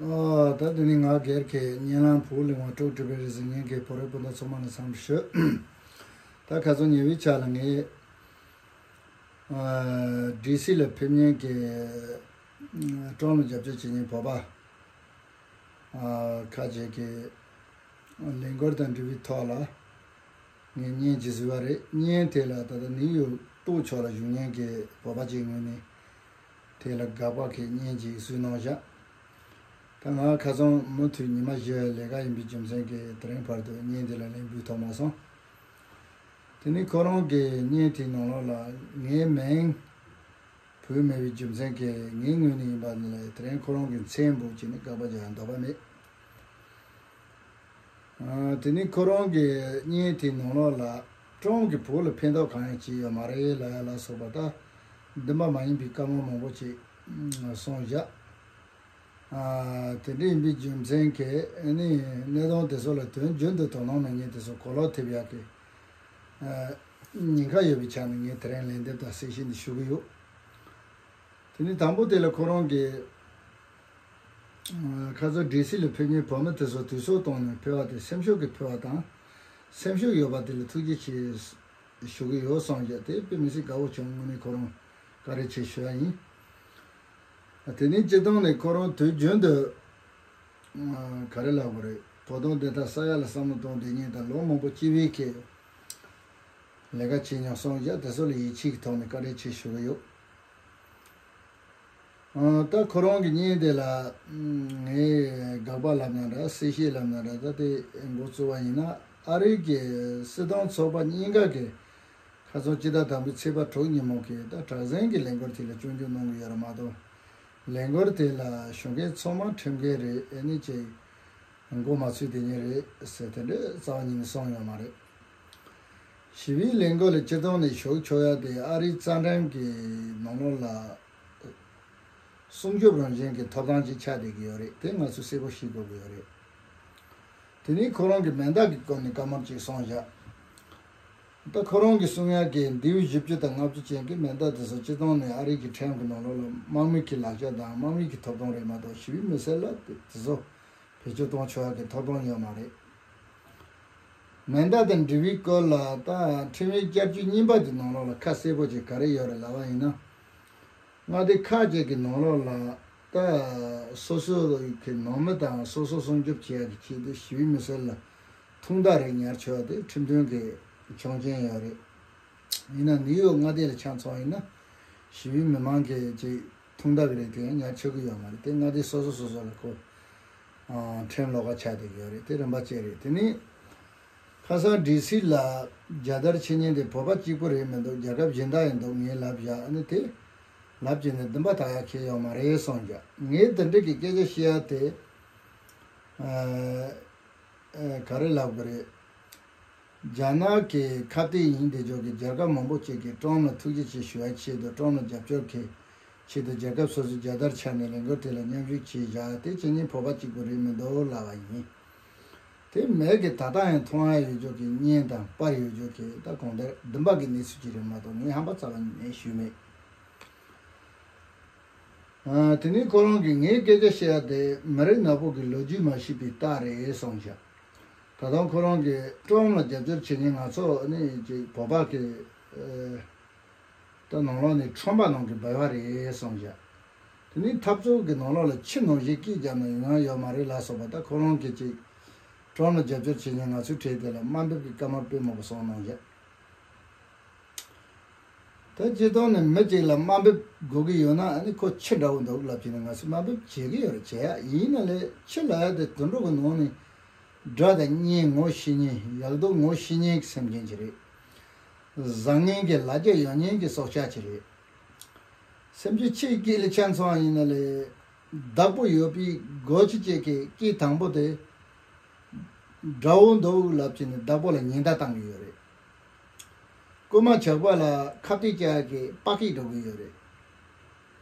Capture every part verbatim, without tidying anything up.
ཨ། ད་དེ་ནི་ང་སྒེར་གྱི་བརྙན་ལམ་བོད་གླིང་བ་སྤྲོ་སྒྲིག་པའི་རེ་ཟིང་ཉན་གྱི་བོད་རིགས་སྤུན་ཟླ་ཚང་མ་ལ་འཚམས་འདྲི་ཞུ། ད་ཁ་སང་ཉེ་བའི་ཆར་ལ་ངས་ཨ་ཌི་སི་ལ་ཕེབས་མཁན་གྱི་ཨ་ཀྲོམ་ལ་རྒྱབ་སྐྱོར་བྱེད་མཁན་བོད་པ་ཨ་ཁ་ཅིག་གི་ལས་འགུལ་དང་འབྲེལ་བའི་ཐོག་ལ་ངས་བརྙན་ཅིག་བཟོས་པ་རེད། བརྙན་དེ་ལ་ད་ལྟ་ནིའུ་ཡོག་ལྟོ་ཕྱོགས་ལ་བཞུགས་མཁན་གྱི་བོད་པ་ཅིག་ངོས་ནས་དེ་ལ་དགག་པ་གི་བརྙན་ཅིག་བཟོས་གནང་བཞག་ད་ང་ཁ་སང་མུ་མཐུད་ཉི་མ་བཞི་ལས་ཀ་ཡིན་པའི་རྒྱུ་མཚན་གྱིས་དེ་རིང་བར་དུ་བརྙན་དེ་ལ་ལན་འབུལ་ཐུབ་མ་སོང་། དེ་ནི་ཁོ་རང་གི་བརྙན་དེའི་ནང་ལོགས་ལ་ངའི་མིང་བོས་མེད་པའི་རྒྱུ་མཚན་གྱིས་ངའི་ངོས་ནས་ཡིན་པ་ནི་དེ་རིང་ཁོ་རང་གི་མཚན་འབོད་བྱས་ནས་དགག་པ་རྒྱག་ཡ་འདོད་པ་མེད། ཨ། དེ་ནི་ཁོ་རང་གི་བརྙན་དེའི་ནང་ལོགས་ལ་ཀྲོམ་གྱིས་བོད་ལ་ཕན་ཐོགས་གང་ཡང་བྱས་ཡོད་མ་རེད་ལབ་ཡ་ལ་སོགས་པ་ད་འདུན་པ་མ་ཡིན་པའི་བཀའ་མོལ་མང་པོ་ཅིག་གསུངས་བཞག་ཨ། དེ་འདྲ་ཡིན་པའི་རྒྱུ་མཚན་གྱིས་ཨ་ནི་གནད་དོན་དེ་ཚོ་ལ་དོན་རྒྱུན་དུ་དོ་སྣང་མེད་མཁན་དེ་ཚོ་གོ་ལོག་ཐེབས་ཡག་གི་ཨ་ཉེན་ཁ་ཡོད་པའི་ཆ་ནས་ངས་དེ་རིང་ལན་འདེབས་དང་གསལ་བཤད་འདི་ཞུ་གི་ཡོད། དེ་ནི་དང་པོ་དེ་ལ་ཁོ་རང་གིས་ཨ་ཁ་སང་ཌི་སི་ལ་ཕེབས་མཁན་བོད་མི་དེ་ཚོ་དུས་ཚོད་བཏང་ནས་ཕེབས་པ་དེ་སེམས་ཤུགས་ཀྱིས་ཕེབས་པ་དང་སེམས་ཤུགས་ཡོད་པ་དེ་ལ་ཐུགས་རྗེ་ཆེ་ཞུ་གི་ཡོད་གསུངས་བཞག་དེ་དཔེ་མི་སྲིད་དགའ་བོ་བྱུང་། དངོས་གནས་ཁོ་རང་བཀའ་དྲིན་ཆེ་ཞུ་ཡ་ཡིན། དེ་ནས་སྤྱིར་བཏང་ནས་ཁོ་རང་དུས་རྒྱུན་དུ་ཨ་ག་རེ་ལབ་དགོས་རེད། བོད་དོན་བདེན་མཐའ་གསལ་ཡག་ལ་བསམ་བློ་གཏོང་བསྡད་མཁན་དང་ལོ་མང་པོ་སྤྱི་པའི་ཁེ་ལས་ཀ་བྱས་མྱོང་སོང་བཞག་དེ་ཚོ་ལ་ཡིད་ཆེས་ཀྱི་ཐོག་ནས་བཀའ་དྲིན་ཆེ་ཞུ་གི་ཡོད། ཨ་ད་ཁོ་རང་གི་བརྙན་དེ་ལ་ངས་དགག་པ་ལབ་ན་འདྲ། གསལ་བཤད་ལབ་ན་འདྲ། ད་དེ་འགོ་བཙུགས་པ་ཡིན་ན་ཨ་རི་གི་སྲིད་དོན་ཚོགས་པ་གཉིས་ཀ་གི་ཁ་སང་སྤྱི་ཟླ་དང་པོའི་ཚེས་པ་དྲུག་ཉིན་མོ་གི་ད་དྲག་ཟིང་གི་ལས་འགུལ་དེ་ལ་སྐྱོན་བརྗོད་གནང་གི་ཡོད་རེད་མ་གཏོགས། ལས་འགུལ་དེ་ལ་ཞུགས་མཁན་ཚང་མ་ཁྲིམས་འགལ་རེད། ཨེ་ནི་ཅིག་མགོ་མ་ཚོས་དེ་ཉིད་རེད་ཟེར་དེ་འདྲའི་རྩ་བ་ཉིད་ནས་གསུངས་ཡོད་མ་རེད། ཞི་བའི་ལས་འགུལ་ལ་སྤྱིར་བཏང་ནས་ཞུགས་ཆོག་ཡ་དེ་ཨ་རིའི་རྩ་ཁྲིམས་ཀྱི་ནང་ལོགས་ལ་སྲུང་སྐྱོབ་རང་བཞིན་གྱི་ཐོབ་ཐང་ཅིག་ཆགས་བསྡད་ཀྱི་ཡོད་རེད། དེ་ང་ཚོས་གསལ་པོ་ཤེས་དགོས་ཀྱི་ཡོད་རེད། དེ་ནས་ཁོ་རང་གིས་མེ་མདའ་གི་སྐོར་ནས་བཀའ་མོལ་ཅིག་གསུངས་བཞག་ད་ཁོ་རང་གིས་གསུང་ཡག་གི་མདེའུ་བཞི་བཅུ་དང་ལྔ་བཅུ་ཅན་གྱི་མེ་མདའ་དེ་ཚོ་སྤྱིར་བཏང་ནས་ཨ་རི་གི་ཁྲིམས་ཀྱི་ནང་ལོགས་ལ་དམག་མི་གི་ལག་ཆ་དང་དམག་མི་གི་ཐོབ་ཐང་རེད་མ་གཏོགས་ཞི་བའི་མི་སེར་ལ་དེ་དེ་ཚོ་བེད་སྤྱོད་གཏོང་ཆོག་ཡག་གི་ཐོབ་ཐང་ཡོད་མ་རེད། མེ་མདའ་དང་འབྲེལ་བའི་སྐོར་ལ་ད་ཁྲིམས་ཡིག་བསྐྱར་བཅོས་གཉིས་པ་དེ་ནང་ལོགས་ལ་ཁ་གསལ་པོ་ཅིག་ག་རེ་ཡོད་རེད་ལབ་པ་ཡིན་ན། མངའ་སྡེ་ཁག་ཅིག་གི་ནང་ལོགས་ལ་ད་སོ་སོ་གི་ནང་མི་དང་སོ་སོ་སྲུང་སྐྱོབ་བྱེད་ཡག་གི་ཆེད་དུ་ཞི་བའི་མི་སེར་ལ་ཐུང་མདའ་རེ་ཉར་ཆོག་དེ་ཁྲིམས་མཐུན་གྱི་ཆོག་མཆན་ཡོད་རེད། ཡིན་ན་ནིའུ་ཡོག་མངའ་སྡེ་ལ་ཆ་མཚོན་ཡིན་ན་ཞི་བའི་མི་མང་གིས་ཅིག་ཐུང་མདའ་གི་རེད་དེ་ཡང་ཉར་ཆོག་གི་ཡོད་མ་རེད། དེ་མངའ་སྡེ་སོ་སོ་སོ་སོ་ལ་ཁོ་ཨ་ཁྲིམས་ལོགས་ཀ་ཆགས་བསྡད་ཀྱི་ཡོད་རེད། དེ་རིམ་པ་བཅས་རེད། དེ་ནི་ཁ་སང་ཌི་སི་ལ་རྒྱལ་དར་འཕྱར་མཁན་དེ་བོད་པ་གཅིག་པུ་རེད་མི་འདུག་རྒྱལ་ཁབ་གཞན་དག་ཡིན་འདུག་ངས་ལབ་བཞག་ཨ་ནི་དེ་ལབ་བྱས་ནས་འདུན་པ་དག་ཡག་ཁེལ་ཡོད་མ་རེད་གསུངས་བཞག་ངས་དེ་འདྲ་གི་སྐད་ཆ་བཤད་ཡ་དེ་ཨ་ཨ་ག་རེ་ལབ་དགོས་རེད། རྒྱ་ནག་གི་ཁ་གཏད་ཡིན་བསྡད་ཆོག་གི་རྒྱལ་ཁབ་མང་པོ་ཅིག་གིས་ཀྲོམ་ལ་ཐུགས་རྗེ་ཆེ་ཞུ་ཡ་ཆེད་དུ་ཀྲོམ་ལ་རྒྱབ་སྐྱོར་གྱི་ཆེད་དུ་རྒྱལ་ཁབ་སོ་སོའི་རྒྱལ་དར་འཕྱར་ནས་ལས་འགུལ་དེ་ལ་མཉམ་ཞུགས་བྱས་བཞག་དེ་ཅི་ཉིད་བོད་པ་གཅིག་པུ་རེད་མི་འདུག་ལབ་པ་ཡིན། དེ་མེད་ཀྱི་ད་ལྟ་ཡང་མཐོང་ཡ་ཡོད་ཆོག་གི་བརྙན་དང་པར་ཡོད་ཆོག་གི་ད་གང་ལྟར་འདུན་པ་གི་གནས་ཚུལ་ཅིག་རེད་མ་གཏོགས་ངས་ཧམ་པ་རྩ་བ་ནས་ཞུས་མེད། ཨ། དེ་ནས་ཁོ་རང་གིས་ངའི་སྐད་ཆ་བཤད་ཡ་དེ་མི་རིགས་ནག་པོ་གི་ལོ་རྒྱུས་མ་ཤེས་པའི་རྟགས་རེད་གསུངས་བཞག་ད་དུང་ཁོ་རང་གིས་ཀྲོམ་ལ་རྒྱབ་སྐྱོར་བྱེད་མཁན་ང་ཚོ་ནི་ཅིག་བོད་པ་གི་ཨ་ད་ནང་ལོགས་ནས་ཁྲོན་པ་ནང་གི་སྦལ་པ་རེད་གསུངས་བཞག་དེ་ནས་འཐབ་རྩོད་ཀྱི་ནང་ལོགས་ལ་ཁྱི་ནང་བཞིན་སྐད་བརྒྱབ་ན་ཡོང་ཡ་ཡོད་མ་རེད་ལབ་སོགས་པ་ད་ཁོ་རང་གིས་ཅིག་ཀྲོམ་ལ་རྒྱབ་སྐྱོར་བྱེད་མཁན་ང་ཚོའི་གྲས་དེ་ལ་དམའ་འབེབས་ཀྱི་བཀའ་མོལ་དཔེ་མང་པོ་གསུངས་གནང་བཞག་ད་སྤྱིར་བཏང་ནས་མི་གཅིག་ལ་དམའ་འབེབས་དགོས་ཀྱི་ཡོད་ན་ཨ་ནི་ཁོ་ཁྱི་འདྲ་བོ་འདུག་ལབ་བྱས་ནས་ང་ཚོས་དམའ་འབེབས་བྱེད་ཀྱི་ཡོད་རེད། བྱེད་ཡ་ཡིན་ན་ལས་ཁྱི་ལབ་ཡ་དེ་དུད་འགྲོ་གི་ནང་ནས་དགྲ་དང་གཉེན་ངོ་ཤེས་མཁན་ཡག་སྡུག་ངོ་ཤེས་མཁན་གྱི་སེམས་ཅན་ཅིག་རེད། བཟང་ངན་གྱི་ལ་རྒྱ་ཡོད་མཁན་གྱི་སྲོག་ཆགས་ཅིག་རེད། སེམས་ཅན་ཁྱི་ཡི་སྐད་ལ་ཆ་མཚོན་པ་ཡིན་ན་ལས་བདག་པོ་ཡོད་པའི་སྒོ་ཁྱི་གཅིག་གི་སྐད་དང་པོ་དེ་དགྲ་བོ་འདུག་ལབ་བྱས་ནས་བདག་པོ་ལ་ཉེན་བརྡ་བཏང་གི་ཡོད་རེད། རྐུན་མ་ཇག་པ་ལ་ཁ་གཏད་བཅག་ཡག་གི་པགས་སྐད་སྒྲོག་གི་ཡོད་རེད།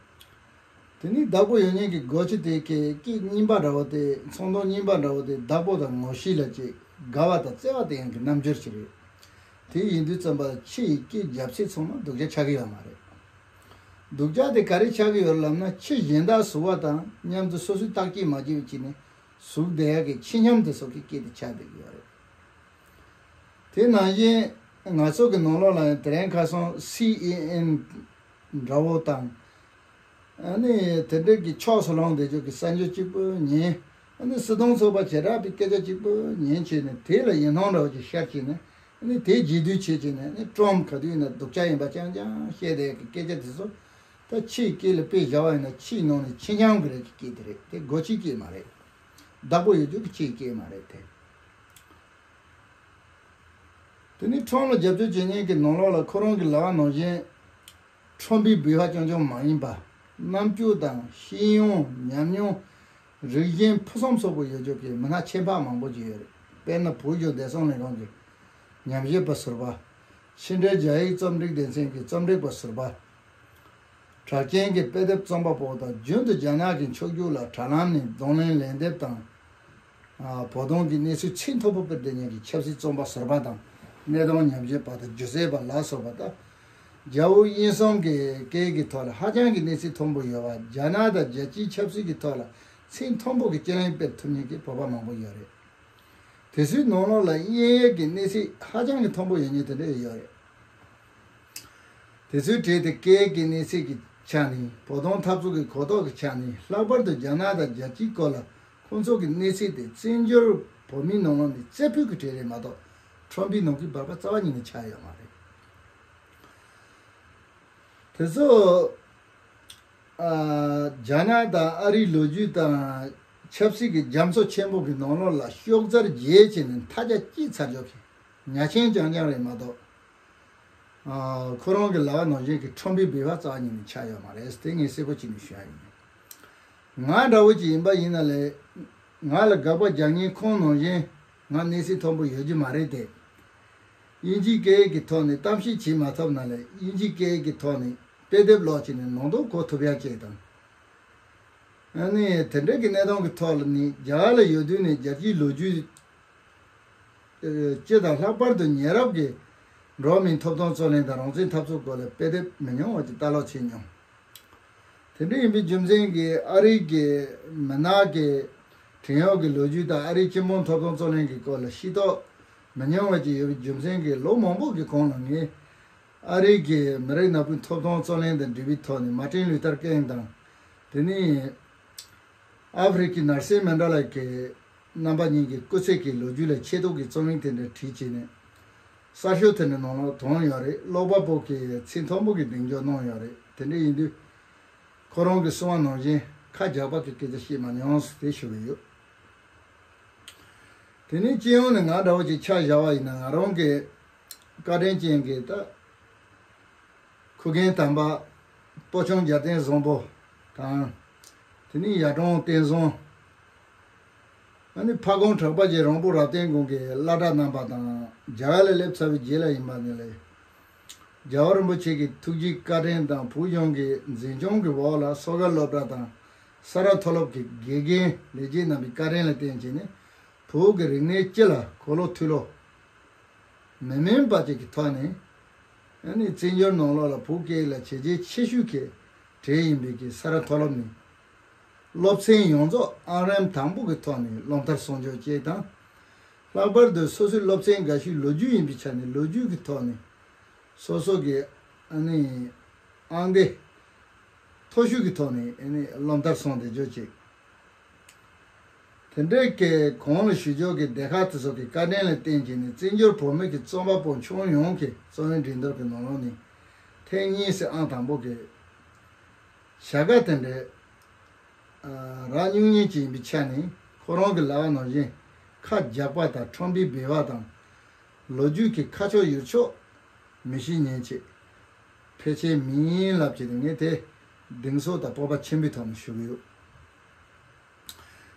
དེ་ནས་བདག་པོ་ཡོད་མཁན་གྱི་སྒོ་ཁྱི་དེ་གི་སྐད་རྙིང་པ་འདྲ་བོ་དེ་ཚོང་དོན་རྙིང་པ་འདྲ་བོ་དེ་བདག་པོ་དང་ངོ་ཤེས་ལ་ཅིག་དགའ་བ་དང་བརྩེ་བ་དེ་ཡང་གི་རྣམ་འགྱུར་ཞིག་རེད། དེ་ཡིན་དུས་ཙམ་པ་ཁྱི་ཡི་སྐད་རྒྱབ་ཚད་ཚང་མ་སྡུག་ཅག་ཆགས་ཀྱི་ཡོད་མ་རེད། སྡུག་ཅག་དེ་ག་རེ་ཆགས་ཀྱི་ཡོད་རེད་ལབ་ན། ཕྱི་གཞན་དག་ཟུར་པ་དང་མཉམ་དུ་སོ་སོའི་བརྟག་དཔྱད་མ་བྱས་པའི་ཆ་ནས་ཟུར་བསྡད་ཡག་གི་ཕྱི་ཉམས་དེ་ཚོ་གི་སྐད་དེ་ཆགས་བསྡད་ཀྱི་ཡོད་རེད། དེ་ནང་བཞིན་ང་ཚོ་གི་ནང་ལོགས་ལ་ཡང་དེ་རིང་ཁ་སང་སི་ཨེན་ཨེན་འདྲ་བོ་དང་། ཨ་ནི་དེ་འདྲ་གི་ཕྱོགས་སུ་ལངས་བསྡད་ཆོག་གི་གསར་འགྱུར་གཅིག་པུ་ཉན། ཨ་ནི་སྲིད་དོན་ཚོགས་པ་བྱེ་བྲག་པའི་སྐད་ཆ་གཅིག་པུ་ཉན་བྱས་ནས། དེ་ལ་ཡིད་སྣང་འདྲ་བོ་ཅིག་ཤར་བྱས་ནས། ཨ་ནི་དེ་རྗེས་བསྡུར་བྱས་བྱས་ནས། ཨ་ནི་ཀྲོམ་ག་དུས་ཡིན་ན་སྡུག་ཅག་ཡིན་པ་རྐྱང་རྐྱང་བཤད་བསྡད་ཀྱི་སྐད་ཆ་དེ་ཚོ་ད་ཕྱིའི་སྐད་ལ་དཔེ་བཞག་པ་ཡིན་ན། ཕྱིའི་ནང་ནས་ཕྱི་ཉམས་ཀྱི་རེད་ཀྱི་སྐད་དེ་རེད། དེ་སྒོ་ཕྱིའི་སྐད་མ་རེད། བདག་པོ་ཡོད་རྒྱུ་གི་ཕྱིའི་སྐད་མ་རེད་དེ། དེ་ནི་ཁྲོམ་ལ་རྒྱབ་སྐྱོར་བྱེད་མཁན་གྱི་ནང་ལོགས་ལ་ཁོ་རང་གི་ལབ་པ་ནང་བཞིན། ཁྲོམ་པའི་འབུལ་བ་རྐྱང་རྐྱང་མ་ཡིན་པ། རྣམ་དཔྱོད་དང་ཤེས་ཡོན། ཉམས་མྱོང་། རིག་གཞན་ཕུན་སུམ་ཚོགས་པོ་ཡོད་ཆོག་གི་མི་སྣ་ཁྱད་འཕགས་མང་པོ་ཅིག་ཡོད་རེད། དཔེར་ན་བོད་གཞུང་བདེ་སྲུང་ལས་ཁུངས་ཀྱི་ཉམས་ཞིབ་པ་ཟུར་པ། ཕྱི་འབྲེལ་རྒྱ་ཡིག་རྩོམ་སྒྲིག་སྡེ་ཚན་གྱི་རྩོམ་སྒྲིག་པ་ཟུར་པ། གྲགས་ཅན་གྱི་དཔེ་དེབ་རྩོམ་པ་པོ་དང་། རྒྱུན་དུ་རྒྱ་ནག་གི་ཕྱོགས་བསྒྱུར་ལ་དྲ་ལམ་ནས་རྡུང་ལེན་ལན་འདེབས་དང་། ཨ། བོད་དོན་གྱི་གནས་ཚུལ་ཚད་མཐོན་པོ་སྤེལ་བསྡད་མཁན་གྱི་ཆབ་སྲིད་བཙོན་པ་ཟུར་པ་དང་། གནད་དོན་ཉམས་ཞིབ་པ་དང་སྒྱུ་རྩལ་པ་ལ་སོགས་པ་དང་། རྒྱ་བོད་དབྱིན་གསུམ་གྱི་སྐད་ཀྱི་ཐོག་ལ་ཧ་ཅང་གི་གནས་ཚད་མཐོན་པོ་ཡོད་པ། རྒྱ་ནག་དང་རྒྱལ་སྤྱིའི་ཆབ་སྲིད་ཀྱི་ཐོག་ལ་ཚད་མཐོན་པོ་གི་དཔྱད་གླེང་སྤེལ་ཐུབ་མཁན་གྱི་བོད་པ་མང་པོ་ཡོད་རེད། དེ་ཚོའི་ནང་ལོགས་ལ་དབྱིན་ཡིག་གི་གནས་ཚད་ཧ་ཅང་གི་མཐོན་པོ་ཡོད་མཁན་དེ་འདྲ་ཡོད་རེད། དེ་ཚོའི་གྲས་དེ་སྐད་ཀྱི་གནས་ཚད་ཀྱི་ཆ་ནས། བོད་དོན་འཐབ་རྩོད་ཀྱི་གོ་རྟོགས་ཀྱི་ཆ་ནས། ལྷག་པར་དུ་རྒྱ་ནག་དང་རྒྱལ་སྤྱིའི་སྐོར་ལ་ཁོང་ཚོ་གི་གནས་ཚད་དེ་བཙན་བྱོལ་བོད་མིའི་ནང་ལོགས་ནས་རྩེ་ཕུད་ཀྱི་གྲས་རེད་མ་གཏོགས། ཁྲོམ་པའི་ནང་གི་སྦལ་པ་རྩ་བ་ཉིད་ནས་ཆགས་ཡོད་མ་རེད། དེ་ཚོ། ཨ། རྒྱ་ནག་དང་ཨ་རིའི་ལོ་རྒྱུས་དང་ཆབ་སྲིད་ཀྱི་རྒྱ་མཚོ་ཆེན་པོ་གི་ནང་ལོགས་ལ་ཤོག་རྩར་འགྱེལ་བྱས་ནས་མཐའ་རྒྱ་བསྐྱེད་ཚར་ཆོག་གི་ཉ་ཆེན་རྐྱང་རྐྱང་རེད་མ་གཏོགས། ཨ། ཁོ་རང་གི་ལབ་པ་ནང་བཞིན་གྱི་ཁྲོམ་པའི་འབུལ་བ་རྩ་བ་ཉིད་ནས་ཆགས་ཡོད་མ་རེད། དེ་ངས་གསལ་པོ་བྱས་ནས་ཞུ་ཡ་ཡིན། ང་འདྲ་བོ་ཅིག་ཡིན་པ་ཡིན་ན་ལས། ང་ལ་དགག་པ་རྒྱག་མཁན་ཁོང་ནང་བཞིན་ང་གནས་ཚད་མཐོན་པོ་ཡོད་རྒྱུ་མ་རེད་དེ། དབྱིན་ཇིའི་སྐད་ཡིག་གི་ཐོག་ནས་གཏམ་བཤད་བྱེད་མ་ཐུབ་ན་ལས། དབྱིན་ཇིའི་སྐད་ཡིག་གི་ཐོག་ནས་དཔེ་དེབ་ཀློག་བྱས་ནས་ནང་དོན་གོ་ཐུབ་ཡ་ཅིག་དང་། ཨ་ནི་དེ་འདྲ་གི་གནད་དོན་གྱི་ཐོག་ལ་ནི་རྒྱ་གར་ལ་ཡོད་དུས་ནས་རྒྱལ་སྤྱིའི་ལོ་རྒྱུས་སྤྱི་དང་། ལྷག་པར་དུ་ཉེ་རབས་ཀྱི་འགྲོ་བ་མིའི་ཐོབ་ཐང་རྩོད་ལེན་དང་རང་བཙན་འཐབ་རྩོད་སྐོར་ལ་དཔེ་དེབ་མི་ཉུང་བ་ཅིག་ལྟ་ཀློག་བྱས་མྱོང་། དེ་འདྲ་ཡིན་པའི་རྒྱུ་མཚན་གྱིས། ཨ་རིའི་གི་མི་ནག་གི་བྲན་གཡོག་གི་ལོ་རྒྱུས་དང་། ཨ་རིའི་སྤྱི་འབངས་ཐོབ་ཐང་རྩོད་ལེན་གྱི་སྐོར་ལ་ཤེས་རྟོགས་མི་ཉུང་བ་ཅིག་ཡོད་པའི་རྒྱུ་མཚན་གྱིས། ལོ་མང་པོ་གི་གོང་ལ་ངས་ཨ་རིའི་གི་མི་རིགས་ནག་པོའི་ཐོབ་ཐང་རྩོད་ལེན་དང་འབྲེལ་བའི་ཐོག་ནས་མར་ཏིན་ལུ་ཐར་ཀིང་དང་། དེ་ནས་ཨ་ཧྥེ་རི་ཁའི་ནར་སན་མན་ཌེ་ལ་གི་རྣམ་པ་གཉིས་ཀྱི་སྐུ་ཚེ་གི་ལོ་རྒྱུས་ལ་ཆེད་གཏོགས་ཀྱི་རྩོམ་ཡིག་དེ་འདྲ་བྲིས་བྱས་ནས། གསར་ཤོག་དེ་འདྲ་ནང་ལ་དོན་ཡོད་རེད། ཀློག་པ་པོ་གིས་ཚད་མཐོན་པོ་གི་གདེང་འཇོག་གནང་ཡོད་རེད། དེ་འདྲ་ཡིན་དུས། ཁོ་རང་གིས་གསུངས་པ་ནང་བཞིན་ཁ་རྒྱག་པ་གི་སྐད་ཆ་བཤད་མ་མྱོང་ཟེར་དེ་ཞུ་གི་ཡོད། དེ་ནས་སྤྱི་ཡོངས་ནས་ང་འདྲ་བོ་ཅིག་ཆ་བཞག་པ་ཡིན་ན། ང་རང་གི་བཀའ་དྲིན་ཅན་གྱི་ད་ཁུ་རྒན་དམ་པ་སྤོ་ཆུང་རྒྱལ་བསྟན་བཟང་པོ་དང་། དེ་ནས་ཡར་ཀྲོང་བསྟན་བཟང་། ཨ་ནི་ཕ་དགོན་གྲགས་པ་ཅན་རོང་པོ་རབ་བརྟན་དགོན་གྱི་བླ་གྲྭ་རྣམ་པ་དང་། རྒྱ་གར་ལ་སླེབས་ཚར་བའི་རྗེས་ལ་ཡིན་པ་ནི་ལས། རྒྱལ་བ་རིན་པོ་ཆེ་གི་ཐུགས་རྗེ་བཀའ་དྲིན་དང་། བོད་གཞུང་གི་འཛིན་སྐྱོང་གི་འོག་ལ་སོ་སྒར་སློབ་གྲྭ་དང་ས་རཱ་མཐོ་སློབ་ཀྱི་དགེ་རྒན་ལས་བྱེད་རྣམ་པའི་བཀའ་དྲིན་ལ་བརྟེན་བྱས་ནས། བོད་ཀྱི་རིག་གནས་སྤྱི་ལ་གོ་ལོ་ཐོས་ལོ་མི་དམན་པ་ཅིག་གི་ཐོག་ནས། ཨ་ནི་བཙན་བྱོལ་ནང་ལོགས་ལ་བོད་སྐད་ལ་བྱས་རྗེས་ཆེ་ཤོས་ཀྱི་གྲས་ཡིན་པའི་གི་ས་རཱ་མཐོ་སློབ་ནས། སློབ་ཚན་ཡོངས་རྫོགས་ཨང་རིམ་དང་པོ་གི་ཐོག་ནས་སློབ་མཐར་སོང་ཆོག་ཅེས་དང་། ལྷག་པར་དུ་སོ་སོའི་སློབ་ཚན་དགའ་ཤོས་ལོ་རྒྱུས་ཡིན་པའི་ཆ་ནས། ལོ་རྒྱུས་ཀྱི་ཐོག་ནས་སོ་སོ་གི་ཨ་ནི་ཨང་སྡེ་མཐོ་ཤོས་ཀྱི་ཐོག་ནས་ཨ་ནི་སློབ་མཐར་སོང་བསྡད་ཆོག་ཅིག། དེ་འདྲའི་གི་གོང་ལ་ཞུས་ཆོག་གི་སྡེ་ཁག་དེ་ཚོ་གི་བཀའ་དྲིན་ལ་བརྟེན་བྱས་ནས། བཙན་བྱོལ་བོད་མི་གི་རྩོམ་པ་པོ་ཁྱོན་ཡོངས་ཀྱི་རྩོམ་ཡིག་འགྲན་བསྡུར་གྱི་ནང་ལོགས་ནས་ཐེངས་གཉིས་སུ་ཨང་དང་པོ་གི་བྱ་དགའ་དེ་འདྲའི་རག་མྱོང་མཁན་ཅིག་ཡིན་པའི་ཆ་ནས། ཁོ་རང་གི་ལབ་པ་ནང་བཞིན་ཁ་རྒྱག་པ་དང་ཁྲོམ་པའི་སྦལ་པ་དང་། ལོ་རྒྱུས་ཀྱི་ཁ་ཕྱོགས་ཡུལ་ཕྱོགས་མི་ཤེས་མཁན་ཅིག་ཕལ་ཆེར་མིན་ལབ་བྱས་ཏེ། ངས་དེ་གདེང་ཚོད་དང་སྤོབས་པ་ཆེན་པོའི་ཐོག་ནས་ཞུ་གི་ཡོད།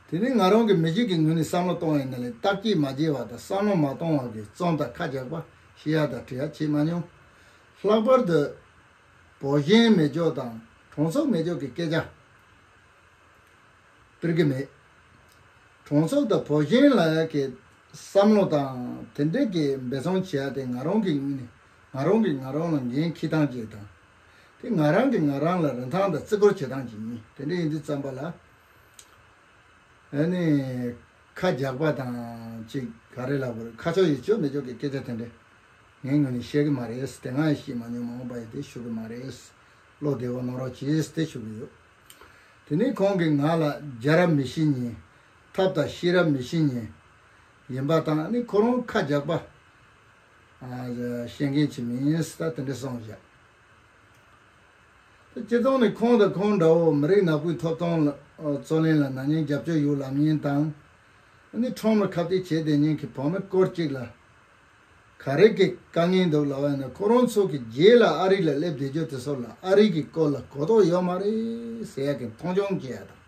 དེ་ནི་ང་རང་གི་མི་གཤིས་ཀྱི་ངོས་ནས་བསམ་བློ་གཏོང་བ་ཡིན་ན་ལས། བརྟག་དཔྱད་མ་བྱས་པ་དང་བསམ་བློ་མ་གཏོང་བ་གི་རྩོམ་དང་ཁ་རྒྱག་པ་བཤད་ཡ་དང་འབྲི་ཡ་བྱེད་མ་མྱོང་། ལྷག་པར་དུ་བོད་ཞེན་མེད་ཕྱོགས་དང་གྲོང་ཚོ་མེད་ཕྱོགས་ཀྱི་སྐད་ཆ་སྤེལ་གྱི་མེད། གྲོང་ཚོ་དང་བོད་ཞེན་ལབ་ཡ་གི་བསམ་བློ་དང་དེ་འདྲའི་གི་འབད་བརྩོན་བྱེད་ཡ་དེ་ང་རང་གི་ངོས་ནས། ང་རང་གིས་ང་རང་ལ་འགན་འཁྱེར་སྟངས་ཅིག་དང་། དེ་ང་རང་གིས་ང་རང་ལ་རིན་ཐང་དང་བརྩི་བཀུར་བྱེད་སྟངས་ཅིག་ཡིན། དེ་འདྲ་ཡིན་དུས་ཙམ་པ་ལ། ཨ་ནི། ཁ་རྒྱག་པ་དང་ཅིག་ག་རེ་ལབ་དགོས་རེད། ཁ་ཕྱོགས་ཡིད་ཆོས་མེད་ཆོག་གི་སྐད་ཆ་དེ་འདྲ་ངའི་ངོས་ནས་བཤད་གི་མ་རེད། དེ་སྔ་ཡང་བཤད་མ་མྱོང་། མ་འོངས་པ་ཡང་དེ་ཞུ་གི་མ་རེད། བློ་བདེ་བོ་གནང་རོགས་གྱིས་དེ་ཞུ་གི་ཡོད། དེ་ནས་ཁོང་གིས་ང་ལ་རྒྱལ་རབས་མི་ཤེས་མཁན། ཐབས་དང་ཤེས་རབ་མི་ཤེས་མཁན་ཡིན་པ་དང་། ཨ་ནི་ཁོ་རང་ཁ་རྒྱག་པ་ཨ་བཤད་མཁན་ཅིག་མིན་ད་དེ་འདྲ་གསུངས་བཞག། སྤྱིར་བཏང་ནས་ཁོང་དང་ཁོང་འདྲ་བོ་མི་རིགས་ནག་པོའི་ཐོབ་ཐང་ལ་རྩོད་ལེན་ལ་ན་ནིང་རྒྱབ་སྐྱོར་ཡོད་ལབ་མཁན་དང་། ཨ་ནི་ཁྲོམ་ལ་ཁ་གཏད་བྱས་བསྡད་མཁན་གྱི་བུད་མེད་སྐོར་གཅིག་ལ། ག་རེ་གི་དཀའ་ངལ་འདུག་ལབ་པ་ཡིན་ན། ཁོ་རང་ཚོ་གི་རྗེས་ལ་ཨ་རི་ལ་སླེབས་བསྡད་རྒྱུ་དེ་ཚོ་ལ་ཨ་རི་གི་སྐོར་ལ་གོ་རྟོགས་ཡོད་མ་རེད་ཟེར་ཡག་གི་མཐོང་ཆུང་བྱེད་ཡག་དང་།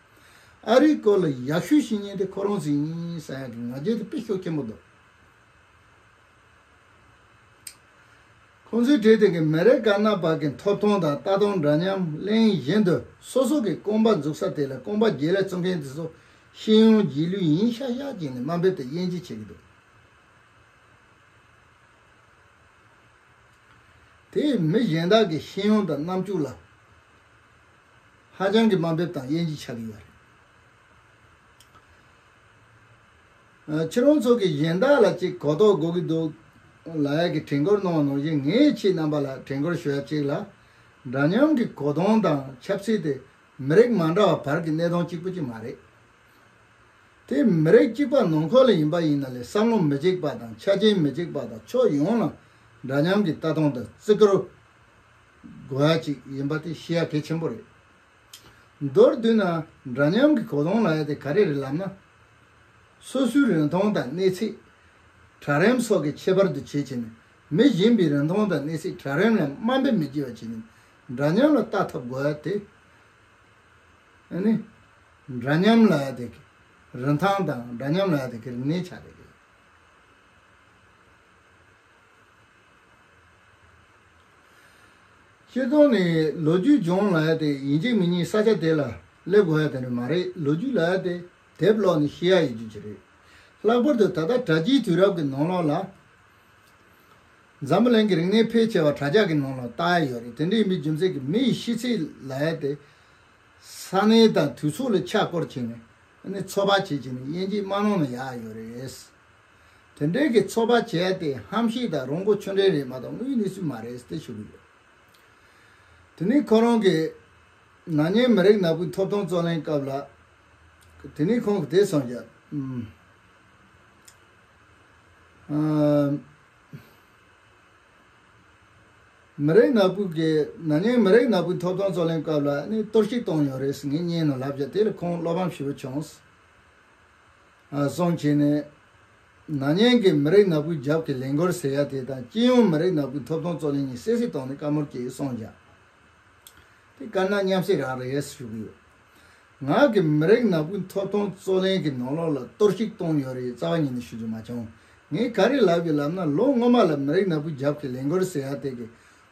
ཨ་རིའི་སྐོར་ལ་ཡག་ཤོས་ཤེས་མཁན་དེ་ཁོ་རང་ཚོ་ཡིན་ཟེར་ཡག་གི་ང་རྒྱལ་དེ་དཔེ་ཤུགས་ཆེན་པོ་འདུག། ཁོང་ཚོའི་གྲས་དེ་གིས་མི་རེ་ག་ན་བ་གི་ཐོབ་ཐང་དང་ལྟ་སྟངས་འདྲ་མཉམ་གླེང་བཞིན་དུ། སོ་སོ་གི་རྐང་པ་འཛུགས་ས་དེ་ལ་རྐང་པ་རྗེས་ལ་བཙུགས་མཁན་དེ་ཚོ་ཤེས་ཡོན་རྗེས་ལུས་ཡིན་ཤག་ཤག་བྱས་ནས་དམའ་འབེབས་དང་དབྱེ་འབྱེད་བྱེད་ཀྱི་འདུག། དེས་མི་གཞན་དག་གི་ཤེས་ཡོན་དང་རྣམ་དཔྱོད་ལ་ཧ་ཅང་གི་དམའ་འབེབས་དང་དབྱེ་འབྱེད་ཆགས་ཀྱི་ཡོད་རེད། ཨ། ཁྱེད་རང་ཚོ་གིས་གཞན་དག་ལ་ཅིག་གོ་རྟོགས་དགོས་ཀྱི་འདུག་ལབ་ཡག་གི་དྲན་སྐུལ་གནང་བ་ནང་བཞིན། ངས་ཁྱེད་རྣམ་པ་ལ་དྲན་སྐུལ་ཞུ་ཡག་ཅིག་ལ། འདྲ་མཉམ་གྱི་གོ་སྟངས་དང་ཆབ་སྲིད་དེ་མི་རིགས་མ་འདྲ་བ་བར་གྱི་གནས་སྟངས་གཅིག་པུ་ཅིག་མ་རེད། དེ་མི་རིགས་གཅིག་པ་ནང་ཁུལ་ལ་ཡིན་པ་ཡིན་ན་ལས། བསམ་བློ་མི་གཅིག་པ་དང་ཆ་རྐྱེན་མི་གཅིག་པ་དང་ཕྱོགས་ཡོངས་ལ་འདྲ་མཉམ་གྱི་ལྟ་སྟངས་དང་བརྩི་བཀུར་དགོས་ཡ་ཅིག་ཡིན་པ་དེ་ཤེས་ཡ་གལ་ཆེན་པོ་རེད། མདོར་བསྡུས་ན། འདྲ་མཉམ་གྱི་གོ་སྟངས་ལབ་ཡ་དེ་ག་རེ་རེད་ལབ་ན། སོ་སོའི་རིན་ཐང་དང་གནས་ཚད། གྲལ་རིམ་སོགས་ཀྱི་ཁྱད་པར་དུ་བྱས་བྱས་ནས། མི་གཞན་པའི་རིན་ཐང་དང་གནས་ཚད་གྲལ་རིམ་ལ་དམའ་འབེབས་མི་བྱེད་པ་བྱས་ནས། འདྲ་མཉམ་ལ་ལྟ་ཐུབ་དགོས་ཡ་དེ། ཨ་ནི། འདྲ་མཉམ་ལབ་ཡ་དེ་གི་རིན་ཐང་དང་། འདྲ་མཉམ་ལབ་ཡ་དེ་གི་རིག་གནས་ཆགས་བསྡད་ཀྱི་ཡོད། སྤྱིར་བཏང་ནས་ལོ་རྒྱུས་སྦྱོང་ལབ་ཡ་དེ་ཡིན་གཅིག་མིན་གཉིས་ས་ཆ་དེ་ལ་སླེབས་དགོས་ཡ་དེ་འདྲ་མ་རེད། ལོ་རྒྱུས་ལབ་ཡ་དེ་དེབ་ཀློག་ནས་ཤེས་ཡ་ཡོད་རྒྱུ་ཅིག་རེད། ལྷག་པར་དུ་ད་ལྟ་དྲ་རྒྱའི་དུས་རབས་ཀྱི་ནང་ལོགས་ལ། འཛམ་བུ་གླིང་གི་རིག་གནས་ཕལ་ཆེ་བ་དྲ་རྒྱ་གི་ནང་ལ་བལྟ་ཡ་ཡོད་རེད། དེ་འདྲ་ཡིན་པའི་རྒྱུ་མཚན་གྱིས་མི་ཡི་ཤེས་ཚད་ལབ་ཡ་དེ་ས་གནས་དང་དུས་ཚོད་ལ་ཆ་བསྐོར་བྱས་ནས། ཨ་ནི་ཚོད་དཔག་བྱས་བྱས་ནས་དབྱེ་འབྱེད་མ་གནང་ན་ཡག་ཡོད་རེད། དེ་འདྲའི་གི་ཚོད་དཔག་བྱས་ཏེ་ཧམ་བཤད་དང་རོང་པོ་ཆུ་འདྲེན་རེད་མ་གཏོགས་དངོས་ཡོད་གནས་ཚུལ་མ་རེད་ཟེར་ཞུ་གི་ཡོད། དེ་ནས་ཁོ་རང་གིས་ན་ནིང་མི་རིགས་ནག་པོའི་ཐོབ་ཐང་རྩོད་ལེན་སྐབས་ལ། དེ་ནས་ཁོང་གིས་དེ་གསུངས་བཞག། ཨམ། ཨམ། མི་རིགས་ནག་པོ་གི། ན་ནིང་མི་རིགས་ནག་པོའི་ཐོབ་ཐང་རྩོད་ལེན་སྐབས་ལ་ནི་གཏོར་བཤིག་བཏང་ཡོད་རེད་ཟེར་ངས་སྙན་ནང་ལབ་བཞག། དེ་ལ་ཁོང་བློ་ཕམ་ཞེ་པོ་བྱུང་། ཨ། སོང་བྱས་ནས། ན་ནིང་གི་མི་རིགས་ནག་པོའི་རྒྱབ་ཀྱི་ལས་འགུལ་ཟེར་ཡ་དེ་དང་སྤྱི་ཡོངས་མི་རིགས་ནག་པོའི་ཐོབ་ཐང་རྩོད་ལེན་གཉིས་སྲིད་སྲིད་བཏང་ནས་བཀའ་མོལ་བྱས་སོང་བཞག། དེ་དཀར་ནག་མཉམ་བསྲེས་རང་རེད་ཞུ་གི་ཡོད། ང་གི་མི་རིགས་ནག་པོའི་ཐོབ་ཐང་རྩོད་ལེན་གྱི་ནང་ལོགས་ལ་གཏོར་བཤིག་བཏང་ཡོད་རེད། རྩ་བ་ཉིད་ནས་ཞུ་རྒྱུ་མ་བྱུང་། ངས་ག་རེ་ལབ་ཡོད་ལབ་ན། ལོ་སྔོན་མ་ལ་མི་རིགས་ནག་པོའི་རྒྱབ་ཀྱི་ལས་འགུལ་ཟེར་ཡ་དེ་གི་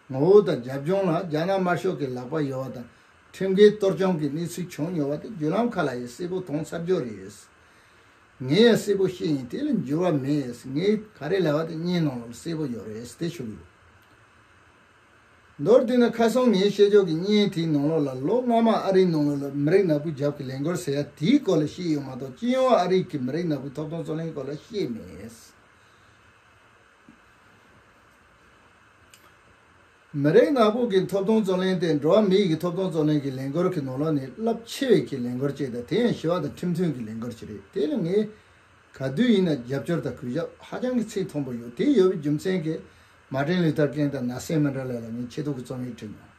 ངོ་བོ་དང་རྒྱབ་ལྗོངས་ལ་རྒྱ་ནག་དམར་ཤོག་གི་ལག་པ་ཡོད་པ་དང་། ཁྲིམས་འགལ་གཏོར་བཅོམ་གྱི་གནས་ཚུལ་བྱུང་ཡོད་པ་དེ་བརྒྱུད་ལམ་ཁག་ལ་ཡང་གསལ་པོ་མཐོང་ཚར་རྒྱུ་རེད། ངས་ཡང་གསལ་པོ་བཤད་ཡིན། དེ་ལ་འགྱུར་བ་མེད། ངས་ག་རེ་ལབ་པ་དེ་སྙན་ནང་ལ་གསལ་པོ་ཡོད་རེད་དེ་ཞུ་གི་ཡོད། མདོར་བསྡུས་ན་ཁ་སང་ངས་བཤད་ཕྱོགས་ཀྱི་བརྙན་དེའི་ནང་ལོགས་ལ། ལོ་སྔ་མ་ཨ་རིའི་ནང་ལོགས་ལ་མི་རིགས་ནག་པོའི་རྒྱབ་ཀྱི་ལས་འགུལ་ཟེར་ཡ་དེའི་སྐོར་ལ་བཤད་ཡོད་མ་གཏོགས། སྤྱི་ཡོངས་ཨ་རིའི་གི་མི་རིགས་ནག་པོའི་ཐོབ་ཐང་རྩོད་ལེན་སྐོར་ལ་བཤད་མེད། མི་རིགས་ནག་པོ་གི་ཐོབ་ཐང་རྩོད་ལེན་དེ་འགྲོ་བ་མི་ཡི་གི་ཐོབ་ཐང་རྩོད་ལེན་གྱི་ལས་འགུལ་གྱི་ནང་ལོགས་ནས་རླབས་ཆེ་བའི་གི་ལས་འགུལ་ཅིག་དང་། དེ་ཡང་ཞི་བ་དང་ཁྲིམས་མཐུན་གྱི་ལས་འགུལ་ཅིག་རེད། དེ་ལ་ངས་ག་དུས་ཡིན་ན་རྒྱབ་སྐྱོར་དང་གུས་ཞབས་ཧ་ཅང་གི་ཚད་མཐོན་པོ་ཡོད། དེ་ཡོད་པའི་རྒྱུ་མཚན་གྱིས་མར་ཏིན་ལུ་ཐར་ཀིང་དང་ནེལ་སན་མན་ཌེ་ལ་ལ་ངས་ཆེད་དུ་གི་རྩོམ་ཡིག་བྲིས་མྱོང་།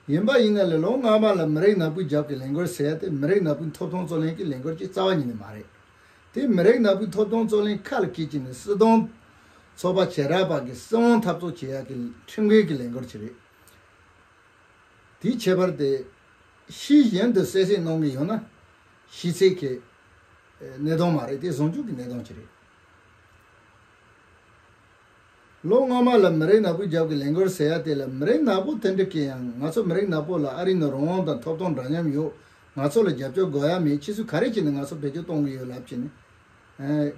ཡིན་པ་ཡིན་ན་ལས། ལོ་སྔ་མ་ལ་མི་རིགས་ནག་པོའི་རྒྱབ་ཀྱི་ལས་འགུལ་ཟེར་ཡ་དེ་མི་རིགས་ནག་པོའི་ཐོབ་ཐང་རྩོད་ལེན་གྱི་ལས་འགུལ་ཅིག་རྩ་བ་ཉིད་ནས་མ་རེད། དེ་མི་རིགས་ནག་པོའི་ཐོབ་ཐང་རྩོད་ལེན་ཁ་ལ་སྐད་ཅིག་ནས་སྲིད་དོན་ཚོགས་པ་བྱེ་བྲག་པ་གི་སྲིད་དབང་འཐབ་རྩོད་བྱེད་ཡ་གི་ཁྲིམས་འགལ་གྱི་ལས་འགུལ་ཅིག་རེད། དེའི་ཁྱད་པར་དེ་ཤེས་བཞིན་དུ་གསལ་བཤད་གནང་གི་ཡོད་ན། ཤེས་ཚད་ཀྱི་གནད་དོན་མ་རེད། དེ་ཟུང་འཇུག་གི་གནད་དོན་ཅིག་རེད། ལོ་སྔ་མ་ལ་མི་རིགས་ནག་པོའི་རྒྱབ་ཀྱི་ལས་འགུལ་ཟེར་ཡ་དེ་ལ། མི་རིགས་ནག་པོ་དེ་འདྲ་གིས་ཡང་ང་ཚོ་མི་རིགས་ནག་པོ་ལ་ཨ་རིའི་ནང་རང་དབང་དང་ཐོབ་ཐང་འདྲ་མཉམ་ཡོད། ང་ཚོ་ལ་རྒྱབ་སྐྱོར་དགོས་ཡ་མེད། ཁྱེད་ཚོས་ག་རེ་བྱས་ནས་ང་ཚོ་བེད་སྤྱོད་གཏོང་གི་ཡོད་ལབ་བྱས་ནས། ཨེ།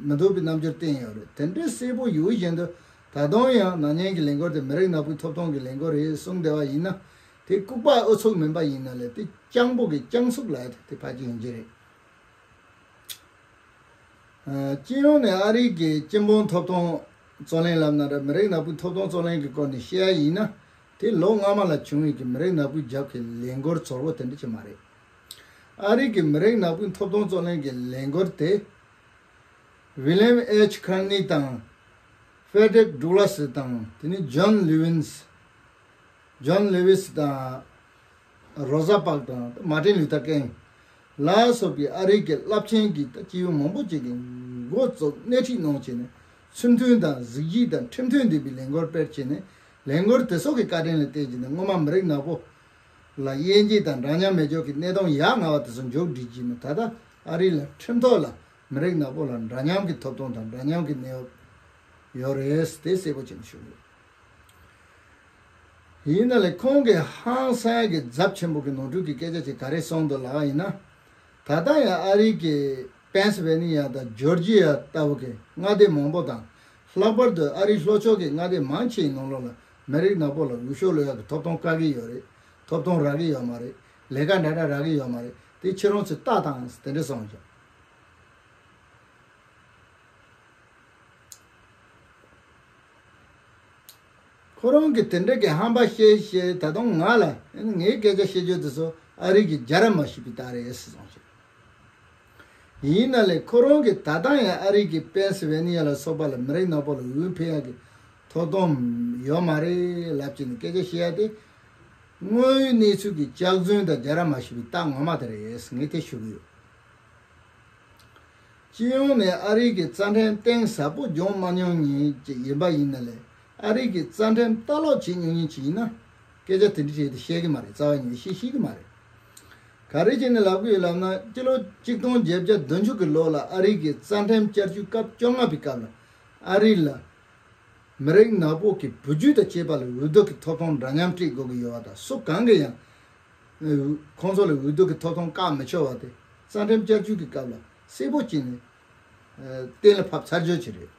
མི་འདོད་པའི་རྣམ་འགྱུར་བསྟན་ཡོད་རེད། དེ་འདྲའི་གསལ་པོ་ཡོད་བཞིན་དུ། ད་ ད་དུང་ཡང་ན་ནིང་གི་ལས་འགུལ་དེ་མི་རིགས་ནག་པོའི་ཐོབ་ཐང་གི་ལས་འགུལ་རེད་གསུངས་བསྡད་པ་ཡིན་ན། དེ་ལྐུགས་པ་ཨུ་ཚུགས་མིན་པ་ཡིན་ན་ལས་དེ་སྤྱང་པོ་གི་སྤྱང་ཚུགས་ལ་དེ་ཕལ་ཆེར་ཡིན་གྱི་རེད། སྤྱི་ཡོངས་ནས་ཨ་རི་གི་སྤྱི་འབངས་ཐོབ་ཐང་རྩོད་གླེང་ལབ་ན་ར་མི་རིགས་ནག་པོའི་ཐོབ་ཐང་རྩོད་གླེང་གི་སྐོར་ནས་བཤད་ཡ་ཡིན་ན། དེ་ལོ་སྔ་མ་ལ་བྱུང་བའི་གི་མི་རིགས་ནག་པོའི་རྒྱབ་ཀྱི་ལས་འགུལ་ཚོར་བོ་དེ་འདྲ་ཅིག་མ་རེད། ཨ་རི་གི་མི་རིགས་ནག་པོའི་ཐོབ་ཐང་རྩོད་གླེང་གི་ལས་འགུལ་དེ། William H. Kearney དང་། Frederick Douglass དང་དེ་ནས་John Lewis། John Lewis དང་། Rosa Parks དང་Martin Luther King ལ་སོགས་པའི་ཨ་རི་གི་རླབས་ཆེན་གྱི་སྤྱི་འོས་མང་པོ་ཅིག་གིས་འགོ་བཙུགས་སྣེ་ཁྲིད་གནང་བྱས་ནས་ཚུལ་མཐུན་དང་གཟི་བརྗིད་དང་ཁྲིམས་མཐུན་ལྡན་པའི་ལས་འགུལ་སྤེལ་བྱས་ནས་ལས་འགུལ་དེ་སོགས་ཀྱི་བཀའ་དྲིན་ལ་བརྟེན་བྱས་ནས་སྔོན་མ་མི་རིགས་ནག་པོ་ལ་དབྱེ་འབྱེད་དང་འདྲ་མཉམ་མེད་ཕྱོགས་ཀྱི་གནས་སྟངས་ཡ་ང་བ་དེ་ཚོ་མཇུག་སྒྲིལ་བྱས་ནས་ད་ལྟ་ཨ་རི་ལ་ཁྲིམས་ཐོག་ལ་མི་རིགས་ནག་པོ་ལ་འདྲ་མཉམ་གྱི་ཐོབ་ཐང་དང་འདྲ་མཉམ་གྱི་གནས་བབ་ཡོད་རེད་དེ་གསལ་པོ་བྱས་ནས་ཞུ་གི་ཡོད། ཡིན་ན་ལས་ཁོང་གིས་ཧང་སང་གི་ཚབས་ཆེན་པོ་གི་ནོར་འཁྲུལ་གྱི་སྐད་ཆ་ཅིག་ག་རེ་གསུངས་འདུག་ལབ་པ་ཡིན་ན། ད་ལྟ་ཡང་ཨ་རི་གི་པེན་སི་ཝེ་ནི་ཡ་དང་ཇོར་ཇི་ཡ་ལྟ་བུ་གི་མངའ་སྡེ་མང་པོ་དང་། ལྷག་པར་དུ་ཨ་རིའི་ལྷོ་ཕྱོགས་ཀྱི་མངའ་སྡེ་མང་ཆེའི་ནང་ལོགས་ལ་མི་རིགས་ནག་པོ་ལ་འོས་ཤོག་སློག་ཡག་གི་ཐོབ་ཐང་བཀག་གི་ཡོད་རེད། ཐོབ་ཐང་རག་གི་ཡོད་མ་རེད། ལས་ཀ་འདྲ་འདྲ་རག་གི་ཡོད་མ་རེད། དེ་ཁྱེད་རང་ཚོས་ལྟ་དང་དེ་འདྲ་གསུངས་བྱུང་། ཁོ་རང་གིས་དེ་འདྲ་གི་ཧམ་པ་བཤད་བཤད་ད་དུང་ང་ལ་ངའི་སྐད་ཆ་བཤད་རྒྱུ་དེ་ཚོ་ཨ་རི་གི་རྒྱལ་རབས་མ་ཤེས་པའི་རྟགས་རེད་ཟེར་སོང་ཞིག་ཡིན་ན་ལས་ཁོ་རང་གིས་ད་ལྟ་ཡང་ཨ་རི་གི་པེན་སི་ཝེ་ནི་ཡ་ལ་སོགས་པ་ལ་མི་རིགས་ནག་པོ་ལ་འོས་འཕེན་ཡག་གི་ཐོབ་ཐང་ཡོད་མ་རེད་ལབ་ཀྱི་ནས་སྐད་ཆ་བཤད་ཡ་དེ་དངོས་ཡོད་གནས་ཚུལ་གྱི་སྐྱག་རྫུན་དང་རྒྱལ་རབས་མ་ཤེས་པའི་རྟགས་ངོ་མ་དེ་རེད་ཟེར་ངས་དེ་ཞུ་གི་ཡོད། སྤྱི་ཡོངས་ནས་ཨ་རི་གི་རྩ་ཁྲིམས་གཏིང་ཟབ་པོ་སྦྱོང་མ་མྱོང་མཁན་ཅིག་ཡིན་པ་ཡིན་ན་ལས་ཨ་རི་གི་རྩ་ཁྲིམས་ལྟ་ཀློག་བྱེད་མྱོང་མཁན་ཅིག་ཡིན་ན་སྐད་ཆ་དེ་འདྲ་བྱས་ཏེ་བཤད་གི་མ་རེད། རྩ་བ་ཉིད་ནས་བཤད་ཤེས་གི་མ་རེད། ག་རེ་བྱས་ནས་ལབ་གི་ཡོད་ལབ་ན་སྤྱི་ལོ་གཅིག་སྟོང་བརྒྱད་བརྒྱ་བདུན་ཅུ་གི་ལོ་ལ་ཨ་རི་གི་རྩ་ཁྲིམས་བསྐྱར་བཅོས་སྐབས་བཅོ་ལྔ་པའི་སྐབས་ལ་ཨ་རི་ལ་མི་རིགས་ནག་པོ་གི་བུ་རྒྱུད་དང་བཅས་པ་ལ་འོས་བསྡུ་གི་ཐོབ་ཐང་འདྲ་མཉམ་སྤྲད་དགོས་ཀྱི་ཡོད་པ་དང་སུ་གང་གིས་ཡང་ཁོང་ཚོ་ལ་འོས་བསྡུ་གི་ཐོབ་ཐང་བཀག་མི་ཆོག་པ་དེ་རྩ་ཁྲིམས་བསྐྱར་བཅོས་ཀྱི་སྐབས་ལ་གསལ་པོ་བྱས་ནས་གཏན་ལ་ཕབ་ཚར་རྒྱུ་ཅིག་རེད།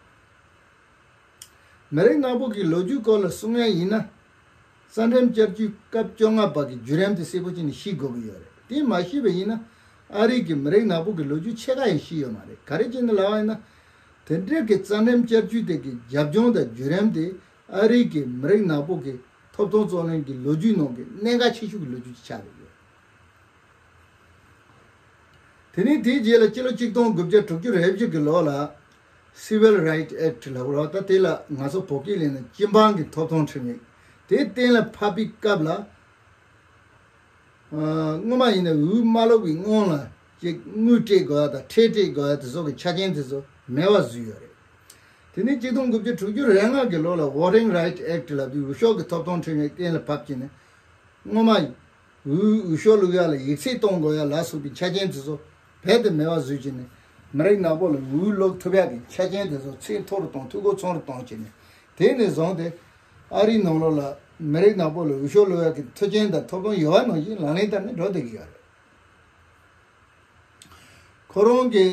མི་རིགས་ནག་པོ་གི་ལོ་རྒྱུས་སྐོར་ལ་གསུང་ཡ་ཡིན་ན། རྩ་ཁྲིམས་བསྐྱར་བཅོས་སྐབས་བཅོ་ལྔ་པ་གི་བརྒྱུད་རིམ་དེ་གསལ་པོ་བྱས་ནས་ཤེས་དགོས་ཀྱི་ཡོད་རེད། དེ་མ་ཤེས་པ་ཡིན་ན་ཨ་རི་གི་མི་རིགས་ནག་པོ་གི་ལོ་རྒྱུས་ཕྱེད་ཀ་ཡང་ཤེས་ཡོད་མ་རེད། ག་རེ་བྱས་ནས་ལབ་པ་ཡིན་ན། དེ་འདྲའི་གི་རྩ་ཁྲིམས་བསྐྱར་བཅོས་དེ་གི་རྒྱབ་ལྗོངས་དང་བརྒྱུད་རིམ་དེ་ཨ་རི་གི་མི་རིགས་ནག་པོ་གི་ཐོབ་ཐང་རྩོད་གླེང་གི་ལོ་རྒྱུས་ནང་གི་གནད་འགག་ཆེ་ཤོས་ཀྱི་ལོ་རྒྱུས་ཅིག་ཆགས་ཡོད། དེ་ནས་དེའི་རྗེས་ལ་སྤྱི་ལོ་གཅིག་སྟོང་དགུ་བརྒྱ་དྲུག་ཅུ་རེ་བཞི་གི་ལོ་ལ་Civil Rights Act ལབ་རོགས་ད་དེ་ལ་ང་ཚོ་བོད་སྐད་ལེན་ན་སྤྱི་འབངས་ཀྱི་ཐོབ་ཐང་ཁྲིམས་ཡིག་དེ་གཏན་ལ་ཕབ་པའི་སྐབས་ལ། ཨ། སྔོན་མ་ཡིན་ན་འོས་མ་སློག་པའི་སྔོན་ལ་ཅིག་དངུལ་སྤྲད་དགོས་ཡ་དང་ཁྲལ་སྤྲད་དགོས་ཡ་དེ་ཚོ་གི་ཆ་རྐྱེན་དེ་ཚོ་མེད་པ་བཟོས་ཡོད་རེད། དེ་ནས་གཅིག་སྟོང་དགུ་བརྒྱ་དྲུག་ཅུ་རེ་ལྔ་གི་ལོ་ལ་Voting Rights Act ལབ་དུས་འོས་ཤོག་གི་ཐོབ་ཐང་ཁྲིམས་ཡིག་གཏན་ལ་ཕབ་ཀྱི་ནས་སྔོན་མ་འོས་འོས་ཤོག་བླུག་ཡ་ལ་ཡིག་ཚད་གཏོང་དགོས་ཡ་ལ་སོགས་པའི་ཆ་རྐྱེན་དེ་ཚོ་རྦད་དེ་མེད་པ་བཟོས་ཀྱི་ནས་མི་རིགས་ནག་པོ་ལ་འོས་བླུག་ཐུབ་ཡ་གི་ཆ་རྐྱེན་དེ་ཚོ་ཚད་མཐོ་རུ་གཏོང་འཐུས་སྒོ་ཚང་རུ་གཏོང་བྱས་ནས་དེ་ནས་བཟུང་སྟེ། ཨ་རིའི་ནང་ལོགས་ལ་མི་རིགས་ནག་པོ་ལ་འོས་ཤོག་བླུག་ཡག་གི་མཐུན་རྐྱེན་དང་ཐོབ་ཐང་ཡོད་པ་ནང་བཞིན་ལག་ལེན་བསྟར་ནས་འགྲོ་བསྡད་ཀྱི་ཡོད་རེད། ཁོ་རང་གིས་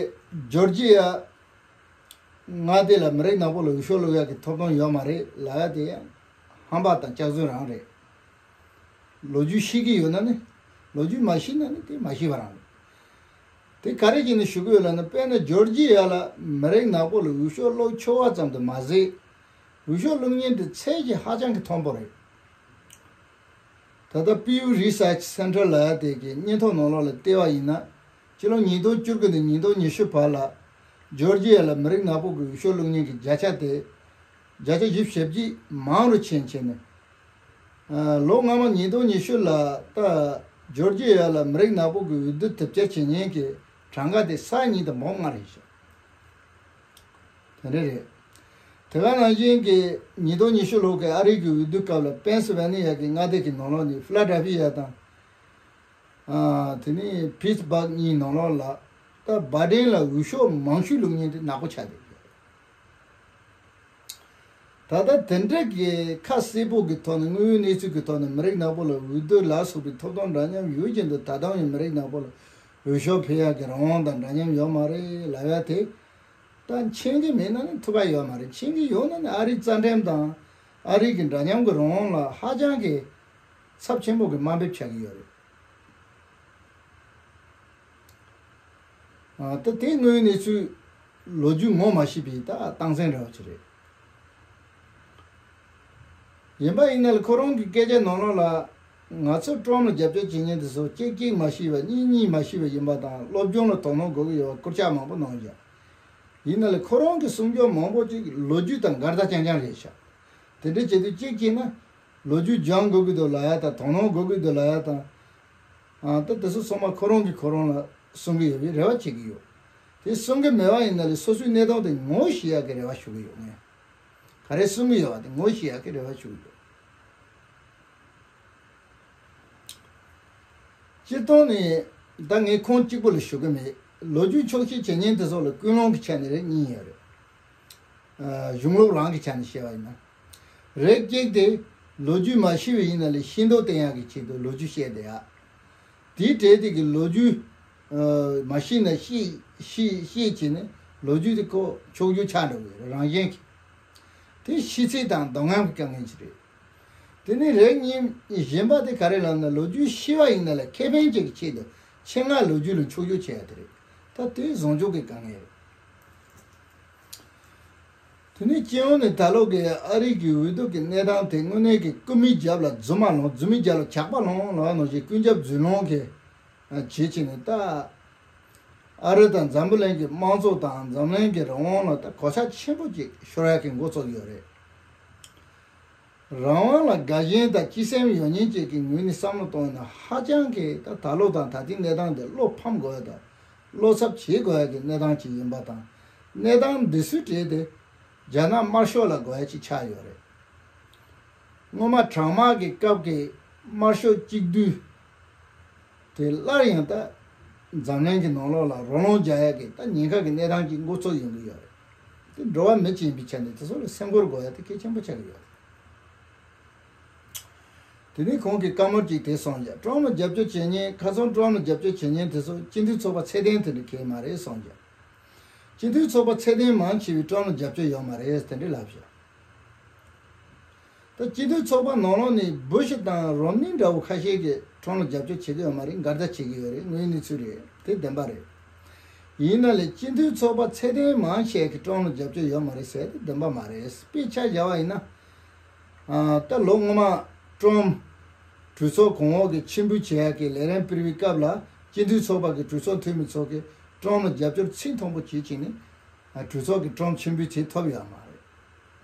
ཇོར་ཇི་ཡ་མངའ་སྡེ་ལ་མི་རིགས་ནག་པོ་ལ་འོས་ཤོག་བླུག་ཡག་གི་ཐོབ་ཐང་ཡོད་མ་རེད་ལབ་ཡ་དེ་ཡང་ཧམ་པ་དང་སྐྱག་རྫུན་རང་རེད། ལོ་རྒྱུས་ཤེས་ཀྱི་ཡོད་ན་ནི། ལོ་རྒྱུས་མ་ཤེས་ན་ནི་དེ་མ་ཤེས་པ་རང་རེད། དེ་ག་རེ་བྱས་ནས་ཞུ་གི་ཡོད་ལབ་ན། དཔེར་ན་ཇོར་ཇི་ཡ་ལ་མི་རིགས་ནག་པོ་ལ་འོས་ཤོག་སློག་ཆོག་པ་ཙམ་དུ་མ་ཟད། འོས་ཤོག་བླུག་མཁན་དེ་ཚད་ཀྱིས་ཧ་ཅང་གི་མཐོན་པོ་རེད། ད་ལྟ་Pew Research Center ལབ་ཡ་དེ་གི་སྙན་ཐོ་ནང་ལོགས་ལ་བལྟས་པ་ཡིན་ན། སྤྱི་ལོ་ཉིས་སྟོང་བཅུ་དགུ་ནས་ཉིས་སྟོང་ཉི་ཤུ་བར་ལ། ཇོར་ཇི་ཡ་ལ་མི་རིགས་ནག་པོ་གི་འོས་ཤོག་བླུག་མཁན་གྱི་བརྒྱ་ཆ་དེ། བརྒྱ་ཆ་བཞི་བཅུ་ཞེ་གཅིག་མང་རུ་ཕྱིན་བྱས་ནས། ལོ་སྔ་མ་ཉིས་སྟོང་ཉི་ཤུ་ལ་ད་ཇོར་ཇི་ཡ་ལ་མི་རིགས་ནག་པོ་གི་འོས་བསྡུ་དེབ་སྐྱེལ་བྱེད་མཁན་གྱི་གྲངས་ཀ་དེ་ས་ཡ་གཉིས་དང་འབུམ་ལྔ་རེད་ཤག་དེ་འདྲ་རེད། དེ་ག་ནང་བཞིན་གྱི་ཉིས་སྟོང་ཉི་ཤུ་ལོ་གི་ཨ་རི་གི་འོས་བསྡུ་སྐབས་ལ་པེན་སི་ཝེ་ནི་ཡ་གི་མངའ་སྡེ་གི་ནང་ལོགས་ནས་ཕི་ལ་ཌེལ་ཕི་ཡ་དང་། དེ་ནས་ཕིཊ་སྦརག་གཉིས་ནང་ལོགས་ལ་ད་བྷའི་ཌེན་ལ་འོས་ཤོག་མང་ཤོས་བླུག་མཁན་དེ་ནག་པོ་ཆགས་བསྡད་ཡོད། ད་ལྟ་དེ་འདྲ་གི་ཁ་གསལ་པོ་གི་ཐོག་ནས་དངོས་ཡོད་གནས་ཚུལ་གི་ཐོག་ནས་མི་རིགས་ནག་པོ་ལ་འོས་བསྡུ་ལ་སོགས་པའི་ཐོབ་ཐང་འདྲ་མཉམ་ཡོད་ཀྱི་འདུག་ད་དུང་ཡང་མི་རིགས་ནག་པོ་ལ་འོས་ཤོག་འཕེན་ཡག་གི་རང་དབང་དང་འདྲ་མཉམ་ཡོད་མ་རེད་ལབ་ཡ་དེ། ད་མཁྱེན་གྱི་མེད་ན་ནི་ཐུགས་ཁག་ཡོད་མ་རེད། མཁྱེན་གྱི་ཡོད་ན་ནི་ཨ་རིའི་རྩ་ཁྲིམས་དང་ཨ་རི་གི་འདྲ་མཉམ་གྱི་རང་དབང་ལ་ཧ་ཅང་གི་ཚབས་ཆེན་པོ་གི་དམའ་འབེབས་བྱ་གི་ཡོད་རེད། ཨ། ད་དེ་དངོས་གནས་ཚུལ་ལོ་རྒྱུས་ངོ་མ་ཤེས་པའི་ད་སྟངས་འཛིན་འདྲ་བོ་ཅིག་རེད། ཡིན་པ་ཡིན་ན་ལ་ཁོ་རང་གི་སྐད་ཆ་ནང་ལོགས་ལ། ང་ཚོ་ཀྲམ་ལ་རྒྱབ་སྐྱོར་བྱེད་མཁན་དེ་ཚོ་གཅིག་གཅིག་མ་ཤེས་པ་གཉིས་གཉིས་མ་ཤེས་པ་ཡིན་པ་དང་། སློབ་སྦྱོང་ལ་དོ་སྣང་དགོས་ཀྱི་ཡོད་པ་སྐོར་ཆ་མང་པོ་གནང་བཞག་ཡིན་ན་ལ་ཁོ་རང་གི་གསུང་ཕྱོགས་མང་པོ་ཅིག་ལོ་རྒྱུས་དང་འགལ་ཟླ་རྐྱང་རྐྱང་རེད་ཤག་དེ་འདྲ་བྱེད་དུས་གཅིག་བྱས་ན་ལོ་རྒྱུས་སྦྱང་དགོས་ཀྱི་འདུག་ལབ་ཡ་དང་། དོ་སྣང་དགོས་ཀྱི་འདུག་ལབ་ཡ་དང་། ཨ། ད་དེ་ཚོ་ཚང་མ་ཁོ་རང་གིས་ཁོ་རང་ལ་གསུང་གི་ཡོད་པའི་རེ་བ་བྱེད་ཀྱི་ཡོད། དེ་གསུང་གི་མེད་པ་ཡིན་ན་ལས་སོ་སོའི་གནས་སྟངས་དེ་ངོ་ཤེས་ཡག་གི་རེ་བ་ཞུ་གི་ཡོད། ངས་ག་རེ་གསུང་གི་ཡོད་པ་དེ་ངོ་ཤེས་ཡག་གི་རེ་བ་ཞུ་གི་ཡོད། སྤྱིར་བཏང་ནས་ད་ངས་ཁོང་གཅིག་པུ་ལ་ཞུ་གི་མེད། ལོ་རྒྱུས་འཁྱོག་བཤད་བྱེད་མཁན་དེ་ཚོ་ལ་ཀུན་སློང་གི་ཆ་ནས་རེད། གཉིས་ཡོད་རེད། ཨ། གཞུང་ལུགས་རང་གི་ཆ་ནས་བཤད་པ་ཡིན་ན། རིགས་གཅིག་དེ་ལོ་རྒྱུས་མ་ཤེས་པ་ཡིན་ན་ལས་ཤེས་མདོག་བསྟན་ཡག་གི་ཆེད་དུ་ལོ་རྒྱུས་བཤད་བསྡད་ཡག་དེའི་གྲས་དེ་གི་ལོ་རྒྱུས། ཨ། མ་ཤེས་ན་ཤེས་ཤེས་ཤེས་བྱས་ནས་ལོ་རྒྱུས་དེ་ཁོ་འཁྱོག་རྒྱུ་ཆགས་འགྲོ་གི་རེད། རང་བཞིན་གྱིས། དེ་ཤེས་ཚད་དང་འདོད་རྔམ་གྱི་དཀའ་ངལ་ཅིག་རེད། དེ་ནས་རིགས་གཉིས་གཞན་པ་དེ་ག་རེ་ལབ་ན། ལོ་རྒྱུས་ཤེས་པ་ཡིན་ན་ལས་ཁེ་ཕན་ཅིག་གི་ཆེད་དུ་ཆེད་མངགས་ལོ་རྒྱུས་ལ་འཁྱོག་རྒྱུ་བྱེད་ཡ་དེ་རེད། ད་དེ་བཟང་ཕྱོགས་ཀྱི་དཀའ་ངལ་རེད། དེ་ནས་སྤྱི་ཡོངས་ནས་ད་ལོ་གི་ཨ་རི་གི་འོས་བསྡུ་གི་གནས་སྟངས་དེ་དངོས་གནས་ཀྱི་རྐུན་མའི་རྒྱབ་ལ་རྫུན་མ་ལོང་། རྫུན་མའི་རྒྱབ་ལ་ཇག་པ་ལོང་ལབ་པ་ནང་བཞིན་ཀུན་ཁྱབ་རྫུན་ལོང་གི་བྱེད་བྱས་ནས། ད་ཨ་རི་དང་འཛམ་བུ་གླིང་གི་དམངས་གཙོ་དང་འཛམ་གླིང་གི་རང་དབང་ལ་ད་གོད་ཆག་ཆེན་པོ་ཅིག་ཤོར་ཡག་གི་འགོ་བཙུགས་ཡོད་རེད། རང་དབང་ལ་དགའ་ཞེན་དང་སྤྱི་སེམས་ཡོད་མཁན་ཅིག་གི་ངོས་ནས་བསམ་བློ་གཏོང་ཡིན་ན། ཧ་ཅང་གི་ད་ད་ལོ་དང་ད་ལྟའི་གནས་སྟངས་འདི་བློ་ཕམ་དགོས་ཡ་དང་བློ་འཚབ་བྱེད་དགོས་ཡ་གི་གནས་སྟངས་ཅིག་ཡིན་པ་དང་། གནས་སྟངས་འདི་ཚོའི་གྲས་དེ་རྒྱ་ནག་དམར་ཤོག་ལ་དགོས་ཡ་ཅིག་ཆགས་ཡོད་རེད། སྔོན་མ་གྲང་དམག་གི་སྐབས་ཀྱི་དམར་ཤོག་གཅིག་བསྡུས་དེ་སླར་ཡང་ད་འཛམ་གླིང་གི་ནང་ལོགས་ལ་རོ་ལངས་རྒྱག་ཡ་གི་ད་ཉེན་ཁ་གི་གནས་སྟངས་ཅིག་འགོ་ཚུགས་ཡོང་གི་ཡོད་རེད། དེ་འགྲོ་བ་མི་ཅིག་ཡིན་པའི་ཆ་ནས་དེ་ཚོ་ལ་སེམས་ཁུར་དགོས་ཡ་དེ་གལ་ཆེན་པོ་ཆགས་ཀྱི་ཡོད་རེད། དེ་ནས་ཁོང་གིས་བཀའ་མོལ་ཅིག་དེ་གསུངས་བཞག་ཀྲམ་ལ་རྒྱབ་སྐྱོར་བྱེད་མཁན། ཁ་སང་ཀྲམ་ལ་རྒྱབ་སྐྱོར་བྱེད་མཁན་དེ་ཚོ་སྤྱི་མཐུན་ཚོགས་པ་ཚད་ལྡན་དེ་འདྲ་གང་ཡང་མ་རེད་གསུངས་བཞག་སྤྱི་མཐུན་ཚོགས་པ་ཚད་ལྡན་མང་ཆེ་བས་ཀྲམ་ལ་རྒྱབ་སྐྱོར་ཡོད་མ་རེད་དེ་འདྲ་ལབ་བཞག་ད་སྤྱི་མཐུན་ཚོགས་པ་ནང་ལོགས་ནས་བུ་ཤི་དང་རོམ་ནི་འདྲ་བོ་ཁ་ཤས་ཀྱིས་ཀྲམ་ལ་རྒྱབ་སྐྱོར་བྱེད་ཀྱི་ཡོད་མ་རེད། འགལ་ཟླ་བྱེད་ཀྱི་ཡོད་རེད། དངོས་གནས་ཚུལ་རེད། དེ་བདེན་པ་རེད། ཡིན་ན་ལས་སྤྱི་མཐུན་ཚོགས་པ་ཚད་ལྡན་མང་ཆེ་གིས་ཀྲམ་ལ་རྒྱབ་སྐྱོར་ཡོད་མ་རེད་ཟེར་དེ་བདེན་པ་མ་རེད། དཔེ་ཆ་བཞག་པ་ཡིན་ན། ཨ། ད་ལོ་སྔོན་མ་ཀྲམ་གྲོས་ཚོགས་གོང་འོག་གི་ཕྱིར་འབུད་བྱེད་ཡག་གི་ལས་རིམ་སྤེལ་བའི་སྐབས་ལ་སྤྱི་མཐུན་ཚོགས་པ་གི་གྲོས་ཚོགས་འཐུས་མི་ཚོ་གིས་ཀྲམ་ལ་རྒྱབ་སྐྱོར་ཚད་མཐོན་པོ་བྱེད་བྱས་ནས། ཨ། གྲོས་ཚོགས་ཀྱི་ཀྲམ་ཕྱིར་འབུད་བྱེད་ཐུབ་ཡོད་མ་རེད།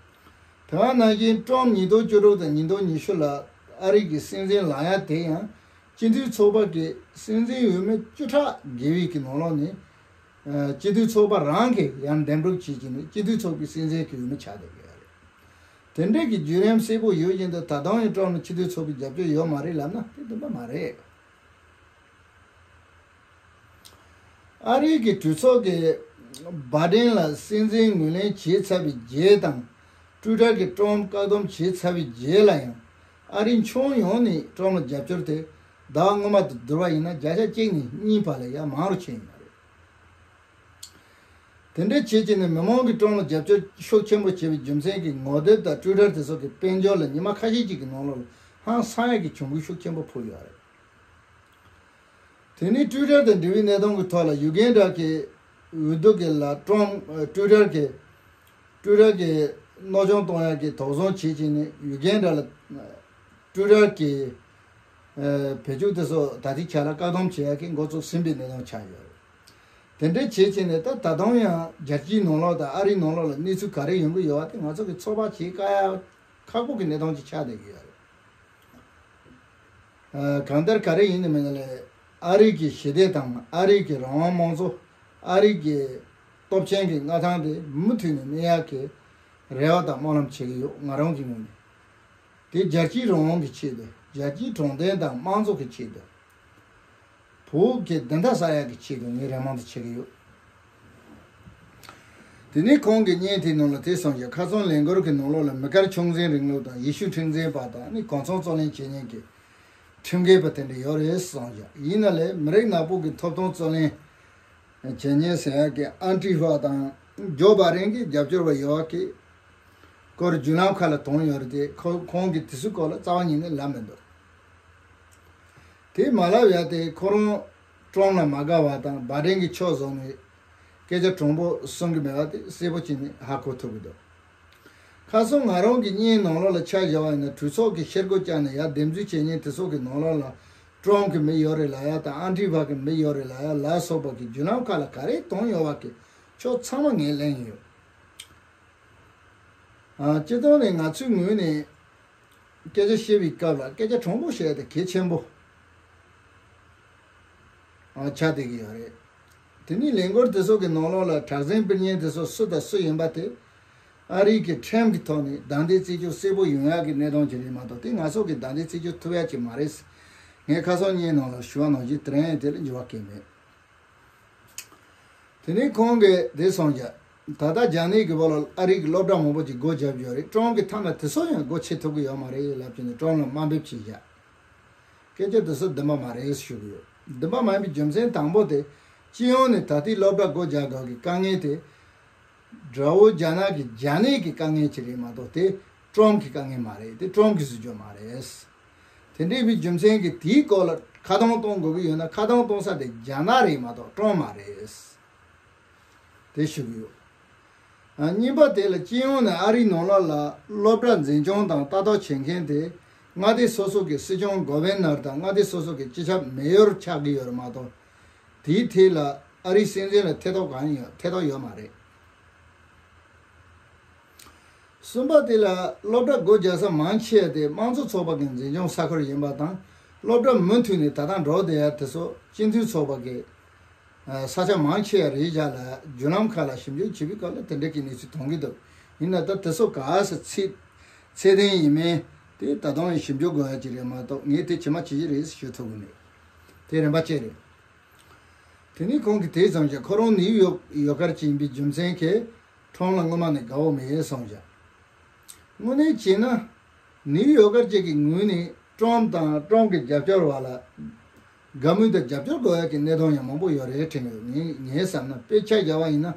དེ་ག་ནང་བཞིན་ཀྲམ་ཉིས་སྟོང་བཅུ་དྲུག་དང་ཉིས་སྟོང་ཉི་ཤུ་ལ་ཨ་རི་གི་སྲིད་འཛིན་ལངས་ཡ་དེ་ཡང་སྤྱི་མཐུན་ཚོགས་པ་གི་སྲིད་འཛིན་འོས་མི་བཅུ་ཕྲག་བརྒལ་བའི་གི་ནང་ལོགས་ནས། ཨ། སྤྱི་མཐུན་ཚོགས་པ་རང་གིས་ཡང་འདེམས་སྒྲུག་བྱེད་ཀྱི་ནས་སྤྱི་མཐུན་ཚོགས་པའི་སྲིད་འཛིན་གྱི་འོས་མི་ཆགས་བསྡད་ཀྱི་ཡོད་རེད། དེ་འདྲའི་གི་བརྒྱུད་རིམ་གསལ་པོ་ཡོད་བཞིན་དུ་ད་དུང་ཡང་ཀྲམ་ལ་སྤྱི་མཐུན་ཚོགས་པའི་རྒྱབ་སྐྱོར་ཡོད་མ་རེད་ལབ་ན་དེ་བདེན་པ་མ་རེད། ཨ་རིའི་གི་གྲོས་ཚོགས་ཀྱིས་བྷའི་ཌེན་ལ་སྲིད་འཛིན་ངོས་ལེན་བྱས་ཚར་བའི་རྗེས་དང་། ཊུའི་ཊར་གྱིས་ཀྲམ་བཀག་སྡོམ་བྱས་ཚར་བའི་རྗེས་ལ་ཡང་། ཨ་རིའི་ཕྱོགས་ཡོངས་ནས་ཀྲམ་ལ་རྒྱབ་སྐྱོར་དེ་ཟླ་བ་སྔོན་མ་དང་བསྡུར་བ་ཡིན་ན་བརྒྱ་ཆ་གཅིག་ནས་གཉིས་བར་ལ་ཡང་མང་རུ་ཕྱིན་ཡོད་རེད། དེ་འདྲའི་བྱེད་ཀྱི་ནི་མི་མང་གིས་ཀྲམ་ལ་རྒྱབ་སྐྱོར་ཤུགས་ཆེན་པོ་བྱེད་པའི་རྒྱུ་མཚན་གྱིས་ངོ་དེབ་དང་ཊུའི་ཊར་དེ་ཚོ་གི་དཔལ་འབྱོར་ལ་ཉི་མ་ཁ་ཤས་ཤིག་གི་ནང་ལོགས་ལ་ཧང་སང་ཡག་གི་གྱོང་གུན་ཤུགས་ཆེན་པོ་ཕོག་ཡོད་རེད། དེ་ནས་ཊུའི་ཊར་དང་འབྲེལ་བའི་གནད་དོན་གྱི་ཐོག་ལ་ཡུ་གན་ཌ་གི་འོས་བསྡུ་གི་ལ་ཀྲམ། ཊུའི་ཊར་གི་ཊུའི་ཊར་གི་གནོད་སྐྱོན་གཏོང་ཡག་གི་དོགས་ཟོན་བྱེད་ཀྱི་ནི་ཡུ་གན་ཌ་ལ་ཊུའི་ཊར་གི་བེད་སྤྱོད་དེ་ཚོ་ད་ལྟའི་ཆ་ལ་བཀག་སྡོམ་བྱེད་ཡག་གི་འགོ་བཙུགས་ཟིན་པའི་གནད་དོན་ཆགས་ཡོད་རེད། དེ་འདྲའི་བྱེད་ཀྱི་ནི་ད་ད་དུང་ཡང་རྒྱལ་སྤྱིའི་ནང་ལོགས་དང་ཨ་རིའི་ནང་ལོགས་ལ་གནས་ཚུལ་ག་རེ་ཡོང་གི་ཡོད་པ་དེ་ང་ཚོ་གི་ཚོད་དཔག་བྱེད་དཀའ་ཡག་ཁག་པོ་གི་གནས་སྟངས་ཅིག་ཆགས་བསྡད་ཀྱི་ཡོད་རེད། ཨ། གང་ལྟར་ག་རེ་ཡིན་ནའི་མིན་ནའི་ལས་ཨ་རི་གི་ཞི་བདེ་དང་ཨ་རི་གི་རང་དབང་དམངས་གཙོ། ཨ་རི་གི་སྟོབས་ཆེན་གྱི་མངའ་ཐང་དེ་མུ་མཐུད་ནས་གནས་ཡག་གི་རེ་བ་དང་སྨོན་ལམ་བྱེད་ཀྱི་ཡོད། ང་རང་གི་ངོས་ནས། དེ་རྒྱལ་སྤྱིའི་རང་དབང་གི་ཆེད་དུ། རྒྱལ་སྤྱིའི་དྲང་བདེན་དང་དམངས་གཙོ་གི་ཆེད་དུ། བོད་ཀྱི་བདེན་མཐའ་གསལ་ཡག་གི་ཆེད་དུ་ངས་རེ་སྨོན་དེ་བྱེད་ཀྱི་ཡོད། དེ་ནས་ཁོང་གིས་བརྙན་དེའི་ནང་ལ་དེ་གསུངས་ཤག་ཁ་སང་ལས་འགུལ་གྱི་ནང་ལོགས་ལ་མི་དཀར་ཆུང་འཛིན་རིང་ལུགས་དང་ཡེ་ཤུ་ཁྲི་འཛིན་པ་དང་ནི་གོ་མཚོན་རྩོད་ལེན་བྱེད་མཁན་གྱི་ཁྲིམས་འགལ་པ་དེ་འདྲ་ཡོད་རེད་གསུངས་ཤག་ཡིན་ན་ལས་མི་རིགས་ནག་པོ་གི་ཐོབ་ཐང་རྩོད་ལེན་བྱེད་མཁན་ཟེར་ཡག་གི་ཨན་ཊི་ཧྥ་དང་ ཇོ་བྷ་རེན་གྱི་རྒྱབ་སྐྱོར་བ་ཡོད་ཀི་སྐོར་བརྒྱུད་ལམ་ཁག་ལ་དོན་ཡོད་རེད་དེ། ཁོ་ཁོང་གིས་དེ་ཚོའི་སྐོར་ལ་རྩ་བ་ཉིད་ནས་ལབ་མི་འདུག་དེ་མ་ལབ་ཡ་དེ་ཁོ་རང་ཀྲོམ་ལ་མ་དགའ་བ་དང་བྷ་རེན་གྱི་ཕྱོགས་བཟུང་ནས་སྐད་ཆ་དྲང་པོ་གསུང་གི་མེད་པ་དེ་གསལ་པོ་བྱས་ནས་ཧ་གོ་ཐུབ་ཀྱི་འདུག་ཁ་སང་ང་རང་གི་བརྙན་ནང་ལོགས་ལ་ཆ་བཞག་པ་ཡིན་ན། གྲོས་ཚོགས་ཀྱི་ཤེལ་སྒོ་བཅག་ནས་ཡར་འདེམས་རྩོད་བྱེད་མཁན་དེ་ཚོ་གི་ནང་ལོགས་ལ་ཀྲོམ་གྱི་མི་ཡོད་རེད་ལབ་ཡ་དང་། ཨན་ཊི་ཕ་གི་མི་ཡོད་རེད་ལབ་ཡ་ལ་སོགས་པ་གི་བརྒྱུད་ལམ་ཁག་ལ་ག་རེ་བཏང་ཡོད་པ་གི་ཕྱོགས་ཚང་མ་ངས་གླེང་ཡོད། ཨ། སྤྱིར་བཏང་ནས་ང་ཚོའི་ངོས་ནས་སྐད་ཆ་བཤད་པའི་སྐབས་ལ་སྐད་ཆ་དྲང་པོ་བཤད་དེ་གལ་ཆེན་པོ་ཨ་ཆགས་བསྡད་ཀྱི་ཡོད་རེད། དེ་ནས་ལས་འགུལ་དེ་ཚོ་གི་ནང་ལོགས་ལ་དྲག་ཟིང་སྤེལ་མཁན་དེ་ཚོ་སུ་དང་སུ་ཡིན་པ་དེ་ཨ་རི་གི་ཁྲིམས་ཀྱི་ཐོག་ནས་བདའ་འདེད་རྩིས་སྤྱོད་གསལ་པོ་ཡོང་ཡག་གི་གནས་སྟངས་ཅིག་རེད་མ་གཏོགས། དེ་ང་ཚོ་གིས་བདའ་འདེད་རྩིས་སྤྱོད་ཐུབ་ཡག་ཅིག་མ་རེད། ངས་ཁ་སང་བརྙན་ནང་ལ་ཞུ་བ་ནང་བཞིན་དེ་རིང་དེ་ལ་འགྱུར་བ་གང་ཡང་མེད། དེ་ནས་ཁོང་གིས་དེ་གསུངས་བཞག་ད་ལྟ་རྒྱ་ནག་གི་བར་ལ་ཨ་རི་གི་སློབ་གྲྭ་མང་པོ་ཅིག་སྒོ་བརྒྱབ་ཡོད་རེད། ཀྲོམ་གྱིས་ཐ་ན་དེ་ཚོ་ཡང་སྒོ་ཕྱེ་ཐུབ་ཀྱི་ཡོད་མ་རེད་ལབ་བྱས་ནས་ཀྲོམ་ལ་དམའ་འབེབས་བྱས་བཞག་སྐད་ཆ་དེ་ཚོ་བདེན་པ་མ་རེད་ཞུ་གི་ཡོད། བདེན་པ་མ་ཡིན་པའི་རྒྱུ་མཚན་དང་པོ་དེ། སྤྱི་ཡོངས་ནས་ད་ལྟའི་སློབ་གྲྭ་སྒོ་རྒྱག་དགོས་ཀྱི་དཀའ་ངལ་དེ། དགྲ་བོ་རྒྱ་ནག་གི་རྒྱ་ནག་གི་དཀའ་ངལ་ཅིག་རེད་མ་གཏོགས་དེ་ཀྲོམ་གྱི་དཀའ་ངལ་མ་རེད། དེ་ཀྲོམ་གྱིས་བཟོས་རྒྱུ་མ་རེད། དེ་འདྲའི་བའི་རྒྱུ་མཚན་གྱིས་དེའི་སྐོར་ལ་ཁ་རྡུང་གཏོང་དགོས་ཀྱི་ཡོད་ན། ཁ་རྡུང་གཏོང་ས་དེ་རྒྱ་ནག་རེད་མ་གཏོགས་ཀྲོམ་མ་རེད། དེ་ཞུ་གི་ཡོད། ཨ། གཉིས་པ་དེ་ལ་སྤྱི་ཡོངས་ནས་ཨ་རིའི་ནང་ལོགས་ལ་སློབ་གྲྭ་འཛིན་སྐྱོང་དང་ལྟ་རྟོག་བྱེད་མཁན་དེ་མངའ་སྡེ་སོ་སོ་གི་སྲིད་སྐྱོང་གོ་ཝེ་ནར་དང་མངའ་སྡེ་སོ་སོ་གི་སྤྱི་ཁྱབ་མེ་ཡོར་ཆགས་ཀྱི་ཡོད་རེད་མ་གཏོགས། དེའི་ཐད་ལ་ཨ་རིའི་སྲིད་འཛིན་ལ་ཐེ་གཏོགས་གང་ཡང་ཡོད། ཐེ་གཏོགས་ཡོད་མ་རེད། གསུམ་པ་དེ་ལ་སློབ་གྲྭ་སྒོ་རྒྱག་ས་མང་ཆེ་བ་དེ་དམངས་གཙོ་ཚོགས་པ་གི་འཛིན་སྐྱོང་ས་ཁུལ་ཡིན་པ་དང་། སློབ་གྲྭ་མུ་མཐུད་ནས་ད་ལྟ་འགྲོ་བསྡད་ཡ་དེ་ཚོ་སྤྱི་མཐུན་ཚོགས་པ་གི་ས་ཆ་མང་ཆེ་བ་རེད་བཞག་ལ། བརྒྱུད་ལམ་ཁག་ལ་ཞིབ་འཇུག་བྱེད་པའི་སྐབས་ལ་དེ་འདྲ་གི་གནས་ཚུལ་མཐོང་གི་འདུག་ཡིན་ན་ད་དེ་ཚོ་ག་ས་ཚད་ཚད་ལྡན་ཡིན་མིན་དེ་ད་དུང་ཞིབ་འཇུག་དགོས་ཡ་ཅིག་རེད་མ་གཏོགས། ངས་དེ་ཇི་མ་ཇི་བཞིན་རེད་ཞུ་ཐུབ་ཀྱི་མེད། དེ་རིམ་པ་བཅས་རེད། དེ་ནས་ཁོང་གིས་དེ་ཙམ་ཞིག་ཁོ་རང་ནིའུ་ཡོག་ཡོག་གར་ཅིག་ཡིན་པའི་རྒྱུ་མཚན་གྱིས་ཁྲོམ་ལ་སྔོན་མ་ནས་དགའ་བོ་མེད་གསུངས་བཞག་དངོས་གནས་བྱས་ན། ནིའུ་ཡོག་གར་ཅིག་གི་ངོས་ནས་ཀྲོམ་དང་ཀྲོམ་གྱི་རྒྱབ་སྐྱོར་བ་ལ་དགའ་མོས་དང་རྒྱབ་སྐྱོར་དགོས་ཡག་གི་གནས་སྟངས་ཡང་མང་པོ་ཡོད་རེད་དྲན་གྱི་འདུག་ངས་ངའི་བསམ་ན་དཔེ་ཆ་བཞག་པ་ཡིན་ན།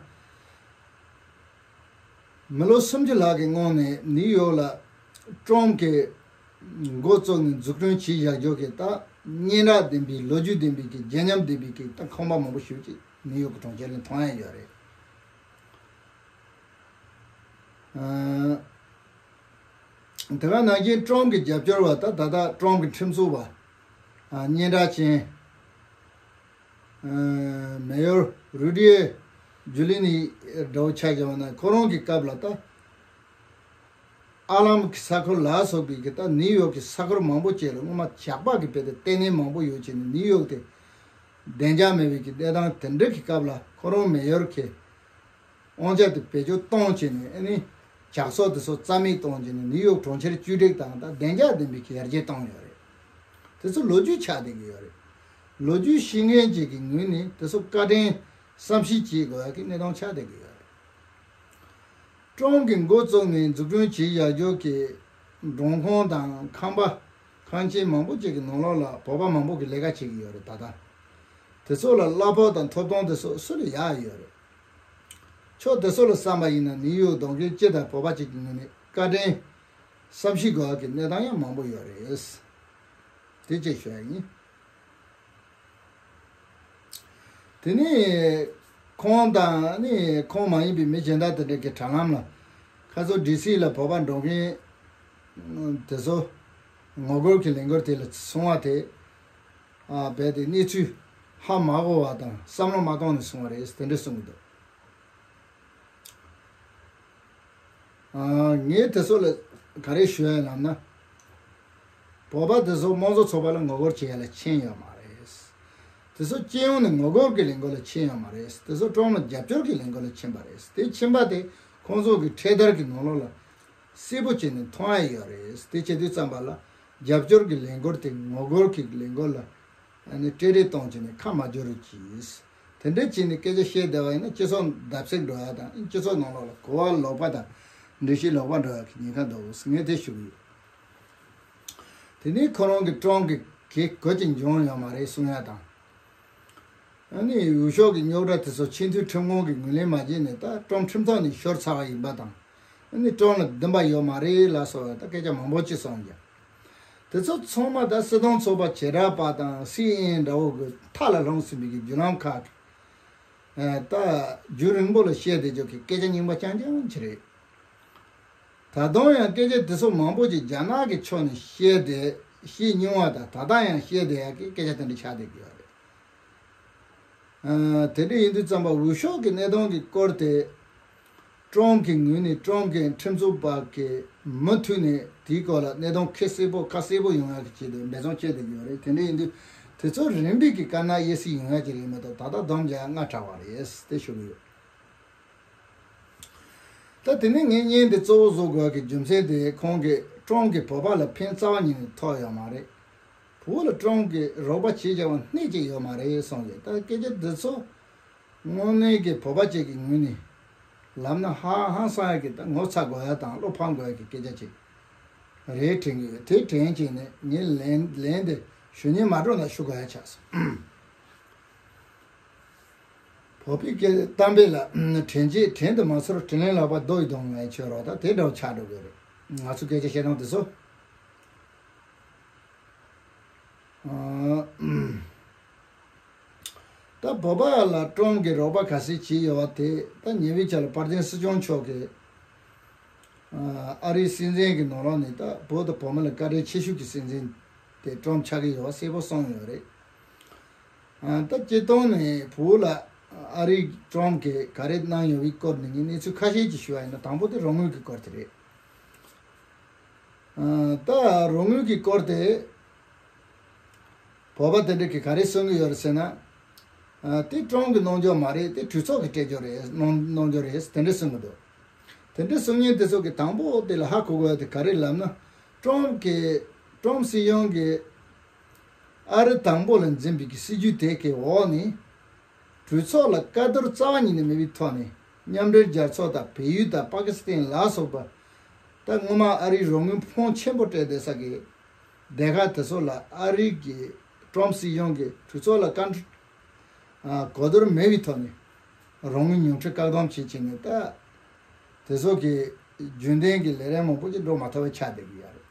མི་ལོ་སུམ་ཅུ་ལྷག་གི་སྔོན་ནས་ནིའུ་ཡོག་ལ་ཀྲོམ་གྱིས་འགོ་བཙུགས་ནས་འཛུགས་སྐྲུན་བྱས་བཞག་རྒྱུ་གི་ད་སྙན་གྲགས་ལྡན་པའི་ལོ་རྒྱུས་ལྡན་པའི་གི་རྒྱལ་ཉམས་ལྡན་པའི་གི་ད་ཁང་པ་མང་པོ་ཞིག་ཅིག་ནིའུ་ཡོག་གི་གྲོང་ཁྱེར་ལ་མཐོང་ཡ་ཡོད་རེད། ཨ། དེ་ག་ནང་བཞིན་ཀྲོམ་གྱི་རྒྱབ་སྐྱོར་བ་ད་ད་ལྟ་ཀྲོམ་གྱི་ཁྲིམས་བཟོ་བ། ཨ། སྙན་གྲགས་ཅན། ཨ། མེ་ཡོར་རུ་ཌི་ཡེ་ཇུ་ལི་ནི་འདྲ་བོ་ཆ་བཞག་པ་ན། ཁོ་རང་གི་སྐབས་ལ་ད་ཧར་ལེམ་གྱི་ས་ཁུལ་ལ་སོགས་པའི་གི་ད་ནིའུ་ཡོག་གི་ས་ཁུལ་མང་པོ་ཅིག་ལ་སྔོན་མ་ཇག་པ་གི་དཔེ་དེ་ལྟེ་གནས་མང་པོ་ཡོད་བྱས་ནས། ནིའུ་ཡོག་དེ་བདེ་འཇགས་མེད་པའི་གི་གནས་སྟངས་དེ་འདྲ་གི་སྐབས་ལ་ཁོ་རང་མེ་ཡོར་གྱི་དབང་ཆ་དེ་བེད་སྤྱོད་གཏོང་བྱས་ནས། ཨ་ནི་ཇག་ཚོགས་དེ་ཚོ་རྩ་མེད་གཏོང་བྱས་ནས་ནིའུ་ཡོག་གྲོང་ཁྱེར་བཅོས་སྒྲིག་དང་ད་བདེ་འཇགས་ལྡན་པའི་གི་ཡར་རྒྱས་བཏང་ཡོད་རེད། དེ་ཚོ་ལོ་རྒྱུས་ཆགས་བསྡད་ཀྱི་ཡོད་རེད། ལོ་རྒྱུས་ཤེས་མཁན་ཅིག་གི་ངོས་ནས་དེ་ཚོ་བཀའ་དྲིན་བསམ་ཤེས་བྱེད་དགོས་ཡག་གི་གནས་སྟངས་ཆགས་བསྡད་ཀྱི་ཡོད་རེད། ཀྲོམ་གྱིས་འགོ་བཙུགས་ནས་འཛུགས་སྐྲུན་བྱས་བཞག་རྒྱུ་གི་མགྲོན་ཁང་དང་ཁང་པ་ཁང་ཆེན་མང་པོ་ཅིག་གི་ནང་ལོགས་ལ་བོད་པ་མང་པོ་གིས་ལས་ཀ་བྱེད་ཀྱི་ཡོད་རེད། ད་ལྟ་དེ་ཚོ་ལ་གླ་ཕོགས་དང་ཐོབ་ཐང་དེ་ཚོ་སུ་ལ་ཡག་ཡོད་རེད། ཕྱོགས་དེ་ཚོ་ལ་བསམ་པ་ཡིན་ན་ནིའུ་ཡོག་གྲོང་ཁྱེར་སྤྱི་དང་བོད་པ་ཅིག་གི་ངོས་ནས་བཀའ་དྲིན་བསམ་ཤེས་དགོས་ཡག་གི་གནས་སྟངས་ཡང་མང་པོ་ཡོད་རེད། དེ་གཅིག་ཞུ་ཡག་ཡིན། དེ་ནས་ཁོང་དང་ནི་ཁོང་མ་ཡིན་པའི་མི་གཞན་དག་དེ་འདྲ་གི་དྲ་ལམ་ལ་ཁ་སང་ཌི་སི་ལ་བོད་པ་འགྲོ་མཁན་དེ་ཚོ་ངོ་རྒོལ་གྱི་ལས་འགུལ་དེ་ལ་སོང་བ་དེ། ཨ། རྦད་དེ་གནས་ཚུལ་ཧ་མ་གོ་བ་དང་བསམ་བློ་མ་གཏོང་ནས་སོང་བ་རེད། དེ་འདྲ་གསུང་གི་འདུག་ཨ། ངས་དེ་ཚོ་ལ་ག་རེ་ཞུ་ཡ་ལབ་ན། བོད་པ་དེ་ཚོ་དམངས་གཙོ་ཚོགས་པ་ལ་ངོ་རྒོལ་བྱེད་ཡ་ལ་ཕྱིན་ཡོད་མ་རེད། དེ་ཚོ་སྤྱི་ཡོངས་ནས་ངོ་རྒོལ་གྱི་ལས་འགུལ་ལ་ཕྱིན་ཡོད་མ་རེད། དེ་ཚོ་ཀྲོམ་ལ་རྒྱབ་སྐྱོར་གྱི་ལས་འགུལ་ལ་ཕྱིན་པ་རེད། དེ་ཕྱིན་པ་དེ་ཁོང་ཚོ་གི་འཕྲེད་དར་གྱི་ནང་ལོགས་ལ་གསལ་པོ་བྱས་ནས་མཐོང་ཡ་ཡོད་རེད། དེ་བྱེད་དུས་ཙམ་པ་ལ་རྒྱབ་སྐྱོར་གྱི་ལས་འགུལ་དེ་ངོ་རྒོལ་གྱི་ལས་འགུལ་ལ། ཨ་ནི་སྤྲེལ་རེས་གཏོང་བྱས་ནས་ཁ་མ་འབྱོར་རོགས་གྱིས། དེ་འདྲ་བྱས་ནས་སྐད་ཆ་བཤད་བསྡད་པ་ཡིན་ན་སྤྱི་ཚོགས་བརྡབ་གསིག་འགྲོ་ཡ་དང་། སྤྱི་ཚོགས་ནང་ལོགས་ལ་གོ་བ་ལོག་པ་དང་འགྲེལ་བཤད་ལོག་པ་འགྲོ་ཡ་གི་ཉེན་ཁ་འདུག་ངས་དེ་ཞུ་གི་ཡོད། དེ་ནས་ཁོ་རང་གི་ཀྲོམ་གྱི་གེ་གོ་ཅིག་འབྱུང་ཡོད་མ་རེད་གསུང་ཡ་དང་། ཨ་ནི་འོས་ཤོག་གི་རྙོག་དྲ་དེ་ཚོ་ཆེས་མཐོའི་ཁྲིམས་ཁང་གིས་ངོས་ལེན་མ་བྱས་ནས་ད་ཀྲོམ་ཁྲིམས་ཐོག་ནས་ཤོར་ཚར་བ་ཡིན་པ་དང་། ཨ་ནི་ཀྲོམ་ལ་འདུན་པ་ཡོད་མ་རེད་ལ་སོགས་པའི་ད་སྐད་ཆ་མང་པོ་ཅིག་གསུངས་ཀྱང་། དེ་ཚོ་ཚང་མ་ད་སྲིད་དོན་ཚོགས་པ་བྱེ་བྲག་པ་དང་སི་ཨེན་ཨེན་འདྲ་བོ་གི་མཐའ་ལ་ལྷུང་ཟིན་པའི་གི་བརྒྱུད་ལམ་ཁག་གི་ད་རྒྱུན་རིང་པོ་ལ་བཤད་བསྡད་རྒྱུ་གི་སྐད་ཆ་རྙིང་པ་རྐྱང་རྐྱང་ཅིག་རེད། ད་དུང་ཡང་སྐད་ཆ་དེ་ཚོ་མང་པོ་ཅིག་རྒྱ་ནག་གི་ཕྱོགས་ནས་བཤད་བསྡད་བཤད་མྱོང་བ་དང་ད་ལྟ་ཡང་བཤད་བསྡད་ཡག་གི་སྐད་ཆ་དེ་འདྲ་ཆགས་བསྡད་ཀྱི་ཡོད་རེད། ཨ། དེ་འདྲ་ཡིན་དུས་ཙམ་པ་འོས་ཤོག་གི་གནད་དོན་གྱི་སྐོར་དེ་ཀྲོམ་གྱི་ངོས་ནས་ཀྲོམ་གྱི་ཁྲིམས་རྩོད་པ་གི་མུ་མཐུད་ནས་དེའི་སྐོར་ལ་གནད་དོན་ཁ་གསལ་པོ་ཁ་གསལ་པོ་ཡོང་ཡག་གི་ཆེད་དུ་འབད་བརྩོན་བྱས་བསྡད་ཀྱི་ཡོད་རེད། དེ་འདྲ་ཡིན་དུས་དེ་ཚོ་རིམ་པས་ཀྱི་དཀར་ནག་དབྱེ་སྲིད་ཡོང་ཡག་ཅིག་རེད་མ་གཏོགས་ད་ལྟ་སྡོམ་རྒྱག་ཡག་སྔ་དྲགས་པ་རེད་དེ་ཞུ་གི་ཡོད། ད་དེ་ནས་ངས་བརྙན་འདི་གཙོ་བོ་བཟོ་དགོས་ཀྱི་རྒྱུ་མཚན་དེ་ཁོང་གིས་ཀྲོམ་གྱིས་བོད་པ་ལ་ཕན་རྩ་བ་ཉིད་ནས་ཐོགས་ཡོད་མ་རེད། བོད་ལ་ཀྲོམ་གྱིས་རོགས་པ་བྱེད་བྱ་བ་སྣེ་གཅིག་ཡོད་མ་རེད་གསུངས་ཡོད། ད་སྐད་ཆ་འདི་ཚོ་དངོས་གནས་ཀྱི་བོད་པ་ཅིག་གི་ངོས་ནས་ལབ་ན་ཧང་ཧང་སང་ཡག་གི་ད་ངོ་ཚ་དགོས་ཡག་དང་བློ་ཕམ་དགོས་ཡག་གི་སྐད་ཆ་ཅིག་རེད་དྲན་གྱི་ཡོད། དེ་དྲན་བྱས་ནས་ངས་ལན་ལན་དེ་ཞུ་སྙིང་མ་བྲོ་ན་ཞུ་དགོས་ཡག་ཆགས་སོང་། བོད་པའི་སྐད་གཏམ་དཔེ་ལ། དྲན་རྗེས་དྲན་དུ་མ་ཚོར་དྲིན་ལན་ལག་པ་རྡོ་ཡིས་བརྡུངས་ལ་ཆོས་རོགས་ད་དེ་འདྲ་བོ་ཆགས་འགྲོ་གི་རེད། ང་ཚོ་སྐད་ཆ་བཤད་སྟངས་དེ་ཚོ། ཨ། ད་བོད་པ་ལ་ཀྲོམ་གྱི་རོགས་པ་ག་ཚད་བྱས་ཡོད་པ་དེ་ད་ཉེ་བའི་ཆར་ལ་དཔལ་ལྡན་སྲིད་སྐྱོང་མཆོག་གིས། ཨ། ཨ་རིའི་སྲིད་འཛིན་གྱི་ནང་ལོགས་ནས་ད་བོད་དང་བོད་མི་ལ་བཀའ་དྲིན་ཆེ་ཤོས་ཀྱི་སྲིད་འཛིན་དེ་ཀྲོམ་ཆགས་ཀྱི་ཡོད་པ་གསལ་པོ་གསུངས་ཡོད་རེད། ཨ། ད་སྤྱིར་བཏང་ནས་བོད་ལ་ཨ་རིའི་ཀྲོམ་གྱིས་ག་རེ་གནང་ཡོད་པའི་སྐོར་ནས་ངས་གནས་ཚུལ་ཁ་ཤས་ཅིག་ཞུ་བ་ཡིན་ན་དང་པོ་དེ་རོགས་དངུལ་གྱི་སྐོར་དེ་རེད། ཨ། ད་རོགས་དངུལ་གྱི་སྐོར་དེ་བོད་པ་དེ་འདྲ་གིས་ག་རེ་གསུང་གི་ཡོད་རེད་ཟེར་ན། ཨ། དེ་ཀྲོམ་གྱིས་གནང་རྒྱུ་མ་རེད། དེ་གྲོས་ཚོགས་ཀྱིས་སྤྲད་རྒྱུ་རེད། གནང་གནང་རྒྱུ་རེད་དེ་འདྲ་གསུང་གི་འདུག་དེ་འདྲ་གསུང་མཁན་དེ་ཚོ་གིས་དང་པོ་དེ་ལ་ཧ་གོ་དགོས་ཡ་དེ་ག་རེ་ལབ་ན། ཀྲོམ་གྱིས་ཀྲོམ་སྲིད་གཞུང་གིས་ཨ་རི་དང་པོ་ལ་འཛིན་པའི་གི་སྲིད་ཇུས་དེ་གི་འོག་ནས་གྲོས་ཚོགས་ལ་བཀའ་བསྡུར་རྩ་བ་ཉིད་ནས་མེད་པའི་ཐོག་ནས་མཉམ་འབྲེལ་རྒྱལ་ཚོགས་དང་བལ་ཡུལ་དང་པ་ཀི་སི་ཐན་ལ་སོགས་པ་ད་སྔོན་མ་ཨ་རིའི་རོགས་དངུལ་ཕོན་ཆེན་པོ་སྤྲད་བསྡད་ས་གི་སྡེ་ཁག་དེ་ཚོ་ལ་ཨ་རི་གི་ཀྲོམ་སྲིད་གཞུང་གིས་གྲོས་ཚོགས་ལ་བཀའ་འཁྲོལ། ཨ། གོ་བསྡུར་མེད་པའི་ཐོག་ནས་རོགས་དངུལ་ཉུང་འཕྲི་བཀག་སྡོམ་བྱེད་བྱས་ནས་ད་དེ་ཚོ་གི་རྒྱུན་ལྡན་གྱི་ལས་རིམ་མང་པོ་ཅིག་འགྲོ་མ་ཐུབ་པ་ཆགས་བསྡད་ཀྱི་ཡོད་རེད།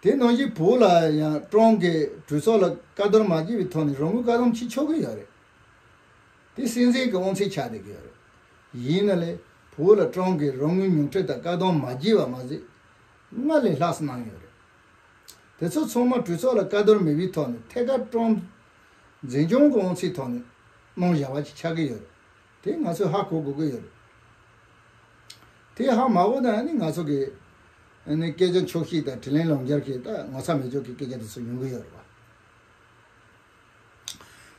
དེ་ནང་བཞིན་བོད་ལ་ཡང་ཀྲོམ་གྱིས་གྲོས་ཚོགས་ལ་བཀའ་བསྡུར་མ་བྱས་པའི་ཐོག་ནས་རོགས་དངུལ་བཀག་སྡོམ་བྱེད་ཆོག་གི་ཡོད་རེད། དེ་སྲིད་འཛིན་གྱི་དབང་ཚད་ཆགས་བསྡད་ཀྱི་ཡོད་རེད། ཡིན་ན་ལས་བོད་ལ་ཀྲོམ་གྱིས་རོགས་དངུལ་ཉུང་འཕྲི་དང་བཀག་སྡོམ་མ་བྱས་པ་མ་ཟད། སྔར་ལས་ལྷག་ཙམ་གནང་ཡོད་རེད། དེ་ཚོ་ཚང་མ་གྲོས་ཚོགས་ལ་བཀའ་བསྡུར་མེད་པའི་ཐོག་ནས་ཐད་ཀར་ཀྲོམ་འཛིན་སྐྱོང་གི་དབང་ཚད་ཐོག་ནས་གནང་བཞག་པ་ཅིག་ཆགས་ཀྱི་ཡོད་རེད། དེ་ང་ཚོས་ཧ་གོ་དགོས་ཀྱི་ཡོད་རེད། དེ་ཧ་མ་གོ་ན་ནི་ང་ཚོ་གི་ནི་སྐད་ཆ་འཁྱོག་བཤད་དང་དྲིན་ལན་ལོག་འཇལ་གྱི་ད་ངོ་ཚ་མེད་ཕྱོགས་ཀྱི་སྐད་ཆ་དེ་ཚོ་ཡོང་གི་ཡོད་རེད་བ།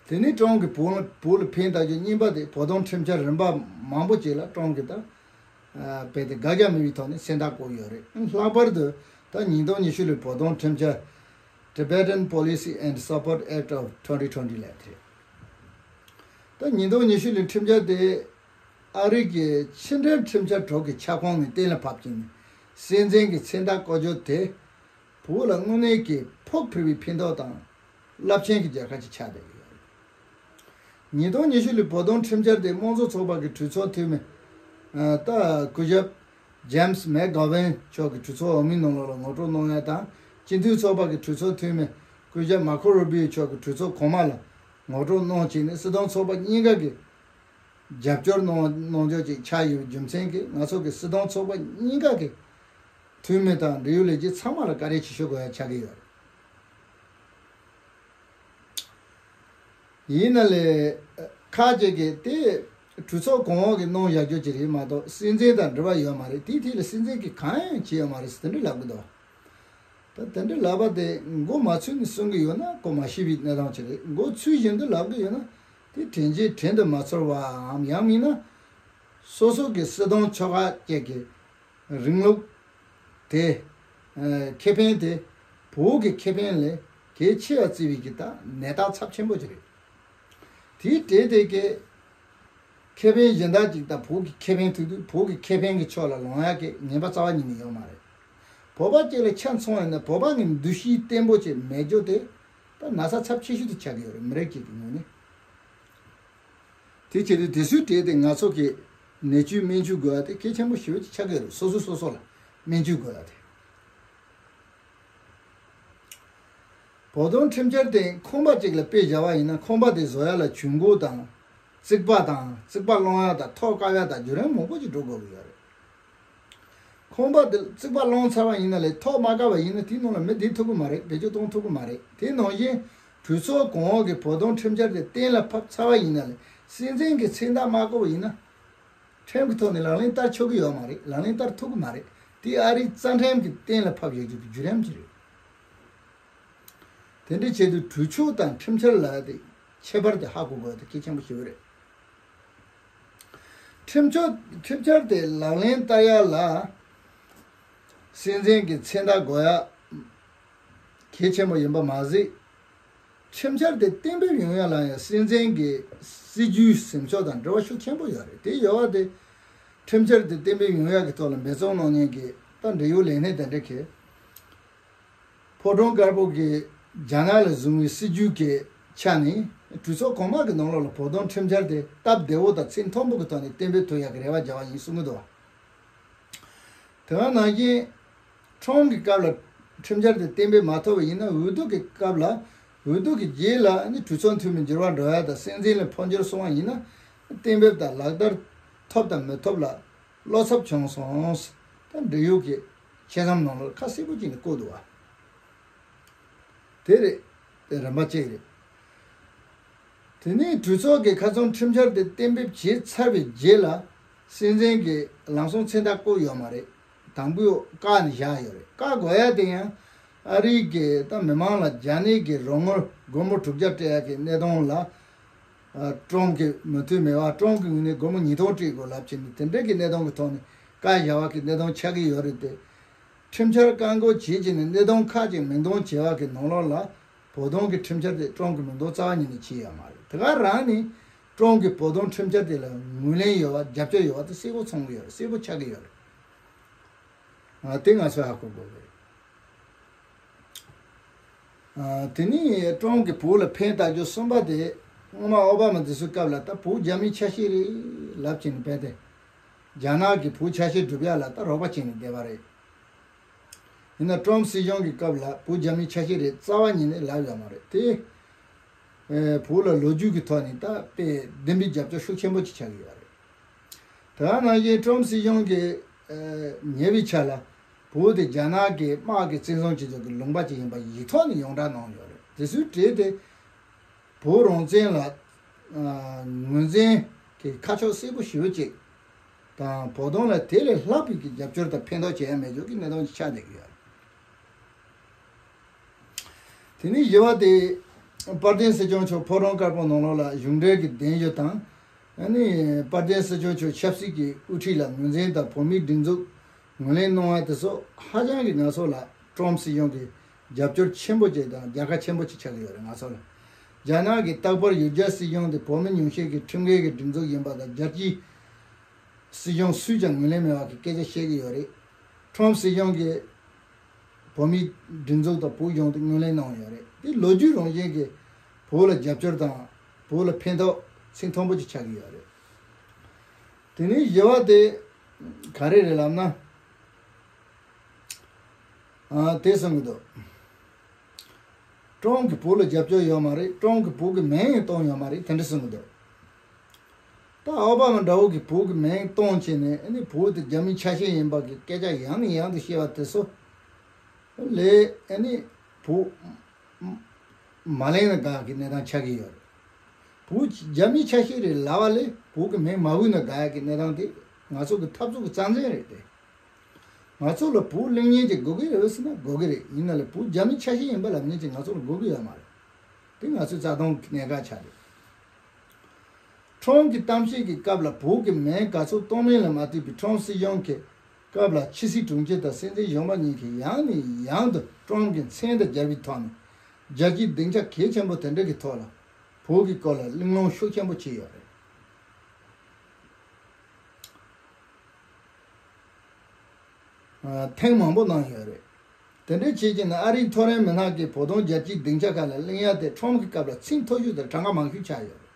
དེ་ནས་ཀྲོམ་གྱིས་བོད་བོད་ལ་ཕན་བཏགས་རྒྱུ་གཉིས་པ་དེ་བོད་དོན་ཁྲིམས་འཆར་རིམ་པ་མང་པོ་ཅིག་ལ་ཀྲོམ་གྱིས་ད་རྦད་དེ་དགག་རྒྱག་མེད་པའི་ཐོག་ནས་མཚན་རྟགས་བཀོད་ཡོད་རེད། ལྷག་པར་དུ་ད་ཉིས་སྟོང་ཉི་ཤུ་ལོའི་བོད་དོན་ཁྲིམས་འཆར། Tibetan Policy and Support Act of twenty twenty ལབ་དེ་རེད། ད་ཉིས་སྟོང་ཉི་ཤུ་ལོའི་ཁྲིམས་འཆར་དེ་ཨ་རི་གི་ཕྱི་འབྲེལ་ཁྲིམས་འཆར་གྲོགས་ཀྱི་ཁྱབ་ཁོངས་ནས་གཏན་ལ་ཕབ་ཀྱིན་སྲིད་འཛིན་གྱི་མཚན་རྟགས་བཀོད་རྒྱུ་དེ་བོད་ལ་དངོས་གནས་ཀྱི་ཕུགས་འཕེར་བའི་ཕན་ཐོགས་དང་རླབས་ཆེན་གྱི་རྒྱལ་ཁ་ཅིག་ཆགས་བསྡད་ཡོད། ཉིས་སྟོང་ཉི་ཤུ་ལོའི་བོད་དོན་ཁྲིམས་འཆར་དེ་དམངས་གཙོ་ཚོགས་པ་གི་གྲོས་ཚོགས་འཐུས་མི་ད་སྐུ་ཞབས་James McGovern མཆོག་གིས་གྲོས་ཚོགས་འོག་མའི་ནང་ལོགས་ལ་ངོ་སྤྲོད་གནང་ཡ་དང་། སྤྱི་འཐུས་ཚོགས་པ་གི་གྲོས་ཚོགས་འཐུས་མི་སྐུ་ཞབས་Marco Rubio མཆོག་གིས་གྲོས་ཚོགས་གོང་མ་ལ་ངོ་སྤྲོད་གནང་བྱས་ནས་སྲིད་དོན་ཚོགས་པ་གཉིས་ཀ་གི་རྒྱབ་སྐྱོར་གནང་གནང་རྒྱུ་ཅིག་ཆགས་ཡོད་པའི་རྒྱུ་མཚན་གྱིས་ང་ཚོ་གི་སྲིད་དོན་ཚོགས་པ་གཉིས་ཀ་གི་འཐུས་མི་དང་འབྲེལ་ཡོད་ལས་བྱེད་ཚང་མ་ལ་བཀའ་དྲིན་ཆེ་ཞུ་དགོས་ཡ་ཆགས་ཀྱི་ཡོད་རེད། ཡིན་ན་ལས་ཁག་ཅིག་གིས་དེ་གྲོས་ཚོགས་གོང་འོག་གིས་གནང་བཞག་རྒྱུ་ཅིག་རེད་མ་གཏོགས་སྲིད་འཛིན་དང་འབྲེལ་བ་ཡོད་མ་རེད། དེའི་ཐད་ལ་སྲིད་འཛིན་གྱིས་གང་ཡང་བྱས་ཡོད་མ་རེད་ཟེར་དེ་འདྲ་ལབ་གི་འདུག་ད་དེ་འདྲ་ལབ་པ་དེ་མགོ་མ་ཚོས་ནས་གསུང་གི་ཡོད་ན་ཁོ་མ་ཤེས་པའི་གནས་སྟངས་ཅིག་རེད། མགོ་ཚོས་བཞིན་དུ་ལབ་གི་ཡོད་ན་དེ་དྲན་རྗེས་དྲན་དུ་མ་ཚོར་བའམ་ཡང་མིན་ན་སོ་སོ་གི་སྲིད་དོན་ཆོལ་ཁ་བཅས་ཀྱི་རིང་ལུགས་དེ། ཨ། ཁེ་ཕན་དེ་བོད་ཀྱི་ཁེ་ཕན་ལས་གལ་ཆེ་བར་བརྩི་བའི་གི་ད་ནད་རྟགས་ཚབས་ཆེན་པོ་ཅིག་རེད། དེའི་གྲས་དེ་གའི་ཁེ་ཕན་གཞན་དག་ཅིག་དང་བོད་ཀྱི་ཁེ་ཕན་ཐུག་དུས་བོད་ཀྱི་ཁེ་ཕན་གྱི་ཕྱོགས་ལ་ལོང་ཡག་གི་ངན་པ་རྩ་བ་ཉིད་ནས་ཡོད་མ་རེད། བོད་པ་གཅིག་ལ་ཆ་མཚོན་ཡོད་ན་བོད་པ་གི་འདུ་ཤེས་བརྟན་པོ་ཅིག་མེད་རྒྱུ་དེ་ ད་ན་ཚ་ཚབས་ཆེ་ཤོས་དེ་ཆགས་ཀྱི་ཡོད་རེད། མི་རིགས་གཅིག་གི་ངོས་ནས། དེ་བྱེད་དུས་དེ་ཚོའི་གྲས་དེ་ང་ཚོ་གི་ནད་བཅོས་སྨན་བཅོས་དགོས་པ་དེ་གལ་ཆེན་པོ་ཞེ་པོ་ཅིག་ཆགས་ཀྱི་ཡོད་རེད། སོ་སོ་སོ་སོ་ལ་སྨན་བཅོས་དགོས་པ་དེ། བོད་དོན་ཁྲིམས་འཆར་དེ་ཁང་པ་གཅིག་ལ་དཔེ་བཞག་པ་ཡིན་ན། ཁང་པ་དེ་བཟོ་ཡ་ལ་ཇུས་འགོད་དང་། རྩིག་པ་དང་། རྩིག་པ་སློང་ཡ་དང་། ཐོག་བཀབ་ཡ་དང་། བརྒྱུད་རིམ་མང་པོ་ཅིག་འགྲོ་དགོས་ཀྱི་ཡོད་རེད། ཁང་པ་དེ་རྩིག་པ་སློང་ཚར་བ་ཡིན་ན་ལས་ཐོག་མ་བཀབ་པ་ཡིན་ན། དེའི་ནང་ལ་མི་བསྡད་ཐུབ་ཀྱི་མ་རེད། བེད་སྤྱོད་གཏོང་ཐུབ་ཀྱི་མ་རེད། དེ་ནང་བཞིན་གྲོས་ཚོགས་གོང་འོག་གི་བོད་དོན་ཁྲིམས་འཆར་དེ་གཏན་ལ་ཕབ་ཚར་བ་ཡིན་ན་ལས་སྲིད་འཛིན་གྱི་མཚན་རྟགས་མ་བཀོད་པ་ཡིན་ན། ཁྲིམས་ཀྱི་ཐོག་ནས་ལག་ལེན་བསྟར་ཆོག་གི་ཡོད་མ་རེད། ལག་ལེན་བསྟར་ཐུབ་ཀྱི་མ་རེད། དེ་ཨ་རིའི་རྩ་ཁྲིམས་ཀྱི་གཏན་ལ་ཕབ་ཡོད་རྒྱུ་གི་བརྒྱུད་རིམ་ཅིག་རེད། དེ་འདྲའི་ཆེད་དུ་གྲོས་ཆོད་དང་ཁྲིམས་འཆར་ལ་དེ་ཁྱད་པར་དེ་ཧ་གོ་དགོས་དེ་གལ་ཆེན་པོ་ཞེ་པོ་རེད། ཁྲིམས་ཆོད་ཁྲིམས་འཆར་དེ་ལག་ལེན་བསྟར་ཡ་ལ་སྲིད་འཛིན་གྱི་མཚན་རྟགས་དགོས་ཡ་གལ་ཆེན་པོ་ཡིན་པ་མ་ཟད། ཁྲིམས་འཆར་དེ་གཏན་འབེབས་ཡོང་ཡ་ལ་ཡང་སྲིད་འཛིན་གྱི་སྲིད་ཇུས་ཟིན་ཕྱོགས་དང་འབྲེལ་བ་ཤུགས་ཆེན་པོ་ཡོད་རེད། དེ་ཡོད་པ་དེ་ཁྲིམས་འཆར་དེ་གཏན་འབེབས་ཡོང་ཡ་གི་ཐོག་ལ་འབད་བརྩོན་གནང་མཁན་གྱི་ད་འབྲེལ་ཡོད་ལས་སྣེ་དེ་འདྲ་གིས། ཕོ་བྲང་དཀར་པོ་གིས་རྒྱ་ནག་ལ་བཟུང་བའི་སྲིད་ཇུས་ཀྱི་ཆ་ནས་གྲོས་ཚོགས་གོང་མ་གི་ནང་ལོགས་ལ་བོད་དོན་ཁྲིམས་འཆར་དེ་སྟབས་བདེ་བོ་དང་ཚད་མཐོན་པོ་གི་ཐོག་ནས་གཏན་འབེབས་ཐུབ་ཡ་གི་རེ་བ་བརྒྱབ་པ་ཡིན་གསུང་གི་འདུག་བ། དེ་ག་ནང་བཞིན། ཁྲོམ་གྱི་སྐབས་ལ་ཁྲིམས་འཆར་དེ་གཏན་འབེབས་མ་ཐུབ་པ་ཡིན་ན། འོས་བསྡུ་གི་སྐབས་ལ། འོས་བསྡུ་གི་རྗེས་ལ་ནི་གྲོས་ཚོགས་འཐུས་མི་འགྱུར་བ་འགྲོ་ཡ་དང་། སྲིད་འཛིན་ལ་འཕོ་འགྱུར་སོང་བ་ཡིན་ན། གཏན་འབེབས་དང་ལག་བསྟར་ཐོབ་དང་མི་ཐོབ་ལ་བློ་འཚབ་བྱུང་སོང་། ད་འབྲེལ་ཡོད་ཀྱི་ཆེད་རྣམ་ནང་ལ་ཁ་གསལ་པོ་བྱས་ནས་བཀོད་འདུག་བ། དེ་རེད། དེ་རིམ་པ་གཅིག་རེད། དེ་ནས་གྲོས་ཚོགས་ཀྱིས་ཁ་ཚོན་ཁྲིམས་འཆར་དེ་གཏན་འབེབས་བྱས་ཚར་བའི་རྗེས་ལ། སྲིད་འཛིན་གྱིས་ལམ་སང་མཚན་རྟགས་བཀོད་ཡོད་མ་རེད། དང་པོ་བཀག་ནས་བཞག་ཡོད་རེད། བཀག་དགོས་ཡ་དེ་ཡང་ཨ་རི་གི་ད་མི་མང་ལ་རྒྱ་ནག་གི་རོགས་དངུལ་སྒོར་མོ་དྲུག་བརྒྱ་སྤྲད་ཡ་གི་གནས་སྟངས་ལ། ཨ། ཀྲོམ་གྱི་མོས་མཐུན་མེད་པ། ཀྲོམ་གྱི་ངོས་ནས་སྒོར་མོ་ཉིས་སྟོང་སྤྲད་དགོས་ལབ་བྱས་ནས། དེ་འདྲ་གི་གནས་སྟངས་ཀྱི་ཐོག་ནས་བཀག་བཞག་པ་གི་གནས་སྟངས་ཆགས་ཀྱི་ཡོད་རེད་དེ། ཁྲིམས་འཆར་བཀག་འགོག་བྱེད་ཀྱི་ནས་གནད་དོན་ཁག་ཅིག་མིང་འདོན་བྱས་པ་གི་ནང་ལོགས་ལ། བོད་དོན་གྱི་ཁྲིམས་འཆར་དེ་ཀྲོམ་གྱི་མིང་འདོན་རྩ་བ་ཉིད་ནས་བྱས་ཡོད་མ་རེད། དེ་ག་རང་ནས་ཀྲོམ་གྱིས་བོད་དོན་ཁྲིམས་འཆར་དེ་ལ་ངོས་ལེན་ཡོད་པ། རྒྱབ་སྐྱོར་ཡོད་པ་དེ་གསལ་པོ་མཚོན་གྱི་ཡོད་རེད། གསལ་པོ་ཆགས་ཀྱི་ཡོད་རེད། ཨ། དེ་ང་ཚོས་ཧ་གོ་དགོས་རེད། ཨ། དེ་ནས་ཀྲོམ་གྱིས་བོད་ལ་ཕན་བཏགས་རྒྱུ་གསུམ་པ་དེ། སྔོན་མ་ཨོ་བྷ་མ་དེ་ཚོའི་སྐབས་ལ་ད་བོད་རྒྱ་མིའི་ཆ་ཤས་རེད་ལབ་བྱས་ནས། དཔེ་དེ་རྒྱ་ནག་གིས་བོད་ཆ་ཤས་སྒྲུབ་ཡ་ལ་ད་རོགས་པ་བྱས་ནས་བསྡད་པ་རེད། ཡིན་ན་ཀྲོམ་སྲིད་གཞུང་གི་སྐབས་ལ་བོད་རྒྱ་མིའི་ཆ་ཤས་རེད་རྩ་བ་ཉིད་ནས་ལབ་ཡོད་མ་རེད་དེ། ཨེ། བོད་ལ་ལོ་རྒྱུས་ཀྱི་ཐོག་ནས་ད་དཔེ་བདེན་པའི་རྒྱབ་སྐྱོར་ཤུགས་ཆེན་པོ་ཅིག་ཆགས་ཀྱི་ཡོད་རེད། དེ་ག་ནང་བཞིན་ཀྲོམ་སྲིད་གཞུང་གིས། ཨེ། ཉེ་བའི་ཆར་ལ་བོད་དེ་རྒྱ་ནག་གི་དམག་གི་བཙན་བཟུང་བྱེད་ཕྱོགས་ཀྱི་ལུང་པ་ཅིག་ཡིན་པ་ཡིག་ཐོག་ནས་ཡོངས་གྲགས་གནང་ཡོད་རེད། དེ་ཚོའི་གྲས་དེ་བོད་རང་བཙན་ལ། ཨ། ངོས་འཛིན་གྱི་ཁ་ཕྱོགས་གསལ་པོ་ཞེ་པོ་ཅིག་དང་། བོད་དོན་ལ་དེ་ལས་ལྷག་པའི་གི་རྒྱབ་སྐྱོར་དང་ཕན་ཐོགས་བྱེད་ཡ་མེད་ཕྱོགས་ཀྱི་གནད་དོན་ཞིག་ཆགས་བསྡད་ཀྱི་ཡོད་རེད། དེ་ནས་བཞི་པ་དེ། དཔལ་ལྡན་སྲིད་སྐྱོང་མཆོག་ཕོ་བྲང་དཀར་པོ་ནང་ལོགས་ལ་གཞུང་འབྲེལ་གྱི་གདན་ཞུ་དང་། ཨ་ནི་དཔལ་ལྡན་སྲིད་སྐྱོང་མཆོག་ཆབ་སྲིད་ཀྱི་དབུ་ཁྲིད་ལ་ངོས་འཛིན་དང་། བོད་མིའི་སྒྲིག་འཛུགས་ངོས་ལེན་གནང་བ་དེ་ཚོ་ཧ་ཅང་གི་ང་ཚོ་ལ་ཀྲོམ་སྲིད་གཞུང་གི་རྒྱབ་སྐྱོར་ཆེན་པོ་ཅིག་དང་རྒྱལ་ཁ་ཆེན་པོ་ཅིག་ཆགས་ཀྱི་ཡོད་རེད། ང་ཚོ་ལ། རྒྱ་ནག་གིས་རྟག་པར་ཡུལ་གྱར་སྲིད་གཞུང་དེ་བོད་མི་ཉུང་ཤས་ཀྱི་ཁྲིམས་འགལ་གྱི་སྒྲིག་འཛུགས་ཡིན་པ་དང་། རྒྱལ་སྤྱིའི་སྲིད་གཞུང་སུས་ཀྱང་ངོས་ལེན་མེད་པ་གི་སྐད་ཆ་བཤད་ཀྱི་ཡོད་རེད། ཀྲོམ་སྲིད་གཞུང་གིས་བོད་མིའི་སྒྲིག་འཛུགས་དང་བོད་གཞུང་དེ་ངོས་ལེན་གནང་ཡོད་རེད། དེ་ལོ་རྒྱུས་རང་བཞིན་གྱིས་བོད་ལ་རྒྱབ་སྐྱོར་དང་བོད་ལ་ཕན་ཐོགས་ཚད་མཐོན་པོ་ཅིག་ཆགས་ཀྱི་ཡོད་རེད། དེ་ནས་བཞི་པ་དེ་ག་རེ་རེད་ལབ་ན། ཨ། དེ་གསུང་གི་འདུག་ཀྲོམ་གྱིས་བོད་ལ་རྒྱབ་སྐྱོར་ཡོད་མ་རེད། ཀྲོམ་གྱིས་བོད་ཀྱི་མིང་ཡང་བཏོན་ཡོད་མ་རེད། དེ་འདྲ་གསུང་གི་འདུག་ད་ཨོ་བྷ་མ་འདྲ་བོ་གིས་བོད་ཀྱི་མིང་བཏོན་བྱས་ནས། ཨ་ནི་བོད་དེ་རྒྱ་མིའི་ཆ་ཤས་ཡིན་པ་གི་སྐད་ཆ་ཡང་ནས་ཡང་དུ་བཤད་པ་དེ་ཚོ་ལས། ཨ་ནི་བོད་མ་གླེང་ན་དགའ་གི་གནས་སྟངས་ཆགས་ཀྱི་ཡོད་རེད། བོད་རྒྱ་མིའི་ཆ་ཤས་རེད་ལབ་པ་ལས་བོད་ཀྱི་མིང་མ་འབོད་ན་དགའ་ཡ་གི་གནས་སྟངས་དེ་ང་ཚོ་གི་འཐབ་རྩོད་ཀྱི་རྩ་འཛིན་རེད་དེ། ང་ཚོ་ལ་བོད་གླེང་མཁན་ཅིག་དགོས་ཀྱི་རེད་ཟེར་ན་དགོས་ཀྱི་རེད། ཡིན་ན་ལས་བོད་རྒྱ་མིའི་ཆ་ཤས་ཡིན་པ་ལབ་མཁན་ཅིག་ང་ཚོ་ལ་དགོས་ཀྱི་ཡོད་མ་རེད། དེ་ང་ཚོའི་རྩ་དོན་གྱི་གནད་འགག་ཆགས་རེད། ཁྲོམ་གྱི་གཏམ་བཤད་ཀྱི་སྐབས་ལ་བོད་ཀྱི་མིང་ག་ཚོད་བཏོན་མིན་ལ་མ་ལྟོས་པའི་ཁྲོམ་སྲིད་གཞུང་གི་སྐབས་ལ་ཕྱི་སྲིད་དྲུང་ཆེ་དང་སྲིད་འཛིན་གཞོན་པ་གཉིས་ཀྱིས་ཡང་ནས་ཡང་དུ་ཁྲོམ་གྱི་མཚན་དང་སྦྱར་བའི་ཐོག་ནས་རྒྱལ་སྤྱིའི་སྡིངས་ཆ་གལ་ཆེན་པོ་དེ་འདྲ་གི་ཐོག་ལ་བོད་ཀྱི་སྐོར་ལ་གླེང་སློང་ཤུགས་ཆེན་པོ་བྱས་ཡོད་རེད། ཨ། ཐེངས་མང་པོ་གནང་ཡོད་རེད། དེ་འདྲའི་བྱེད་ཀྱིན་ཨ་རིའི་མཐོ་རིམ་མི་སྣ་གིས་བོད་དོན་རྒྱལ་སྤྱིའི་སྡིངས་ཆ་ཁག་ལ་གླེང་ཡ་དེ་ཁྲོམ་གྱི་སྐབས་ལ་ཚིག་མཐོ་ཤོས་དང་གྲངས་ཀ་མང་ཤོས་ཆགས་ཡོད་རེད།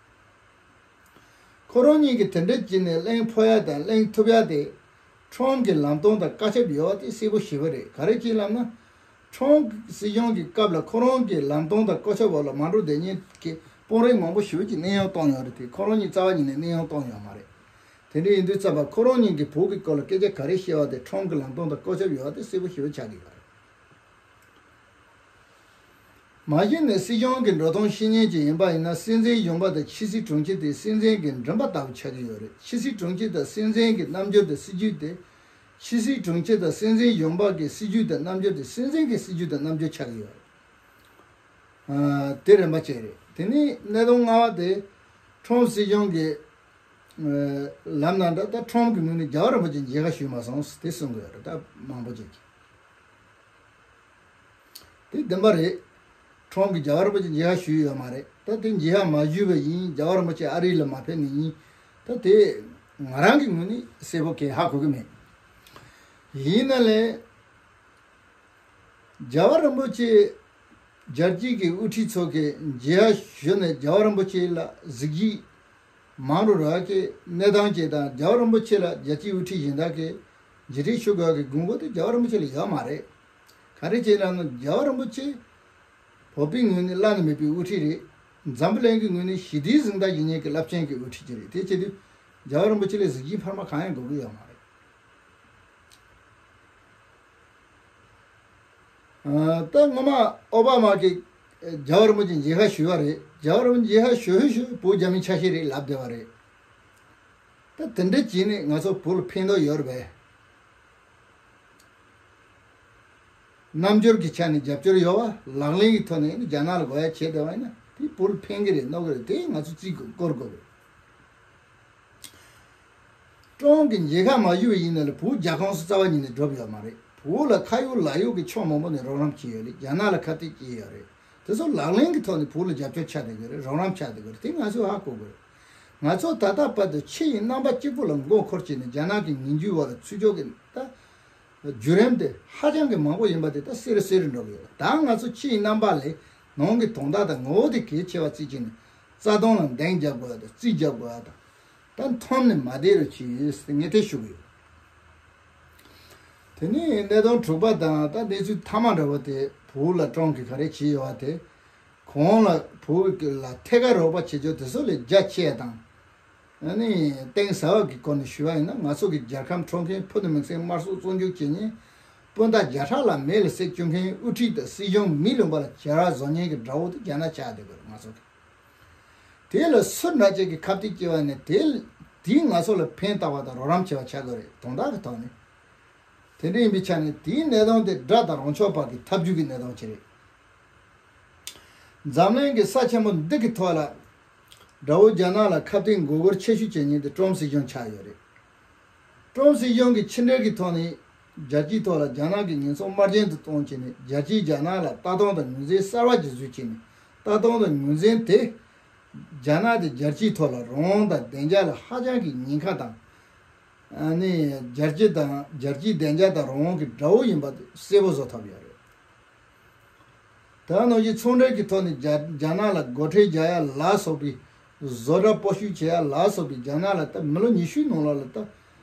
ཁོ་རང་ཉིད་ཀྱིས་དེ་འདྲའི་བྱས་ནས་གླེང་ཕོད་ཡ་དང་གླེང་ཐུབ་ཡ་དེ་ཁྲོམ་གྱི་ལམ་སྟོན་དང་བཀའ་ཁྱབ་ཡོད་པ་དེ་གསལ་པོ་ཞེ་པོ་རེད། ག་རེ་བྱས་ལབ་ན། ཁྲོམ་སྲིད་གཞུང་གི་སྐབས་ལ་ཁོ་རང་གི་ལམ་སྟོན་དང་བཀའ་ཁྱབ་འོག་ལ་མ་འགྲོ་བསྡད་མཁན་གྱི་དཔོན་རིགས་མང་པོ་ཞེ་པོ་ཅིག་གནས་དབྱུང་བཏང་ཡོད་རེད་དེ། ཁོ་རང་ཉིད་རྩ་བ་ཉིད་ནས་གནས་དབྱུང་བཏང་ཡོད་མ་རེད། དེ་འདྲ་ཡིན་དུས་ཙམ་པ་ཁོ་རང་ཉིད་ཀྱིས་བོད་ཀྱི་སྐོར་ལ་སྐད་ཆ་ག་རེ་བཤད་པ་དེ་ཁྲོམ་གྱི་ལམ་སྟོན་དང་བཀའ་ཁྱབ་ཡོད་པ་དེ་གསལ་པོ་ཞེ་པོ་ཆགས་ཀྱི་ཡོད་རེད། མ་གཞི་ནས་སྲིད་གཞུང་གི་འགྲོ་སྟངས་ཤེས་མཁན་ཅིག་ཡིན་པ་ཡིན་ན། སྲིད་འཛིན་གཞོན་པ་དང་ཕྱི་སྲིད་དྲུང་ཆེ་དེ་སྲིད་འཛིན་གྱི་མགྲིན་པ་ལྟ་བུ་ཆགས་ཀྱི་ཡོད་རེད། ཕྱི་སྲིད་དྲུང་ཆེ་དང་སྲིད་འཛིན་གྱི་རྣམ་འགྱུར་དང་སྲིད་ཇུས་དེ། ཕྱི་སྲིད་དྲུང་ཆེ་དང་སྲིད་འཛིན་གཞོན་པ་གི་སྲིད་ཇུས་དང་རྣམ་འགྱུར་དེ་སྲིད་འཛིན་གྱི་སྲིད་ཇུས་དང་རྣམ་འགྱུར་ཆགས་ཀྱི་ཡོད་རེད། ཨ། དེ་རིམ་པ་བཅས་རེད། དེ་ནས་གནད་དོན་ལྔ་པ་དེ་ཁྲོམ་སྲིད་གཞུང་གི་ཨ་ལམ་ནང་འདྲ། ད་ཁྲོམ་གྱི་ངོས་ནས་རྒྱལ་བ་རིན་པོ་ཆེ་མཇལ་ཁ་ཞུས་མ་སོང་དེ་གསུང་གི་ཡོད་རེད། ད་མང་པོ་ཅིག་གིས། དེ་བདེན་པ་རེད། ཁྲོམ་གྱིས་རྒྱལ་བ་རིན་པོ་ཆེ་མཇལ་ཁ་ཞུས་ཡོད་མ་རེད། ད་དེ་མཇལ་ཁ་མ་ཞུས་པ་ཡིན། རྒྱལ་བ་རིན་པོ་ཆེ་ཨ་རི་ལ་མ་ཕེབས་ནི་ཡིན། ད་དེ་ང་རང་གི་ངོས་ནས་གསལ་པོ་གང་ཡང་ཧ་གོ་གི་མེད། ཡིན་ན་ལས། རྒྱལ་བ་རིན་པོ་ཆེ་རྒྱལ་སྤྱིའི་གི་དབུ་ཁྲིད་ཚོ་གིས་མཇལ་ཁ་ཞུས་ནས་རྒྱལ་བ་རིན་པོ་ཆེ་ལ་གཟིགས་རྒྱུ་མང་རུ་རག་གི་གནས་སྟངས་ཅིག་དང་། རྒྱལ་བ་རིན་པོ་ཆེ་ལ་རྒྱལ་སྤྱིའི་དབུ་ཁྲིད་གཞན་དག་གིས་མཇལ་འཕྲད་ཞུ་དགོས་ཀྱི་དགོས་མཁོ་དེ་རྒྱལ་བ་རིན་པོ་ཆེ་ལ་ཡོད་མ་རེད། ག་རེ་བྱས་ལབ་ན། རྒྱལ་བ་རིན་པོ་ཆེ་བོད་པའི་ངོས་ནས་བླ་ན་མེད་པའི་དབུ་ཁྲིད་རེད། འཛམ་བུ་གླིང་གི་ངོས་ནས་ཞི་བདེའི་གཟེངས་རྟགས་ཡིན་མཁན་གྱི་རླབས་ཆེན་གྱི་དབུ་ཁྲིད་ཅིག་རེད། དེ་བྱེད་དུས་རྒྱལ་བ་རིན་པོ་ཆེ་ལ་གཟིགས་རྒྱུའི་འཕར་མ་གང་ཡང་དགོས་ཀྱི་ཡོད་མ་རེད། ཨ། ད་སྔོན་མ་ཨོ་བྷ་མ་གིས་རྒྱལ་བ་རིན་པོ་ཆེ་མཇལ་ཁ་ཞུས་པ་རེད། རྒྱལ་བ་རིན་པོ་ཆེ་མཇལ་ཁ་ཞུ་ཞུ་བོད་རྒྱ་མིའི་ཆ་ཤས་རེད་ལབ་བསྡད་པ་རེད། ད་དེ་འདྲ་བྱས་ནས་ང་ཚོ་བོད་ལ་ཕན་ཐོགས་ཡོད་རེད་པས། རྣམ་འགྱུར་གྱི་ཆ་ནས་རྒྱབ་སྐྱོར་ཡོད་པ། ལག་ལེན་གྱི་ཐོག་ནས་རྒྱ་ནག་ལ་དགོས་ཡ་བྱས་བསྡད་པ་ཡིན་ན་དེ་བོད་ལ་ཕན་གྱི་རེད་མནོ་གི་རེད། དེ་ང་ཚོ་རྩིས་སྐོར་དགོས་རེད། ཀྲུང་གིས་མཇལ་ཁ་མ་ཞུས་པ་ཡིན་ན་ལས་བོད་རྒྱལ་ཁོངས་སུ་རྩ་བ་ཉིད་ནས་འགྲོ་གི་ཡོད་མ་རེད། བོད་ལ་ཁ་ཡོད་ལག་ཡོད་ཀྱི་ཕྱོགས་མང་པོ་ནས་རོགས་རམ་བྱས་ཡོད་རེད། རྒྱ་ནག་ལ་ཁ་གཏད་བཅག་ཡོད་རེད། དེ་ཚོ་ལག་ལེན་གྱི་ཐོག་ནས་བོད་ལ་རྒྱབ་སྐྱོར་ཆགས་བསྡད་ཀྱི་རེད། རོགས་རམ་ཆགས་བསྡད་ཀྱི་རེད། དེ་ང་ཚོས་ཧ་གོ་དགོས་རེད། ང་ཚོ་ད་ལྟ་བར་དུ་ཆུ་ཡི་རྣམ་པ་གཅིག་པུ་ལ་མགོ་འཁོར་བྱས་ནས་རྒྱ་ནག་གི་ངན་ཇུས་འོག་ལ་ཚུད་ཆོག་གི་ད་བརྒྱུད་རིམ་དེ་ཧ་ཅང་གི་མང་པོ་ཡིན་པ་དེ་ད་གསལ་རུ་གསལ་རུ་འགྲོ་གི་ཡོད། ད་ང་ཚོ་ཆུ་ཡི་རྣམ་པ་ལས་ནང་གི་དོན་དག་དང་ངོ་བོ་དེ་གལ་ཆེ་བ་བརྩིས་བྱས་ནས་རྩ་དོན་ལ་འདང་རྒྱབ་དགོས་ཡ་དང་རྩིས་རྒྱབ་དགོས་ཡ་དང་། ད་འཐོམ་ནས་མ་བསྡད་རོགས་གྱིས་ངས་དེ་ཞུ་གི་ཡོད། དེ་ནས་གནད་དོན་དྲུག་པ་དང་ད་གནས་ཚུལ་མཐའ་མ་འདྲ་བོ་དེ་བོད་ལ་ཀྲུང་གིས་ག་རེ་བྱས་ཡོད་པ་དེ། གོང་ལ་བོད་ལ་ཐད་ཀར་རོགས་པ་བྱེད་ཕྱོགས་དེ་ཚོ་ལས་རྒྱ་ཆེ་དང་། ཨ་ནི་གཏིང་ཟབ་པ་གི་སྒོ་ནས་ཞུ་བ་ཡིན་ན། ང་ཚོ་གི་རྒྱལ་ཁམས་འཕྲོག་མཁན་ཕུ་ནུ་མིང་སྲིང་དམར་གསོད་བཙོན་འཇུག་བྱེད་མཁན་སྤུན་ཟླ་བརྒྱ་ཕྲག་ལ་མེ་ལ་བསྲེགས་བཅུག་མཁན་དབུ་ཁྲིད་དང་སྲིད་གཞུང་མི་ལུང་པ་ལ་བྱ་བ་བཟོ་མཁན་གྱི་དགྲ་བོ་དེ་རྒྱ་ནག་ཆགས་བསྡད་དགོས་རེད་ང་ཚོ་གི། དེ་ལ་སུ་འདྲ་ཅིག་གིས་ཁ་གཏད་བཅག་པ་ནས་དེ་དེས་ང་ཚོ་ལ་ཕན་བཏགས་པ་དང་རོགས་རམ་བྱས་པ་ཆགས་དགོས་རེད། དོན་དག་གི་ཐོག་ནས། དེ་འདྲ་ཡིན་པའི་ཆ་ནས་དེའི་གནད་དོན་དེ་དགྲ་དང་རོགས་ཕྱོགས་བར་གྱི་འཐབ་ཇུས་ཀྱི་གནད་དོན་ཅིག་རེད། འཛམ་གླིང་གི་ས་ཆེན་པོ་འདི་གི་ཐོག་ལ་དགྲ་བོ་རྒྱ་ནག་ལ་ཁ་གཏད་མགོ་སྒུར་ཆེ་ཤོས་བྱེད་མཁན་དེ་ཀྲུང་སྲིད་གཞུང་ཆགས་ཡོད་རེད། ཀྲུང་སྲིད་གཞུང་གིས་ཕྱི་འབྲེལ་གྱི་ཐོག་ནས་རྒྱལ་སྤྱིའི་ཐོག་ལ་རྒྱ་ནག་གི་ཉེས་ཚབས་དམར་རྗེན་དུ་གཏོང་བྱས་ནས། རྒྱལ་སྤྱིས་རྒྱ་ནག་ལ་ལྟ་སྟངས་དང་ངོས་འཛིན་གསར་བ་ཅིག་བཟོས་བྱས་ནས། ལྟ་སྟངས་དང་ངོས་འཛིན་དེ་རྒྱ་ནག་དེ་རྒྱལ་སྤྱིའི་ཐོག་ལ་རང་དབང་དང་བདེ་འཇགས་ལ་ཧ་ཅང་གི་ཉེན་ཁ་དང་། ཨ་ནི་རྒྱལ་སྤྱི་དང་རྒྱལ་སྤྱིའི་བདེ་འཇགས་དང་རང་དབང་གི་དགྲ་བོ་ཡིན་པ་དེ་གསལ་པོ་བཟོ་ཐུབ་ཡོད་རེད། ད་ནང་བཞིན་ཚོང་འབྲེལ་གྱི་ཐོག་ནས་རྒྱ་རྒྱ་ནག་ལ་སྒོ་ཁྲལ་རྒྱག་ཡ་ལ་སོགས་པའི། བཟོ་གྲྭ་སྤོ་བཤུད་བྱེད་ཡ་ལ་སོགས་པའི་རྒྱ་ནག་ལ་ད་མི་ལོ་ཉི་ཤུའི་ནང་ལོགས་ལ་ད་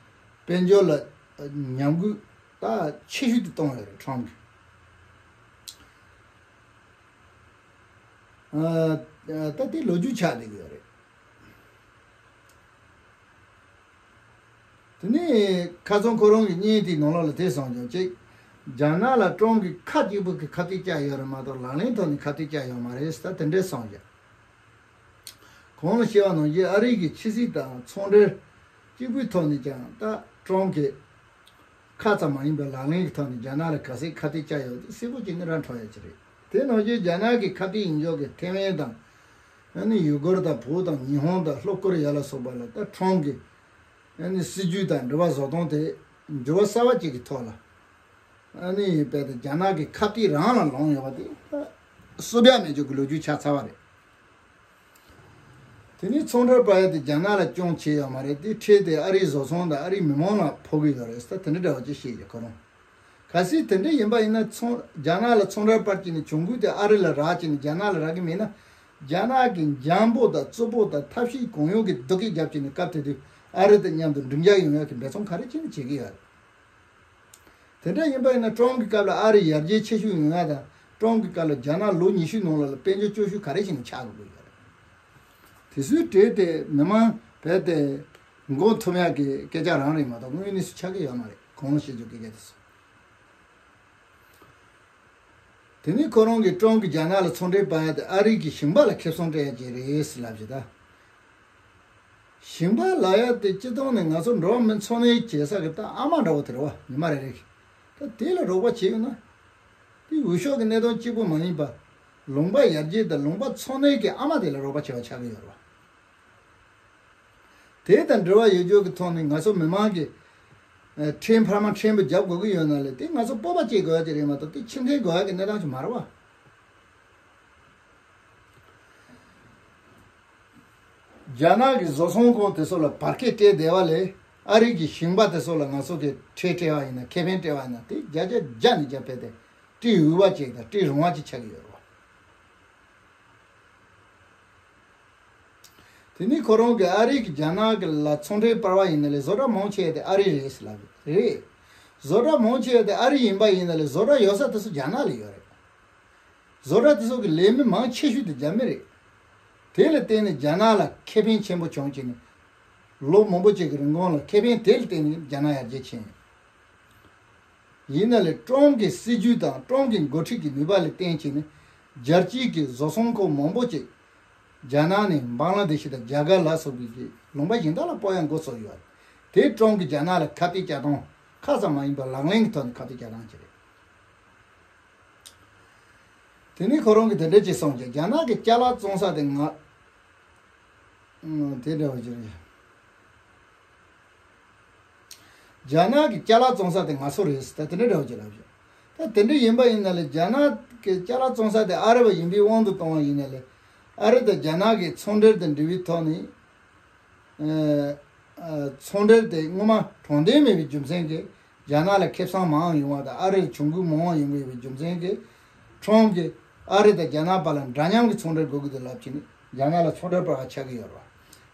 དཔལ་འབྱོར་ལ་ཉམས་རྒུད་ད་ཆེ་ཤོས་དེ་བཏང་ཡོད་རེད་ཁྲོམ་གྱིས། ཨ་ད་དེ་ལོ་རྒྱུས་ཆགས་བསྡད་ཀྱི་ཡོད་རེད། དེ་ནས་ཁ་སང་ཁོ་རང་གི་བརྙན་དེའི་ནང་ལོགས་ལ་དེ་གསུངས་བྱུང་ཅིག་རྒྱ་ནག་ལ་ཀྲུང་གིས་ཁ་གཅིག་པུ་གི་ཁ་གཏད་བཅག་ཡོད་རེད་མ་གཏོགས་ལག་ལེན་ཐོག་ནས་ཁ་གཏད་བཅག་ཡོད་མ་རེད་ཟེར་ད་དེ་འདྲས་གསུངས་བྱུང་། གོང་ལ་བཤད་པ་ནང་བཞིན་ཨ་རི་གི་ཕྱི་སྲིད་དང་ཚོང་འབྲེལ་གཅིག་པུའི་ཐོག་ནས་ཀྱང་ད་ཀྲུང་གིས་ཁ་ཙམ་མ་ཡིན་པའི་ལག་ལེན་གྱི་ཐོག་ནས་རྒྱ་ནག་ལ་ག་ཚད་ཁ་གཏད་བཅག་ཡོད་དེ་གསལ་པོ་བྱས་ནས་ར་འཕྲོད་ཡ་ཅིག་རེད། དེ་ནང་བཞིན་རྒྱ་ནག་གི་ཁ་གཏད་ཡིན་ཕྱོགས་ཀྱི་ཐེ་ཝན་དང་། ཨ་ནི་ཡུ་གུར་དང་བོད་དང་ཉི་ཧོང་དང་ལྷོ་ཀོ་རི་ཡ་ལ་སོགས་པ་ལ་ད་ཁྲོམ་གྱི་ཨ་ནི་སྲིད་ཇུས་དང་འབྲེལ་བ་བཟོ་སྟངས་དེ་འགྱུར་བ་གསར་བ་ཅིག་གི་ཐོག་ལ་ཨ་ནི་དཔེ་དེ་རྒྱ་ནག་གི་ཁ་གཏད་རང་ལ་ལངས་ཡོད་པ་དེ་ད་བསུབ་ཡ་མེད་ཅོག་གི་ལོ་རྒྱུས་ཆགས་ཚར་བ་རེད། དེ་ནས་ཚོང་འབྲེལ་པ་ཡ་དེ་རྒྱ་ནག་ལ་སྐྱོན་བྱས་ཡོད་མ་རེད་དེ། ཁྲལ་དེ་ཨ་རིའི་བཟོ་ཚོང་དང་ཨ་རིའི་མི་མང་ལ་ཕོག་གི་ཡོད་རེད་ཟེར་དེ་འདྲ་འདྲ་བ་ཅིག་བཤད་ཀྱི་ཁོ་རང་། གལ་སྲིད་དེ་འདྲ་ཡིན་པ་ཡིན་ན། ཚོང་རྒྱ་ནག་ལ་ཚོང་རར་སྤར་གྱི་ནི་གྱོང་གུན་དེ་ཨ་རི་ལ་རག་གྱི་ནི་རྒྱ་ནག་ལ་རག་གི་མེད་ན། རྒྱ་ནག་གི་འཇམ་པོ་དང་རྩུབ་པོ་དང་ཐབས་ཤེས་གང་ཡོང་གི་སྡུག་སྐད་རྒྱབ་ཀྱི་ནི་སྐབས་དེ་དུས་ཨ་རི་དང་མཉམ་དུ་འགྲིག་འཇགས་ཡོང་ཡག་གི་འབད་བརྩོན་ག་རེ་བྱས་ནས་བྱེད་ཀྱི་ཡོད། དེ་འདྲ་ཡིན་པ་ཡིན་ན་ཀྲོམ་གྱི་སྐབས་ལ་ཨ་རི་ཡར་རྒྱས་ཆེ་ཤོས་ཡོང་ཡག་དང་། ཀྲོམ་གྱི་སྐབས་ལ་རྒྱ་ནག་ལོ་ཉི་ཤུའི་ནང་ལ་ལ་དཔལ་འབྱོར་སྐྱོ་ཤོས་ག་རེ་བྱས་ནས་ཆགས་དགོས་ཀྱི་ཡོད་རེད། དེ་ཚོའི་གྲས་དེ་མི་མང་རྦད་དེ་མགོ་འཐོམ་ཡག་གི་སྐད་ཆ་རང་རེད་མ་གཏོགས་དངོས་གནས་སུ་ཆགས་ཀྱི་ཡོད་མ་རེད། གོང་ལ་བཤད་རྒྱུ་སྐད་ཆ་དེ་ཚོ། དེ་ནས་ཁོ་རང་གིས་ཀྲོམ་གྱིས་རྒྱ་ནག་ལ་ཚོང་འབྲེལ་སྤར་ཡག་དེ་ཨ་རི་གི་ཞིང་པ་ལ་ཁེ་བཟང་སྤྲད་ཡག་ཅིག་རེད་ཟེར་ལབ་བྱས་ད། ཞིང་པ་ལབ་ཡག་དེ་སྤྱིར་བཏང་ནས་ང་ཚོ་འགྲོ་བ་མི་འཚོ་གནས་བྱེད་ས་གི་ད་ཨ་མ་འདྲ་བོ་དེ་རེད་བ། ཉི་མ་རེ་རེ་གི་ད་དེ་ལ་རོགས་པ་བྱས་ཡོད་ན། དེ་འོས་ཤོག་གི་གནས་སྟངས་གཅིག་པུ་མ་ཡིན་པ། ལུང་པ་ཡར་རྒྱས་དང་ལུང་པ་འཚོ་གནས་ཀྱི་ཨ་མ་དེ་ལ་རོགས་པ་བྱས་པ་ཆགས་ཀྱི་ཡོད་རེད་བ། དེ་དང་འབྲེལ་བ་ཡོད་རྒྱུ་གི་ཐོག་ནས་ང་ཚོ་མི་མང་གིས་ཨ་ཁྲལ་འཕར་མ་ཕྲན་བུ་རྒྱབ་དགོས་ཀྱི་ཡོད་ན་ལས། དེ་ང་ཚོ་སྤོབས་པ་སྐྱེ་དགོས་ཡག་ཅིག་རེད་མ་གཏོགས་དེ་ཕྱིར་འཐེན་དགོས་ཡག་གི་གནས་སྟངས་ཅིག་མ་རེད་བ། རྒྱ་ནག་གི་བཟོ་ཚོང་ཁང་དེ་ཚོ་ལ་བར་ཁེ་སྤྲད་བསྡད་པ་ལས། ཨ་རི་གི་ཞིང་པ་དེ་ཚོ་ལ་ང་ཚོ་གིས་ཁྲལ་སྤྲད་པ་ཡིན་ན། ཁེ་ཕན་སྤྲད་པ་ཡིན་ན། དེ་བརྒྱ་ཆ་བརྒྱ་ནས་བརྒྱ་རྦད་དེ་སྤྲད་འོས་པ་ཅིག་དང་སྤྲད་རུང་བ་ཅིག་ཆགས་ཀྱི་ཡོད་རེད་བ། དེ་ནས་ཁོ་རང་གིས་ཨ་རི་གིས་རྒྱ་ནག་གི་ལ་ཚོང་འབྲེལ་སྤར་བ་ཡིན་ན་ལས་བཟོ་གྲྭ་མང་ཆེ་བ་དེ་ཨ་རི་རེད་ཟེར་ལབ་ཡོད་རེད། བཟོ་གྲྭ་མང་ཆེ་བ་དེ་ཨ་རི་ཡིན་པ་ཡིན་ན་ལས་བཟོ་གྲྭ་ཡོད་ས་དེ་ཚོ་རྒྱ་ནག་ལ་ཡོད་རེད། བཟོ་གྲྭ་དེ་ཚོ་གི་ལས་མི་མང་ཆེ་ཤོས་དེ་རྒྱ་མི་རེད། དེ་ལ་བརྟེན་ནས་རྒྱ་ནག་ལ་ཁེ་ཕན་ཆེན་པོ་བྱུང་བྱས་ནས། ལོ་མང་པོ་ཅིག་གི་རིང་གོང་ལ་ཁེ་ཕན་དེ་ལ་བརྟེན་ནས་རྒྱ་ནག་ཡར་རྒྱས་ཕྱིན་ཡོད། ཡིན་ན་ལས་ཀྲོམ་གྱི་སྲིད་ཇུས་དང་ཀྲོམ་གྱི་འགོ་ཁྲིད་ཀྱི་ནུས་པ་ལ་བརྟེན་བྱས་ནས། རྒྱལ་སྤྱིའི་གི་བཟོ་ཚོང་ཁང་མང་པོ་ཅིག་རྒྱ་ནག་ནས་བང་ལ་དེ་ཤི་དང་རྒྱ་གར་ལ་སོགས་པའི་གི་ལུང་པ་གཞན་དག་ལ་སྤོ་ཡག་འགོ་ཚུགས་ཡོད། དེ་ཀྲོམ་གྱིས་རྒྱ་ནག་ལ་ཁ་གཏད་བཅག་སྟངས་ཁ་ཙམ་མ་ཡིན་པར་ལག་ལེན་གྱི་ཐོག་ནས་ཁ་གཏད་བཅག་སྟངས་ཅིག་རེད། དེ་ནས་ཁོ་རང་གིས་དེ་འདྲ་ཅིག་གསུངས་ཀྱང་། རྒྱ་ནག་གི་ཅ་ལག་བཙོང་ས་དེ་ང་། ཨང་། དེ་འདྲ་བ་ཅིག་རེད། རྒྱ་ནག་གི་ཅ་ལག་བཙོང་ས་དེ་ང་ཚོ་རེད་ཟེར། ད་དེ་འདྲ་འདྲ་བ་ཅིག་ལབ་བྱུང་། ད་དེ་འདྲ་ཡིན་པ་ཡིན་ན་ལས། རྒྱ་ནག་གི་ཅ་ལག་བཙོང་ས་དེ་ཨ་རི་བ་ཡིན་པའི་དབང་དུ་བཏང་བ་ཡིན་ན་ལས། ཨ་རི་དང་རྒྱ་ནག་གི་ཚོང་འབྲེལ་དང་འབྲེལ་བའི་ཐོག་ནས། ཨ་ཨ་ཚོང་འབྲེལ་དེ་སྔོན་མ་དྲང་བདེན་མེད་པའི་རྒྱུ་མཚན་གྱིས་རྒྱ་ནག་ལ་ཁེ་བཟང་མང་བ་ཡོང་བ་དང་། ཨ་རི་ལ་གྱོང་གུན་མང་བ་ཡོང་གི་ཡོད་པའི་རྒྱུ་མཚན་གྱིས། ཁྲོམ་གྱིས་ཨ་རི་དང་རྒྱ་ནག་བར་ལ་འདྲ་མཉམ་གྱི་ཚོང་འབྲེལ་དགོས་ཀྱི་འདུག་ལབ་བྱས་ནས་རྒྱ་ནག་ལ་ཚོང་འབྲེལ་སྤར་བ་ཆགས་ཀྱི་ཡོད་རེད་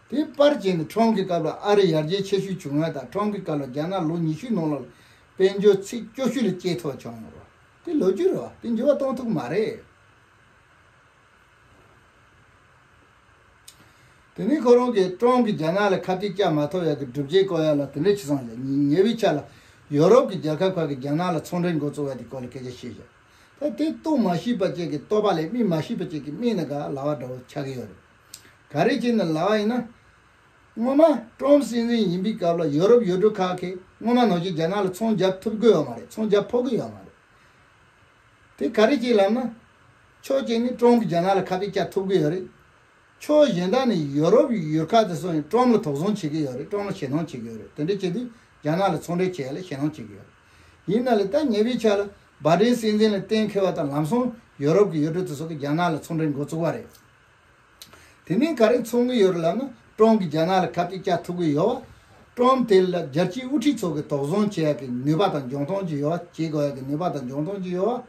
བ། དེ་སྤར་བྱས་ནས་ཁྲོམ་གྱི་སྐབས་ལ་ཨ་རི་ཡར་རྒྱས་ཆེ་ཤོས་བྱུང་ཡ་དང་། ཁྲོམ་གྱི་སྐབས་ལ་རྒྱ་ནག་ལོ་ཉི་ཤུའི་ནང་ལ་དཔལ་འབྱོར་ཚད་སྐྱོ་ཤོས་ལ་སྐྱེས་ཐུབ་པ་བྱུང་ཡོད་རེད་བ། དེ་ལོ་རྒྱུས་རེད་བ། དེ་འགྱུར་བ་གཏོང་ཐུབ་ཀྱི་མ་རེད། དེ་ནས་ཁོ་རང་གིས་ཀྲོམ་གྱིས་རྒྱ་ནག་ལ་ཁ་གཏད་བཅག་མ་ཐུབ་ཡག་གི་སྒྲུབ་བྱེད་བཀོད་ཡག་ལ་དེ་འདྲ་ཅིག་གསུངས་ཡོད། ཉེ་བའི་ཆར་ལ་ཡོ་རོབ་ཀྱི་རྒྱལ་ཁབ་ཁག་གིས་རྒྱ་ནག་ལ་ཚོང་འབྲེལ་འགོ་བཙུགས་པ་དེ་སྐོར་ལ་སྐད་ཆ་བཤད་ཤག་ད་དེ་ལྟོ་མ་ཤེས་པ་ཅིག་གི་ལྟོ་པ་ལས། མིག་མ་ཤེས་པ་ཅིག་གི་མིག་ནང་ག་ལབ་པ་འདྲ་བོ་ཆགས་ཀྱི་ཡོད་རེད། ག་རེ་བྱས་ནས་ལབ་པ་ཡིན་ན། སྔོན་མ་ཀྲོམ་སྲིད་འཛིན་ཡིན་པའི་སྐབས་ལ་ཡོ་རོབ་ཡུལ་གྲུ་ཁག་གིས་སྔོན་མ་ནང་བཞིན་རྒྱ་ནག་ལ་ཚོང་རྒྱག་ཐུབ་ཀྱི་ཡོད་མ་རེད། ཚོང་རྒྱག་ཕོད་ཀྱི་ཡོད་མ་རེད། དེ་ག་རེ་བྱས་ལབ་ན། ཕྱོགས་གཅིག་ནས་ཀྲོམ་གྱིས་རྒྱ་ནག་ལ་ཁ་གཏད་བཅག་ཐུབ་ཀྱི་ཡོད་རེད། ཕྱོགས་གཞན་དག་ནས་ཡོ་རོབ་ཡུལ་ཁག་དེ་ཚོ་ཡང་ཀྲོམ་ལ་དོགས་ཟོན་བྱེད་ཀྱི་ཡོད་རེད། ཀྲོམ་ལ་ཞེད་སྣང་བྱེད་ཀྱི་ཡོད་རེད། དེ་འདྲ་བྱེད་དུས་རྒྱ་ནག་ལ་ཚོང་འབྲེལ་བྱེད་ཡ་ལ་ཞེད་སྣང་བྱེད་ཀྱི་ཡོད་རེད། ཡིན་ན་ལས་ད་ཉེ་བའི་ཆར་ལ་བྷའི་ཌེན་སྲིད་འཛིན་ལ་གཏན་འཁེལ་བ་དང་། ལམ་སང་ཡོ་རོབ་ཀྱི་ཡུལ་གྲུ་དེ་ཚོ་གིས་རྒྱ་ནག་ལ་ཚོང་འབྲེལ་འགོ་བཙུགས་པ་རེད། དེ་ནས་ག་རེ་མཚོན་གྱི་ཡོད་རེད་ལབ་ན། ཀྲོམ་གྱིས་རྒྱ་ནག་ལ་ཁ་གཏད་བཅག་ཐུབ་ཀྱི་ཡོད་པ། ཀྲོམ་དེ་ལ་རྒྱལ་སྤྱིའི་དབུ་ཁྲིད་ཚོ་གིས་དོགས་ཟོན་བྱེད་ཡག་གི་ནུས་པ་དང་འཇོན་ཐང་ཅིག་ཡོད་པ། བྱེད་དགོས་ཡག་གི་ནུས་པ་དང་འཇོན་ཐང་ཅིག་ཡོད་པ།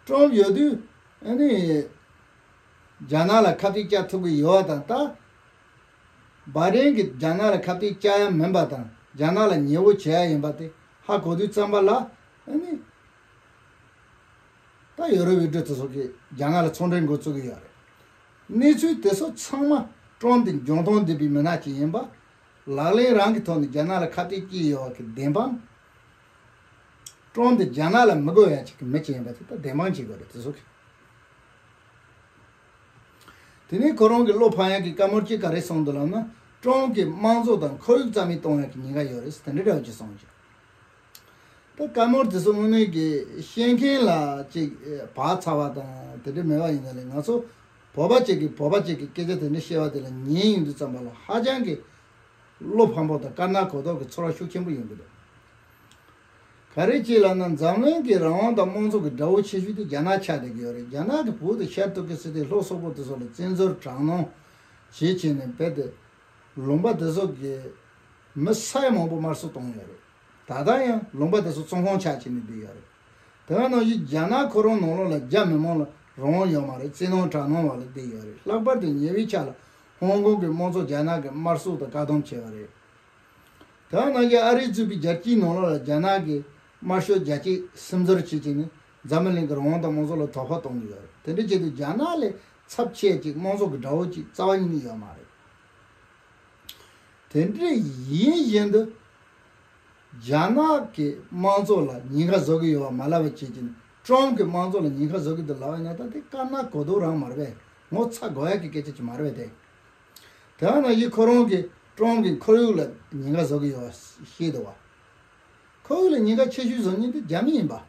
ཀྲོམ་ཡོད་དུས་ཨ་ནི་རྒྱ་ནག་ལ་ཁ་གཏད་བཅག་ཐུབ་ཀྱི་ཡོད་པ་དང་། ད་བྷའི་ཌེན་གྱིས་རྒྱ་ནག་ལ་ཁ་གཏད་བཅག་ཡ་མིན་པ་དང་། རྒྱ་ནག་ལ་ཉེ་བོ་བྱེད་ཡ་ཡིན་པ་དེ་ཧ་གོ་དུས་ཙམ་པ་ལ། ཨ་ནི་ད་ཡོ་རོབ་ཡུལ་གྲུ་དེ་ཚོ་གིས་རྒྱ་ནག་ལ་ཚོང་འབྲེལ་འགོ་བཙུགས་ཀྱི་ཡོད་རེད། གནས་ཚུལ་དེ་ཚོ་ཚང་མ་ཀྲོམ་དེ་འཇོན་ཐང་ལྡན་པའི་མི་སྣ་ཅིག་ཡིན་པ། ལག་ལེན་རང་གི་ཐོག་ནས་རྒྱ་ནག་ལ་ཁ་གཏད་བཅག་ཡོད་པ་གི་བདེན་དཔང་། ཀྲོམ་དེ་རྒྱ་ནག་ལ་མི་དགོས་ཡ་ཅིག་གི་མི་ཅིག་ཡིན་པ་དེ་ད་བདེན་དཔང་བྱེད་དགོས་རེད། དེ་ཚོ་གི། དེ་ནས་ཁོ་རང་གི་བློ་ཕམ་ཡག་གི་བཀའ་མོལ་གཅིག་ག་རེ་གསུངས་འདུག་ལབ་ན། ཀྲོམ་གྱིས་དམངས་གཙོ་དང་ཁོར་ཡུག་རྩ་མེད་གཏོང་ཡག་གི་ཉེན་ཁ་ཡོད་རེད་ཟེར། དེ་འདྲ་འདྲ་བོ་ཅིག་གསུངས་བྱུང་། ད་བཀའ་མོལ་དེ་ཚོ་དངོས་གནས་ཀྱི་བཤད་མཁན་ལ་ཅིག་བག་ཚ་བ་དང་དེ་འདྲ་མེད་པ་ཡིན་ན་ལས། ང་ཚོ་བོད་པ་ཅིག་གིས་བོད་པ་ཅིག་གིས་སྐད་ཆ་དེ་འདྲ་བཤད་པ་དེ་ལ་ཉན་ཡོང་དུས་ཙམ་པ་ལ་ཧ་ཅང་གི་བློ་ཕམ་པོ་དང་དཀར་ནག་གོ་ལྡོག་གི་ཚོར་བ་ཤུགས་ཆེན་པོ་ཡོང་གི་འདུག་ག་རེ་བྱས་ལབ་ན། འཛམ་གླིང་གི་རང་དབང་དང་དམངས་གཙོ་གི་དགྲ་བོ་ཆེ་ཤོས་དེ་རྒྱ་ནག་ཆགས་བསྡད་ཀྱི་ཡོད་རེད། རྒྱ་ནག་གི་བོད་དེ་ཤར་ཏུར་ཀི་སི་ཐན་ལྷོ་སོག་པོ་དེ་ཚོ་ལ་བཙན་འཛུལ་དྲག་གནོན་བྱེད་བྱས་ནས་རྦད་དེ་ལུང་པ་དེ་ཚོ་གི་མི་ས་ཡ་མང་པོ་དམར་གསོད་བཏང་ཡོད་རེད། ད་ ད་ལྟ་ཡང་ལུང་པ་དེ་ཚོ་བཙོན་ཁང་ཆགས་བྱས་ནས་བསྡད་ཡོད་རེད། དེ་ག་ནང་བཞིན་རྒྱ་ནག་ཁོ་རང་ནང་ལོགས་ལ་རྒྱ་མི་མང་ལ་རང་དབང་ཡོད་མ་རེད། བཙན་གནོན་དྲག་གནོན་འོག་ལ་བསྡད་ཡོད་རེད། ལྷག་པར་དུ་ཉེ་བའི་ཆར་ལ་ཧོང་ཀོང་གི་དམངས་གཙོ་རྒྱ་ནག་གིས་དམར་གསོད་དང་བཀག་སྡོམ་བྱས་པ་རེད། དེ་ག་ནང་བཞིན་ཨ་རི་གཙོས་པའི་རྒྱལ་སྤྱིའི་ནང་ལོགས་ལ་རྒྱ་ནག་གིས་དམར་ཤོག་རྒྱལ་གཅེས་སིམ་འཛུལ་བྱེད་བྱས་ནས་འཛམ་བུ་གླིང་གི་རང་དབང་དང་དམངས་གཙོ་ལ་དོ་ཕོག་གཏོང་གི་ཡོད་རེད། དེ་འདྲ་བྱས་དུས་རྒྱ་ནག་ལས་ཚབས་ཆེ་ཅིག་དམངས་གཙོ་གི་དགྲ་བོ་ཅིག་རྩ་བ་ཉིད་ནས་ཡོད་མ་རེད། དེ་འདྲ་ཡིན་བཞིན་དུ། རྒྱ་ནག་གི་དམངས་གཙོ་ལ་ཉེན་ཁ་བཟོ་གི་ཡོད་པ་མ་ལབ་པ་བྱེད་ཀྱིན་ཀྲོམ་གྱི་དམངས་གཙོ་ལ་ཉེན་ཁ་བཟོ་གི་འདུག་ལབ་པ་ཡིན་ན། ད་དེ་དཀར་ནག་གོ་ལྡོག་རང་མ་རེད་པས། ངོ་ཚ་དགོས་ཡག་གི་སྐད་ཆ་ཅིག་མ་རེད་པས། དེ་དེ་ནང་བཞིན་ཁོ་རང་གིས་ཀྲོམ་གྱི་ཁོར་ཡུག་ལ་ཉེན་ཁ་བཟོ་གི་ཡོད་པ་ཤེས་འདུག་བ། ཁོར་ཡུག་ལ་ཉེན་ཁ་ཆེ་ཤོས་བཟོ་མཁན་དེ་རྒྱ་མི་ཡིན་པ།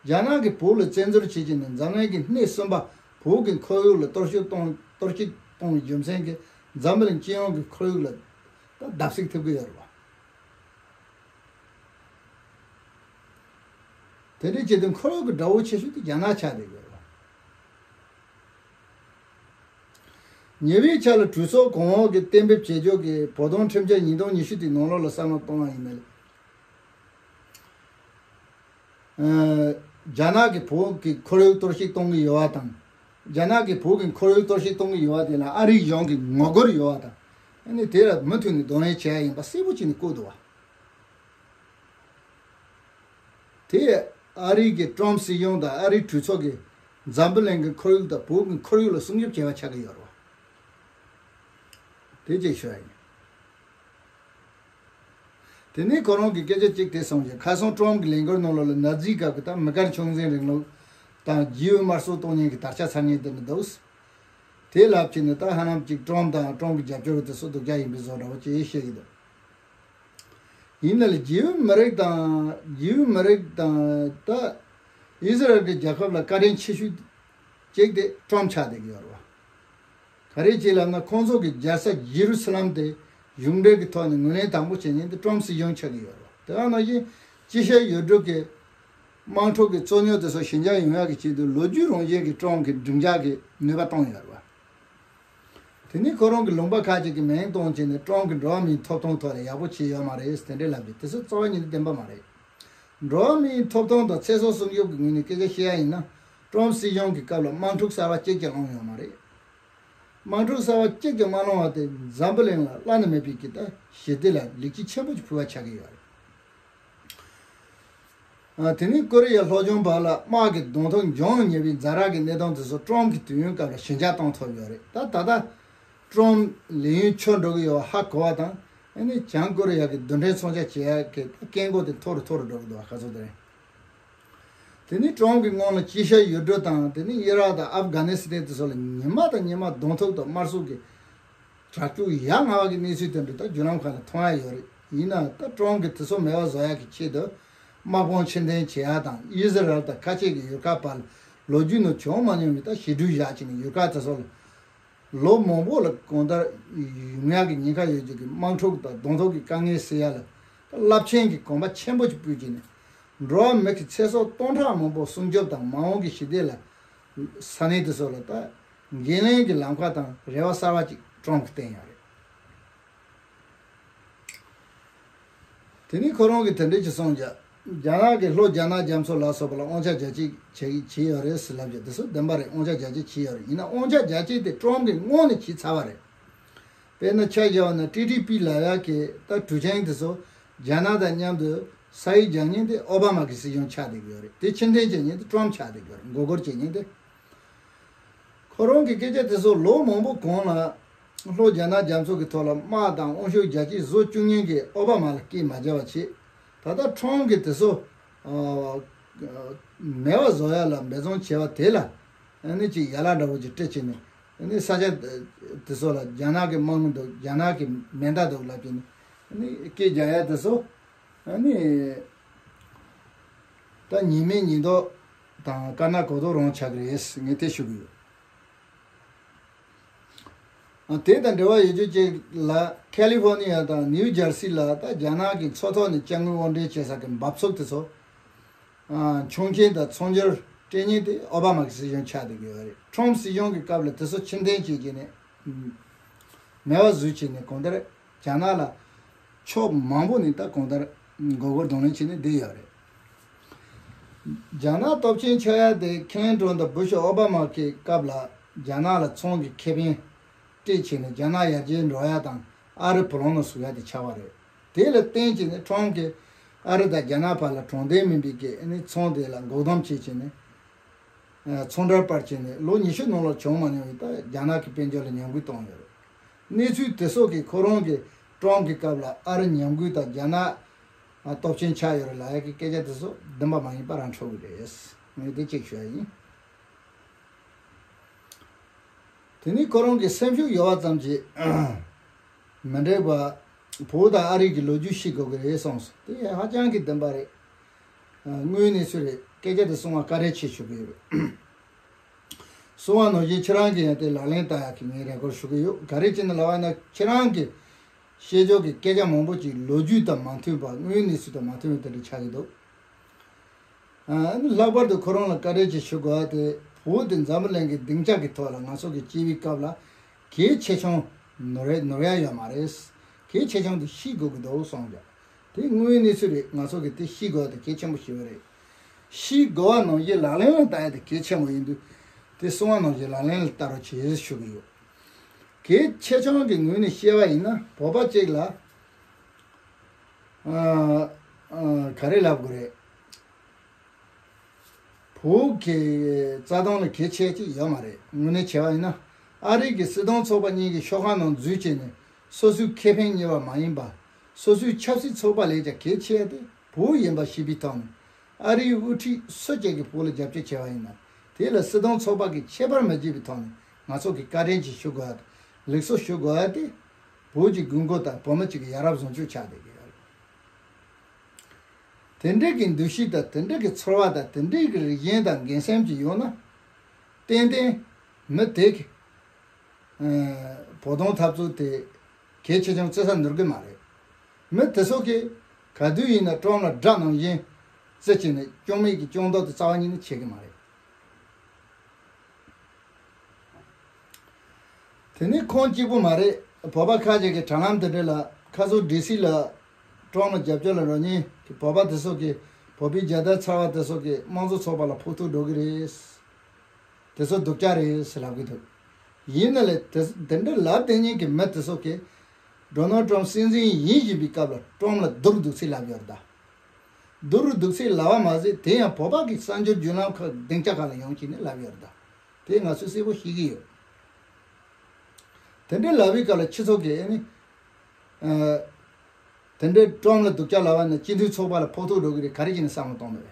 རྒྱ་ནག་གིས་བོད་ལ་བཙན་འཛུལ་བྱེད་ཀྱིན་ནས་འཛམ་གླིང་གི་སྣེ་གསུམ་པ་བོད་ཀྱི་ཁོར་ཡུག་ལ་གཏོར་བཤིག་གཏོང་གཏོར་བཤིག་གཏོང་བའི་རྒྱུ་མཚན་གྱིས་འཛམ་བུ་གླིང་སྤྱི་ཡོངས་ཀྱི་ཁོར་ཡུག་ལ་ད་བརྡབ་གསིག་ཐེབས་ཀྱི་ཡོད་རེད་བ། དེ་འདྲའི་བྱེད་དུས་ཁོར་ཡུག་གི་དགྲ་བོ་ཆེ་ཤོས་དེ་རྒྱ་ནག་ཆགས་བསྡད་ཡོད་རེད། ཉེ་བའི་ཆར་ལ་གྲོས་ཚོགས་གོང་འོག་གིས་གཏན་འབེབས་བྱེད་ཕྱོགས་ཀྱི་བོད་དོན་ཁྲིམས་འཆར་ཉིས་སྟོང་ཉི་ཤུ་དེའི་ནང་ལོགས་ལ་བསམ་བློ་གཏོང་བ་ཡིན་ན། ཨ། རྒྱ་ནག་གིས་བོད་ཀྱི་ཁོར་ཡུག་གཏོར་བཤིག་གཏོང་གི་ཡོད་པ་དང་། རྒྱ་ནག་གིས་བོད་ཀྱི་ཁོར་ཡུག་གཏོར་བཤིག་གཏོང་གི་ཡོད་པ་དེ་ལ་ཨ་རིའི་གཞུང་གིས་ངོ་རྒོལ་ཡོད་པ་དང་། ཨ་ནི་དེ་ལ་མུ་མཐུད་ནས་གདོང་ལེན་བྱེད་ཡ་ཡིན་པ་གསལ་པོ་བྱས་ནས་བཀོད་འདུག་བ། དེས་ཨ་རི་གི་ཀྲོམ་སྲིད་གཞུང་དང་ཨ་རིའི་གྲོས་ཚོགས་ཀྱིས་འཛམ་བུ་གླིང་གི་ཁོར་ཡུག་དང་བོད་ཀྱི་ཁོར་ཡུག་ལ་སྲུང་སྐྱོབ་བྱས་པ་ཆགས་ཀྱི་ཡོད་རེད་བ། དེ་གཅིག་ཞུ་ཡ་ཡིན། དེ་ནས་ཁོ་རང་གིས་སྐད་ཆ་གཅིག་དེ་གསུངས་ཤིང་། ཁ་སང་ཀྲོམ་གྱི་ལས་འགུལ་ནང་ལོགས་ལ་ནཱ་ཛི་སྐབས་ཀྱི་ད་མི་དཀར་ཆུང་འཛིན་རིང་ལུགས་དང་རྒྱལ་པོའི་དམར་གསོད་གཏོང་མཁན་གྱི་དར་ཆ་འཚར་མཁན་དེ་འདྲ་འདུག་དེ་ལབ་བྱས་ནས་ད་ཧ་ལམ་གཅིག་ཀྲོམ་དང་ཀྲོམ་གྱི་རྒྱབ་སྐྱོར་དེ་ཚོ་སྡུག་ཅག་ཡིན་པའི་བཟོ་འདྲ་བོ་ཅིག་བཤད་ཀྱི་འདུག་ཡིན་ནའི་རྒྱལ་པོའི་མི་རིགས་དང་རྒྱལ་པོའི་མི་རིགས་དང་ད་ཨི་ཟི་རལ་གྱི་རྒྱལ་ཁབ་ལ་བཀའ་དྲིན་ཆེ་ཤོས་གཅིག་དེ་ཀྲོམ་ཆགས་བསྡད་ཀྱི་ཡོད་རེད་བ། ག་རེ་བྱས་ལབ་ན་ཁོང་ཚོ་གི་རྒྱལ་ས་ཇེ་རུ་སི་ལམ་དེ་གཞུང་འབྲེལ་གྱི་ཐོག་ནས་ངོས་ལེན་དང་པོ་བྱེད་མཁན་དེ་ཀྲོམ་སྲིད་གཞུང་ཆགས་ཀྱི་ཡོད་རེད་བ། དེ་ག་ནང་བཞིན་ཅི་ཤ་ཡོད་སྒྲུབ་ཀྱི་དམངས་ཁྲོད་ཀྱི་རྩོད་རྙོག་དེ་ཚོ་ཞི་འཇགས་ཡོང་ཡག་གི་ཆེད་དུ་ལོ་རྒྱུས་རང་བཞིན་གྱི་ཀྲོམ་གྱི་སྡིངས་ཆ་གི་ནུས་པ་བཏང་ཡོད་རེད་བ། དེ་ནས་ཁོ་རང་གི་ལུང་པ་ཁག་ཅིག་གི་མིང་བཏོན་བྱས་ནས་ཀྲོམ་གྱི་འགྲོ་བ་མིའི་ཐོབ་ཐང་ཐོག་ལ་ཡག་པོ་བྱས་ཡོད་མ་རེད་དེ་འདྲའི་ལབ་རྒྱུ་དེ་ཚོ་རྩ་བ་ཉིད་ནས་བདེན་པ་མ་རེད། འགྲོ་བ་མིའི་ཐོབ་ཐང་དང་ཚེ་སྲོག་སྲུང་སྐྱོབ་ཀྱི་ངོས་ནས་སྐད་ཆ་བཤད་ཡ་ཡིན་ན། ཀྲོམ་སྲིད་གཞུང་གི་སྐབས་ལ་དམག་འཁྲུག་གསར་པ་གཅིག་ཀྱང་སློང་ཡོད་མ་རེད། དམག་འཁྲུག་གསར་པ་གཅིག་ཀྱང་མ་སློང་བ་དེ་འཛམ་བུ་གླིང་ལ་བླ་ན་མེད་པའི་གི་ད་ཞི་བདེ་ལ་ལེགས་སྐྱེས་ཆེན་པོ་ཞིག་ཕུལ་བ་ཆགས་ཀྱི་ཡོད་རེད། ཨ། དེ་ནས་ཀོ་རི་ཡ་ལྷོ་ལྗོངས་བར་ལ་དམག་གི་གདོང་ཐུག་འབྱུང་ཉེ་བའི་ཛ་དྲག་གི་གནས་སྟངས་དེ་ཚོ་ཀྲོམ་གྱི་དུས་ཡུན་སྐབས་ལ་ཞི་འཇགས་བཏང་ཐུབ་ཡོད་རེད། ད་ད་ལྟ་ཀྲོམ་ལས་ཡུན་འཕྱོར་འགྲོ་གི་ཡོད་པ་ཧ་གོ་བ་དང་། ཨ་ནི་བྱང་ཀོ་རི་ཡ་གི་རྡུལ་ཕྲན་མཚོན་ཆ་བྱེད་ཡག་གི་སྐད་མགོ་དེ་མཐོ་རུ་མཐོ་རུ་འགྲོ་གི་འདུག་བ། ཁ་སང་དེ་རིང་། དེ་ནས་ཀྲོམ་གྱི་སྔོན་ལ་ཅི་ཤ་ཡོད་སྒྲུབ་དང་། དེ་ནས་ཨི་རག་དང་ཨབ་གྷ་ནི་སི་ཐན་དེ་ཚོ་ལ་ཉི་མ་དང་ཉི་མ་གདོང་ཐུག་དང་དམར་གསོད་ཀྱི་དྲག་སྤྱོད་ཡ་ང་བ་གི་གནས་ཚུལ་དེ་འདྲ་ད་བརྒྱུད་ལམ་ཁག་ལ་མཐོང་ཡ་ཡོད་རེད། ཡིན་ནའང་ད་ཀྲོམ་གྱིས་དེ་ཚོ་མེད་པ་བཟོ་ཡག་གི་ཆེད་དུ་དམག་དཔུང་ཕྱིར་འཐེན་བྱེད་ཡ་དང་། ཨི་ཟི་རལ་དང་ཁ་ཆེ་གི་ཡུལ་ཁག་བར་ལོ་རྒྱུས་ནང་བྱུང་མ་མྱོང་བའི་ད་ཞི་གྲོས་བཞག་བྱས་ནས་ཡུལ་ཁག་དེ་ཚོ་ལ་ལོ་མང་པོ་ལ་གང་ལྟར་ཡོང་ཡག་གི་ཉེན་ཁ་ཡོད་རྒྱུ་གི་དམག་འཁྲུག་དང་གདོང་ཐུག་གི་དཀའ་ངལ་སེལ་ཡ་ལ་ད་རླབས་ཆེན་གྱི་གོམ་པ་ཆེན་པོ་ཞིག་སྤོས་བྱས་ནས་འགྲོ་བ་མི་གི་ཚེ་སྲོག་སྟོང་ཕྲག་མང་པོ་སྲུང་སྐྱོབ་དང་མ་འོངས་ཀྱི་ཞི་བདེ་ལ་ས་གནས་དེ་ཚོ་ལ་ད་འགན་ལེན་གྱི་ལམ་ཁ་དང་རེ་བ་གསར་བ་ཅིག་ཀྲོམ་གྱིས་བསྟན་ཡོད་རེད། དེ་ནས་ཁོ་རང་གིས་དེ་འདྲ་ཅིག་གསུངས་བྱས། རྒྱ་ནག་གིས་ལྷོ་རྒྱ་ནག་རྒྱ་མཚོ་ལ་སོགས་པ་ལ་དབང་ཆ་རྒྱ་སྐྱེད་བྱེད་བྱས་ཡོད་རེད་ཟེར་ལབ་བྱས། དེ་ཚོ་བདེན་པ་རེད། དབང་ཆ་རྒྱ་སྐྱེད་བྱས་ཡོད་རེད། ཡིན་ན་དབང་ཆ་རྒྱ་སྐྱེད་དེ་ཀྲོམ་གྱིས་སྔོན་ནས་བྱས་ཚར་བ་རེད། དཔེར་ན་ཆ་བཞག་པ་ན་ཊི་ཊི་པི་ལབ་ཡག་གི་ད་གྲུ་ཆེན་དེ་ཚོ་རྒྱ་ནག་དང་མཉམ་དུ་ས་ཡིག་རྒྱག་མཁན་དེ་ཨོ་བྷ་མ་གི་སྲིད་གཞུང་ཆགས་བསྡད་ཀྱི་ཡོད་རེད། དེ་ཕྱིར་འཐེན་བྱེད་མཁན་དེ་ཀྲོམ་ཆགས་བསྡད་ཀྱི་ཡོད་རེད། མགོ་སྐོར་བྱེད་མཁན་དེ། ཁོ་རང་གི་སྐད་ཆ་དེ་ཚོ་ལོ་མང་པོ་གོང་ལ་ལྷོ་རྒྱ་ནག་རྒྱ་མཚོ་གི་ཐོག་ལ་དམག་དང་དབང་ཤུགས་རྒྱ་སྐྱེད་བཟོ་བཅུག་མཁན་གྱི་ཨོ་བྷ་མ་ལ་སྐད་མ་རྒྱབ་པ་བྱས། ད་ལྟ་ཀྲོམ་གྱིས་དེ་ཚོ་ཨ་མེད་པ་བཟོ་ཡ་ལ་འབད་བརྩོན་བྱས་པ་དེ་ལ་ཨ་ནི་ཅིག་ཡ་ལ་འདྲ་བོ་ཅིག་སྤྲད་བྱས་ནས། ཨ་ནི་ས་ཆ་དེ་ཚོ་ལ་རྒྱ་ནག་གི་དམག་མི་འདུག་རྒྱ་ནག་གི་མེ་མདའ་འདུག་ལབ་བྱས་ནས་ཨ་ནི་སྐད་རྒྱག་ཡ་དེ་ཚོ་ཨ་ནི། ད་ཉེས་མེད་ཉེས་འདོགས་དང་དཀར་ནག་གོ་ལྡོག་རང་ཆགས་ཀྱི་རེད། ངས་དེ་ཞུ་གི་ཡོད། ཨ། དེ་དང་འབྲེལ་བ་ཡོད་རྒྱུ་ཅིག་ལ་ཁ་ལི་ཧྥོ་ནི་ཡ་དང་ནིའུ་ཇར་སི་ལ་ད་རྒྱ་ནག་གི་མཚོ་ཐོག་ནས་དཔྱ་དངུལ་དབོར་འདྲེན་བྱེད་ས་གི་འབབ་ཚུགས་དེ་ཚོ། ཨ། ཆོག་མཆན་དང་ཚོང་སྒྱུར་སྤྲད་མཁན་དེ་ཨོ་བྷ་མ་གི་སྲིད་གཞུང་ཆགས་བསྡད་ཀྱི་ཡོད་རེད། ཁྲོམ་སྲིད་གཞུང་གི་སྐབས་ལ་དེ་ཚོ་ཕྱིར་འཐེན་བྱེད་ཀྱི་ནས། མེད་པ་བཟོས་བྱས་ནས་གང་ལྟར་རྒྱ་ནག་ལ་ཕྱོགས་མང་པོ་ནས་ད་གང་ལྟར་ མགོ་སྐོར་གདོང་ལེན་བྱས་ནས་བསྡད་ཡོད་རེད། རྒྱ་ནག་སྟོབས་ཆེན་ཆགས་ཡ་དེ་ཁེ་ནེ་ཌི་ཊོམ་དང་བུ་ཤ་ཨོ་བྷ་མ་གི་སྐབས་ལ་རྒྱ་ནག་ལ་ཚོང་གི་ཁེ་ཕན་སྤྲད་བྱས་ནས་རྒྱ་ནག་ཡར་རྒྱས་འགྲོ་ཡ་དང་ཨ་རི་བུ་ལོན་ནང་ཟུག་ཡ་དེ་ཆགས་པ་རེད། དེ་ལ་བརྟེན་བྱས་ནས་ཊོམ་གྱིས་ཨ་རི་དང་རྒྱ་ནག་བར་ལ་གྲོང་སྡེ་མིན་པའི་གི་ཨ་ནི་ཚོང་དེ་ལ་འགོག་སྡོམ་བྱས་བྱས་ནས་ཚོང་འབྲེལ་སྤར་བྱས་ནས་ལོ་ཉི་ཤུ་ནང་ལ་བྱུང་མ་མྱོང་བའི་ད་རྒྱ་ནག་གི་དཔལ་འབྱོར་ལ་ཉམས་རྒུད་བཏང་ཡོད་རེད། གནས་ཚུལ་དེ་སོགས་ཀྱིས་ཁོ་རང་གི་ཊོམ་གྱི་སྐབས་ལ་ཨ་རི་ཉམས་རྒུད་དང་རྒྱ་ནག་སྟོབས་ཆེན་ཆགས་ཡོད་རེད་ལབ་ཡ་གི་སྐད་ཆ་དེ་ཚོ་བདེན་པ་མ་ཡིན་པ་རང་འཕྲོད་ཀྱི་རེད། ངས་དེ་གཅིག་ཞུ་ཡ་ཡིན། དེ་ནི་ཁོ་རང་གི་སེམས་ཤུགས་ཡོད་པ་ཙམ་གྱིས་མི་འགྲིག་པ། བོད་དང་ཨ་རི་གི་ལོ་རྒྱུས་ཤེས་དགོས་ཀྱི་རེད་གསུངས་སོང་། དེ་ཧ་ཅང་གི་བདེན་པ་རེད། དངོས་གནས་ཚུལ་རེད། སྐད་ཆ་དེ་གསུང་བ་བཀའ་དྲིན་ཆེ་ཞུ་གི་ཡོད། གསུང་བ་ནང་བཞིན་ཁྱེད་རང་གིས་ཡང་དེ་ལག་ལེན་བསྟར་ཡག་གི་ངས་རེ་སྐུལ་ཞུ་གི་ཡོད། ག་རེ་བྱས་ནས་ལབ་པ་ན་ཁྱེད་རང་གི་བཤད་ཕྱོགས་ཀྱི་སྐད་ཆ་མང་པོ་ཅིག་ལོ་རྒྱུས་དང་མ་མཐུན་པ་དངོས་གནས་ཚུལ་དང་མ་མཐུན་པ་དེ་འདྲ་ཆགས་ཀྱི་འདུག་ཨ་ནི་ལྷག་པར་དུ་ཁོ་རང་ལ་བཀའ་དྲིན་ཆེ་ཞུ་དགོས་པ་དེ་བོད་དེ་འཛམ་བུ་གླིང་གི་སྡིངས་ཆ་གི་ཐོག་ལ་ང་ཚོ་གི་སྐྱེས་པའི་སྐབས་ལ་གལ་ཆེ་ཆུང་ནོར་ནོར་ཡ་ཡོད་མ་རེད། གལ་ཆེ་ཆུང་དེ་ཤེས་དགོས་ཀྱི་འདུག་གསུངས་ཀྱང་། དེ་དངོས་གནས་ཚུལ་རེད། ང་ཚོ་གིས་དེ་ཤེས་དགོས་པ་དེ་གལ་ཆེན་པོ་ཞིག་རེད། ཤེས་དགོས་པ་ནང་བཞིན་ལག་ལེན་ལ་བསྟར་ཡ་དེ་གལ་ཆེན་པོ་ཡིན་དུས། དེ་གསུང་བ་ནང་བཞིན་ལག་ལེན་ལ་བསྟར་རོགས་བྱེད་ཞུ་གི་ཡོད། གལ་ཆེ་ཆུང་གི་ངོས་ནས་བཤད་པ་ཡིན་ན་བོད་པ་གཅིག་ལ་ཨ་ཨ་ག་རེ་ལབ་དགོས་རེད། བོད་ཀྱི་རྩ་དོན་ལ་གལ་ཆེ་ཅིག་ཡོད་མ་རེད། དངོས་གནས་བྱས་པ་ཡིན་ན་ཨ་རི་གི་སྲིད་དོན་ཚོགས་པ་གཉིས་ཀྱི་ཤོག་ཁག་ནང་འཛུལ་བྱས་ནས་སོ་སོའི་ཁེ་ཕན་གཉེར་བ་མ་ཡིན་པ། སོ་སོའི་ཆབ་སྲིད་ཚོགས་པ་ལས་ཀྱང་གལ་ཆེ་དེ་བོད་ཡིན་པ་ཤེས་པའི་ཐོག་ནས་ཨ་རིའི་དབུ་ཁྲིད་སུ་གཅིག་གིས་བོད་ལ་རྒྱབ་སྐྱོར་བྱས་པ་ཡིན་ན་དེ་ལ་སྲིད་དོན་ཚོགས་པ་གིས་ཁྱད་པར་མ་བྱས་པའི་ཐོག་ནས་ང་ཚོ་གིས་བཀའ་དྲིན་ཆེ་ཞུ་དགོས་ཡ་དང་ལེགས་སོ་ཞུ་དགོས་ཡ་དེ་བོད་ཀྱི་དགོས་མཁོ་དང་བོད་མི་གཅིག་གི་ཡ་རབས་བཟང་སྤྱོད་ཆགས་བསྡད་ཀྱི་ཡོད་རེད། དེ་འདྲའི་གི་འདུ་ཤེས་དང་དེ་འདྲའི་གི་ཚོར་བ་དང་དེ་འདྲའི་གི་རིགས་ཞེན་དང་འགན་སེམས་ཅིག་ཡོད་ན། ཏན་ཏན་མི་དེ་གི་བོད་དོན་འཐབ་རྩོད་དེ་གལ་ཆེ་ཆུང་བརྩི་ས་ནོར་གི་མ་རེད། མི་དེ་ཚོ་གིས་ག་དུས་ཡིན་ན་ཀྲོམ་ལ་དགྲ་ནང་བཞིན་བརྩི་བྱས་ནས་སྐྱོན་མེད་ཀྱི་སྐྱོན་འདོགས་དེ་རྩ་བ་ཉིད་ནས་བྱེད་གི་མ་རེད། དེ་ནི་ཁོང་གཅིག་པུ་མ་རེད། བོད་པ་ཁ་ཅིག་གིས་དྲ་ལམ་དེ་འདྲ་ལ་ཁ་སང་ཌི་སི་ལ་ཀྲོམ་ལ་རྒྱབ་སྐྱོར་ལ་རོགས་མཁན་གྱི་བོད་པ་དེ་ཚོ་གིས་བོད་པའི་རྒྱལ་དར་འཚར་བ་དེ་ཚོ་གིས་དམངས་གཙོ་ཚོགས་པ་ལ་ཕོག་ཐུག་འགྲོ་གི་རེད། དེ་ཚོ་སྡུག་ཅག་རེད་ཟེར་ལབ་གི་འདུག་ཡིན་ན་ལས་དེ་དེ་འདྲ་ལབ་བསྡད་མཁན་གྱི་མི་དེ་ཚོ་གིས་ཌོ་ནལ་ཊམ་སྲིད་འཛིན་ཡིན་བཞིན་པའི་སྐབས་ལ་ཀྲོམ་ལ་བསྡུར་སྡུག་ཚིག་ལབ་ཡོད་རེད་ད། བསྡུར་སྡུག་ཚིག་ལབ་པ་མ་ཟད་དེ་ཡང་བོད་པ་གི་གསར་འགྱུར་བརྒྱུད་ལམ་ཁག་སྡིངས་ཆ་ཁག་ལ་ཡོང་བྱས་ནས་ལབ་ཡོད་རེད་ད། དེ་ང་ཚོས་གསལ་པོ་ཤེས་ཀྱི་ཡོད། དེ་འདྲའི་ལབ་པའི་སྐབས་ལ་སྤྱི་ཚོགས་ཀྱིས་ཨ་ནི། ཨ། དེ་འདྲའི་ཀྲོམ་ལ་སྡུག་ཅག་ལབ་པ་ན་སྤྱི་འཐུས་ཚོགས་པ་ལ་ཕོག་ཐུག་འགྲོ་གི་རེད། ག་རེ་བྱས་ནས་བསམ་བློ་གཏོང་དགོས་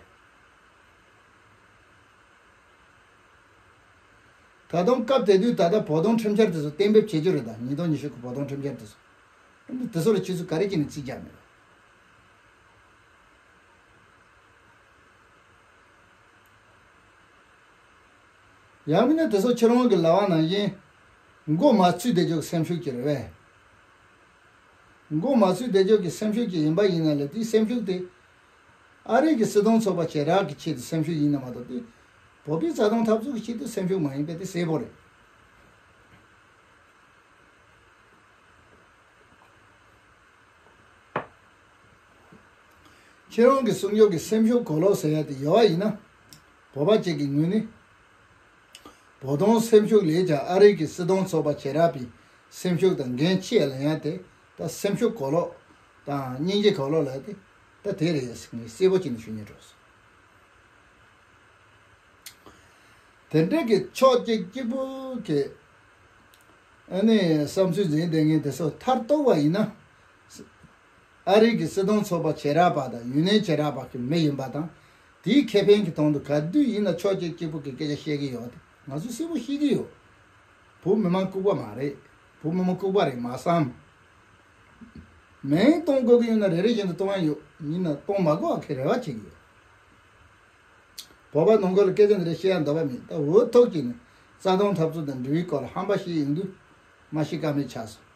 རེད། ད་དུང་སྐབས་དེ་དུས་ད་ལྟ་བོད་དོན་ཁྲིམས་འཆར་དེ་ཚོ་གཏན་འབེབས་བྱེད་རྒྱུ་རེད་ད། ཉིས་སྟོང་ཉི་ཤུ་གི་བོད་དོན་ཁྲིམས་འཆར་དེ་ཚོ། དེ་ཚོ་ལ་ཁྱེད་ཚོས་ག་རེ་བྱས་ནས་རྩིས་རྒྱག་མེད་པ། ཡང་མིན་ན་དེ་ཚོ་ཁྱེད་རང་གི་ལབ་པ་ནང་བཞིན་མགོ་མ་ཚོས་བསྡད་རྒྱུ་གི་སེམས་ཤུགས་ཀྱི་རེད་པས། མགོ་མ་ཚོས་བསྡད་རྒྱུ་གི་སེམས་ཤུགས་ཀྱི་ཡིན་པ་ཡིན་ན་ལས་དེའི་སེམས་ཤུགས་དེ་ཨ་རི་གི་སྲིད་དོན་ཚོགས་པ་བྱེ་བྲག་གི་ཆེད་དུ་སེམས་ཤུགས་ཡིན་ན་མ་གཏོགས་དེ་བོད་པའི་རྩ་དོན་འཐབ་རྩོད་ཀྱི་ཆེད་དུ་སེམས་ཤུགས་མ་ཡིན་པས་དེ་གསལ་པོ་རེད། ཁྱེད་རང་གི་གསུང་ཡོད་ཀྱི་སེམས་ཤུགས་གོ་ལོག་ཟེར་ཡ་དེ་ཡོད་པ་ཡིན་ན། བོད་པ་གཅིག་གི་ངོས་ནས། བོད་དོན་སེམས་ཤུགས་ལས་ཀྱང་ཨ་རི་གི་སྲིད་དོན་ཚོགས་པ་བྱེ་བྲག་པའི་སེམས་ཤུགས་དང་འགན་ཆེ་ལེན་ཡ་དེ་ད་སེམས་ཤུགས་གོ་ལོག་དང་སྙིང་རྗེ་གོ་ལོག་ལ་དེ་ད་དེ་རེད་ཟེར་ངས་གསལ་པོ་བྱས་ནས་ཞུ་སྙིང་འདོད་སོང་། དེ་འདྲ་གི་ཕྱོགས་གཅིག་གཅིག་པུ་གི་ཨ་ནི་བསམ་ཚུལ་འཛིན་བསྡད་མཁན་དེ་ཚོ་མཐར་གཏུགས་པ་ཡིན་ན། ཨ་རི་གི་སྲིད་དོན་ཚོགས་པ་བྱེ་བྲག་པ་དང་ཡུན་ནན་བྱེ་བྲག་པ་གི་མི་ཡིན་པ་དང་། དེའི་ཁེ་ཕན་གྱི་དོན་དུ་ག་དུས་ཡིན་ན་ཕྱོགས་གཅིག་གཅིག་པུ་གི་སྐད་ཆ་བཤད་ཀྱི་ཡོད་དེ་ང་ཚོས་གསལ་པོ་ཤེས་ཀྱི་ཡོད། བོད་མི་མང་ལྐུགས་པ་མ་རེད། བོད་མི་མང་ལྐུགས་པ་རེད་མ་བསམ། མིང་གཏོང་དགོས་ཀྱི་ཡོད་ན་རེ་རེ་བཞིན་དུ་གཏོང་ཡ་ཡོད། ཡིན་ན་གཏོང་མ་དགོས་པ་གི་རེ་བ་བྱེད་ཀྱི་ཡོད། བོད་པ་ནང་ཁུལ་ལ་སྐད་ཆ་འདི་འདྲ་བཤད་ཡ་འདོད་པ་མེད། ད་འུ་ཐུག་གིས་ནི་རྩ་དོན་འཐབ་རྩོད་དང་འབྲེལ་བའི་སྐོར་ལ་ཧམ་པ་བཤད་ཡོང་དུས་མ་ཤི་ཀ་མེད་ཆགས་སོང་།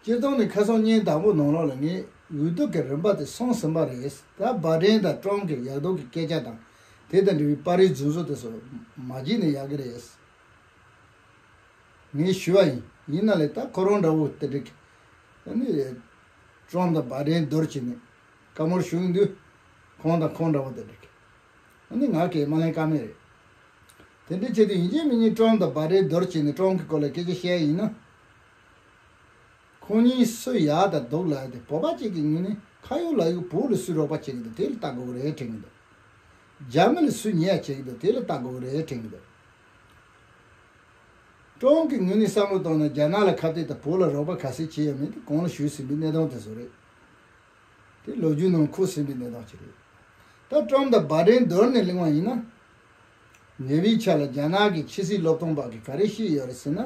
སྤྱིར་བཏང་ནས་ཁ་སང་བརྙན་དང་པོ་ནང་ལོགས་ལ་ངས་འོས་བསྡུ་གི་རིམ་པ་དེ་སོང་ཟིན་པ་རེད། ད་བྷ་ཏན་དང་ཀྲོམ་གྱི་ཡག་སྡུག་གི་སྐད་ཆ་དང་དེ་དང་འབྲེལ་བའི་པར་རིས་རྫུན་བཟོ་དེ་ཚོ་མ་བརྗེད་ནས་ཡག་གི་རེད། ངས་ཞུས་པ་ཡིན། ཡིན་ན་ལས་ད་ཁོ་རང་འདྲ་བོ་དེ་འདྲ་གི་ཨ་ནི་ ཀྲོམ་དང་བྷའི་ཌེན་བསྡུར་བྱས་ནས་བཀའ་མོལ་ཞུ་གི་འདུག་ཁོང་དང་ཁོང་འདྲ་བོ་དེ་འདྲ་གི། ཨ་ནི་ང་གིས་མ་ལེན་ཀ་མེད་རེད། དེ་འདྲ་བྱས་དུས་ཡིན་གཅིག་མིན་གཉིས་ཀྲོམ་དང་བྷའི་ཌེན་བསྡུར་བྱས་ནས་ཀྲོམ་གྱི་སྐོར་ལ་སྐད་ཆ་བཤད་ཡིན་ན། ཁོང་གཉིས་སུ་ཡག་དང་སྡུག་ལབ་ཡ་དེ་བོད་པ་གཅིག་གི་ངོས་ནས་ཁ་ཡོད་ལག་ཡོད་བོད་ལ་སུས་རོགས་པ་བྱེད་ཀྱི་འདུག་དེ་ལ་ལྟ་དགོས་ཀྱི་རེད་དྲན་གྱི་འདུག་རྒྱ་མི་ལ་སུས་ཉེས་ཡ་བྱེད་ཀྱི་འདུག་དེ་ལ་ལྟ་དགོས་ཀྱི་རེད་དྲན་གྱི་འདུག་ཀྲོམ་གྱི་ངོས་ནས་བསམ་བློ་བཏང་ན་རྒྱ་ནག་ལ་ཁ་གཏད་དང་བོད་ལ་རོགས་པ་ག་ཚད་བྱས་ཡོད་མེད་དེ་གོང་ལ་ཞུས་ཟིན་པའི་གནས་སྟངས་དེ་ཚོ་རེད། དེ་ལོ་རྒྱུས་ནང་འཁོད་ཟིན་པའི་གནས་སྟངས་ཅིག་རེད། ད་ཀྲོམ་དང་བྷའི་ཌེན་བསྡུར་ནས་གླེང་བ་ཡིན་ན། ཉེ་བའི་ཆར་ལ་རྒྱ་ནག་གི་ཕྱི་སྲིད་སློབ་སྟོན་པ་གིས་ག་རེ་བཤད་ཡོད་རེད་ཟེར་ན།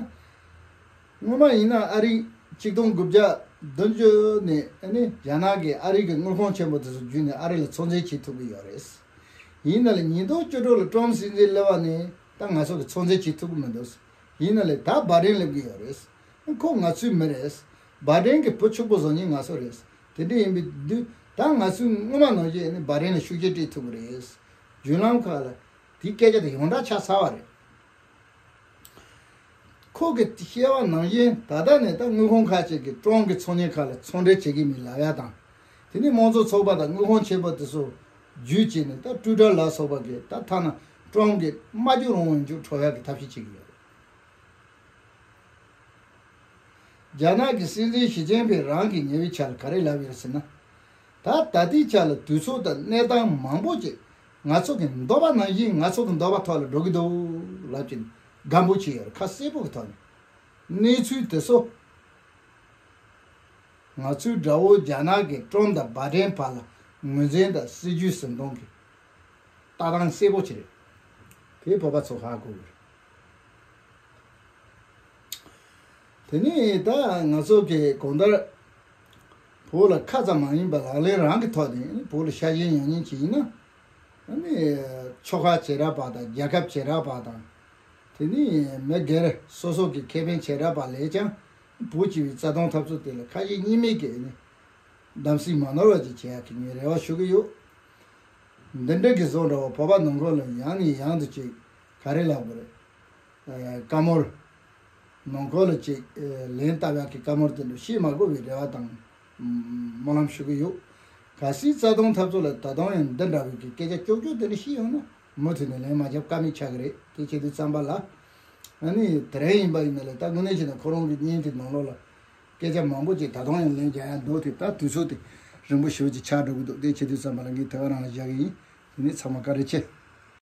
སྔོན་མ་ཡིན་ན་ཨ་རི་ཆིག་སྟོང་དགུ་བརྒྱ་བདུན་ཅུ་ནས་ཨ་ནི་རྒྱ་ནག་གིས་ཨ་རི་གི་དངུལ་ཁང་ཆེན་པོ་དེ་ཚོ་བརྒྱུད་ནས་ཨ་རི་ལ་ཚོང་འབྲེལ་བྱེད་ཐུབ་ཀྱི་ཡོད་རེད། ཡིན་ན་ལས་ཉིས་སྟོང་བཅུ་དྲུག་ལ་ཀྲོམ་སྲིད་འཛིན་སླེབས་པ་ནས་ད་ང་ཚོ་གི་ཚོང་འབྲེལ་བྱེད་ཐུབ་ཀྱི་མི་འདུག་ཡིན་ན་ལས་ད་བྷའི་ཌེན་སླེབས་ཀྱི་ཡོད་རེད། ཁོ་ང་ཚོའི་མི་རེད། བྷའི་ཌེན་གྱི་བུ་ཕྱུག་པོ་བཟོ་མཁན་ང་ཚོ་རེད། དེ་འདྲ་ཡིན་པའི་དུས་ད་ང་ཚོས་སྔོན་མ་ནང་བཞིན་ནི་བྷའི་ཌེན་ལ་ཤུགས་རྐྱེན་སྤྲད་ཐུབ་ཀྱི་རེད། བརྒྱུད་ལམ་ཁག་ལ་དེའི་སྐད་ཆ་དེ་ཡོངས་གྲགས་ཆགས་ཚར་བ་རེད། ཁོ་གིས་བཤད་པ་ནང་བཞིན་ད་ལྟ་ནས་ད་དངུལ་ཁང་ཁག་ཅིག་གིས་ཀྲོམ་གྱི་ཚོང་གཉེར་ཁག་ལ་ཚོང་འབྲེལ་བྱེད་ཀྱི་མིན་ལབ་ཡ་དང་། དེ་ནས་དམངས་གཙོ་ཚོགས་པ་དང་དངུལ་ཁང་ཆེན་པོ་དེ་ཚོ་བརྒྱུད་བྱས་ནས་ད་ཀྲུའུ་ཀྲར་ལ་སོགས་པ་གིས་ད་ཐ་ན་ཀྲོམ་གྱི་སྨྲ་བརྗོད་རང་དབང་མཇུག་འཕྲོག་ཡ་གི་ཐབས་ཤེས་བྱེད་ཀྱི་ཡོད་རེད། རྒྱ་ནག་གི་སྲིད་འཛིན་ཞི་ཅིན་ཕིང་རང་གིས་ཉེ་བའི་ཆར་ག་རེ་ལབ་ཡོད་ཟེར་ན། ད་ད་ལྟའི་ཆར་ལ་དུས་ཚོད་དང་གནས་སྟངས་མང་པོ་ཅིག་ང་ཚོ་གི་འདོད་པ་ནང་བཞིན་ང་ཚོ་གི་འདོད་པ་ཐོག་ལ་འགྲོ་གི་འདུག་ལབ་ཀྱིན་དགའ་པོ་བྱས་ཡོད་རེད། ཁ་གསལ་པོ་གི་ཐོག་ནས་གནས་ཚུལ་དེ་ཚོ་ང་ཚོའི་དགྲ་བོ་རྒྱ་ནག་གི་ཀྲོམ་དང་བྷའི་ཌེན་བར་ལ་ངོས་འཛིན་དང་སྲིད་ཇུས་ཟིན་གཏོང་གི་ལྟ་སྟངས་གསལ་པོ་ཅིག་རེད། དེ་བོད་པ་ཚོ་ཧ་གོ་དགོས་རེད། དེ་ནས་ད་ང་ཚོ་གི་གང་ལྟར་བོད་ལ་ཁ་ཙམ་མ་ཡིན་པར་ལག་ལེན་རང་གི་ཐོག་ནས་བོད་ལ་ཤ་ཞེན་ཡོད་མཁན་ཅིག་ཡིན་ན། ཨ་ནི་ཆོལ་ཁ་བྱེ་བྲག་པ་དང་རྒྱལ་ཁབ་བྱེ་བྲག་པ་དང་། དེ་ནས་མི་སྒེར་སོ་སོ་གི་ཁེ་ཕན་བྱེ་བྲག་པ་ལས་ཀྱང་བོད་སྤྱི་པའི་རྩ་དོན་འཐབ་རྩོད་དེ་ལ་ཁ་ཞེ་གཉིས་མེད་ཀྱི་ཨ་ནི་གདམ་གསེས་མ་ནོར་བ་ཅིག་བྱེད་ཡག་གི་ངས་རེ་བ་ཞུ་གི་ཡོད། འདི་འདྲ་གི་བཟོ་འདྲ་བ་བོད་པ་ནང་ཁུལ་ལ་ཡང་ནས་ཡང་དུ་ཅིག་ག་རེ་ལབ་དགོས་རེད། ཨ་བཀའ་མོལ། ནང་ཁུལ་ལ་ཅིག་ཨ་ལན་བཏབ་ཡག་གི་བཀའ་མོལ་དེ་འདྲ་བཤད་མ་དགོས་པའི་རེ་བ་དང་སྨོན་ལམ་ཞུ་གི་ཡོད། གལ་སྲིད་རྩ་དོན་འཐབ་རྩོད་ལ་ད་དུང་ཡང་འདི་འདྲ་བའི་གི་སྐད་ཆ་ཀྱོག་ཀྱོག་དེ་འདྲ་བཤད་ཡོང་ན་མུ་མཐུད་ནས་ལན་མ་རྒྱབ་ཀ་མེད་ཆགས་ཀྱི་རེད། དེ་བྱེད་དུས་ཙམ་པ་ལ་ཨ་ནི་དེ་རིང་ཡིན་པ་ཡིན་ན་ལས་ད་དངོས་གནས་བྱས་ན་ཁོ་རང་གི་བརྙན་དེ་ནང་ལོགས་ལ་སྐད་ཆ་མང་པོ་ཅིག་ད་དུང་ཡང་ལན་རྒྱག་ཡག་འདུག་དེ་ད་དུས་ཚོད་དེ་རིང་པོ་ཞེ་པོ་ཅིག་ཆགས་འགྲོ་གི་འདུག་དེ་བྱེད་དུས་ཙམ་པ་ལ་ངས་དེ་ག་རང་ལ་བཞག་གི་ཡིན། དེ་ནས་ཚང་མ་བཀའ་དྲིན་ཆེ།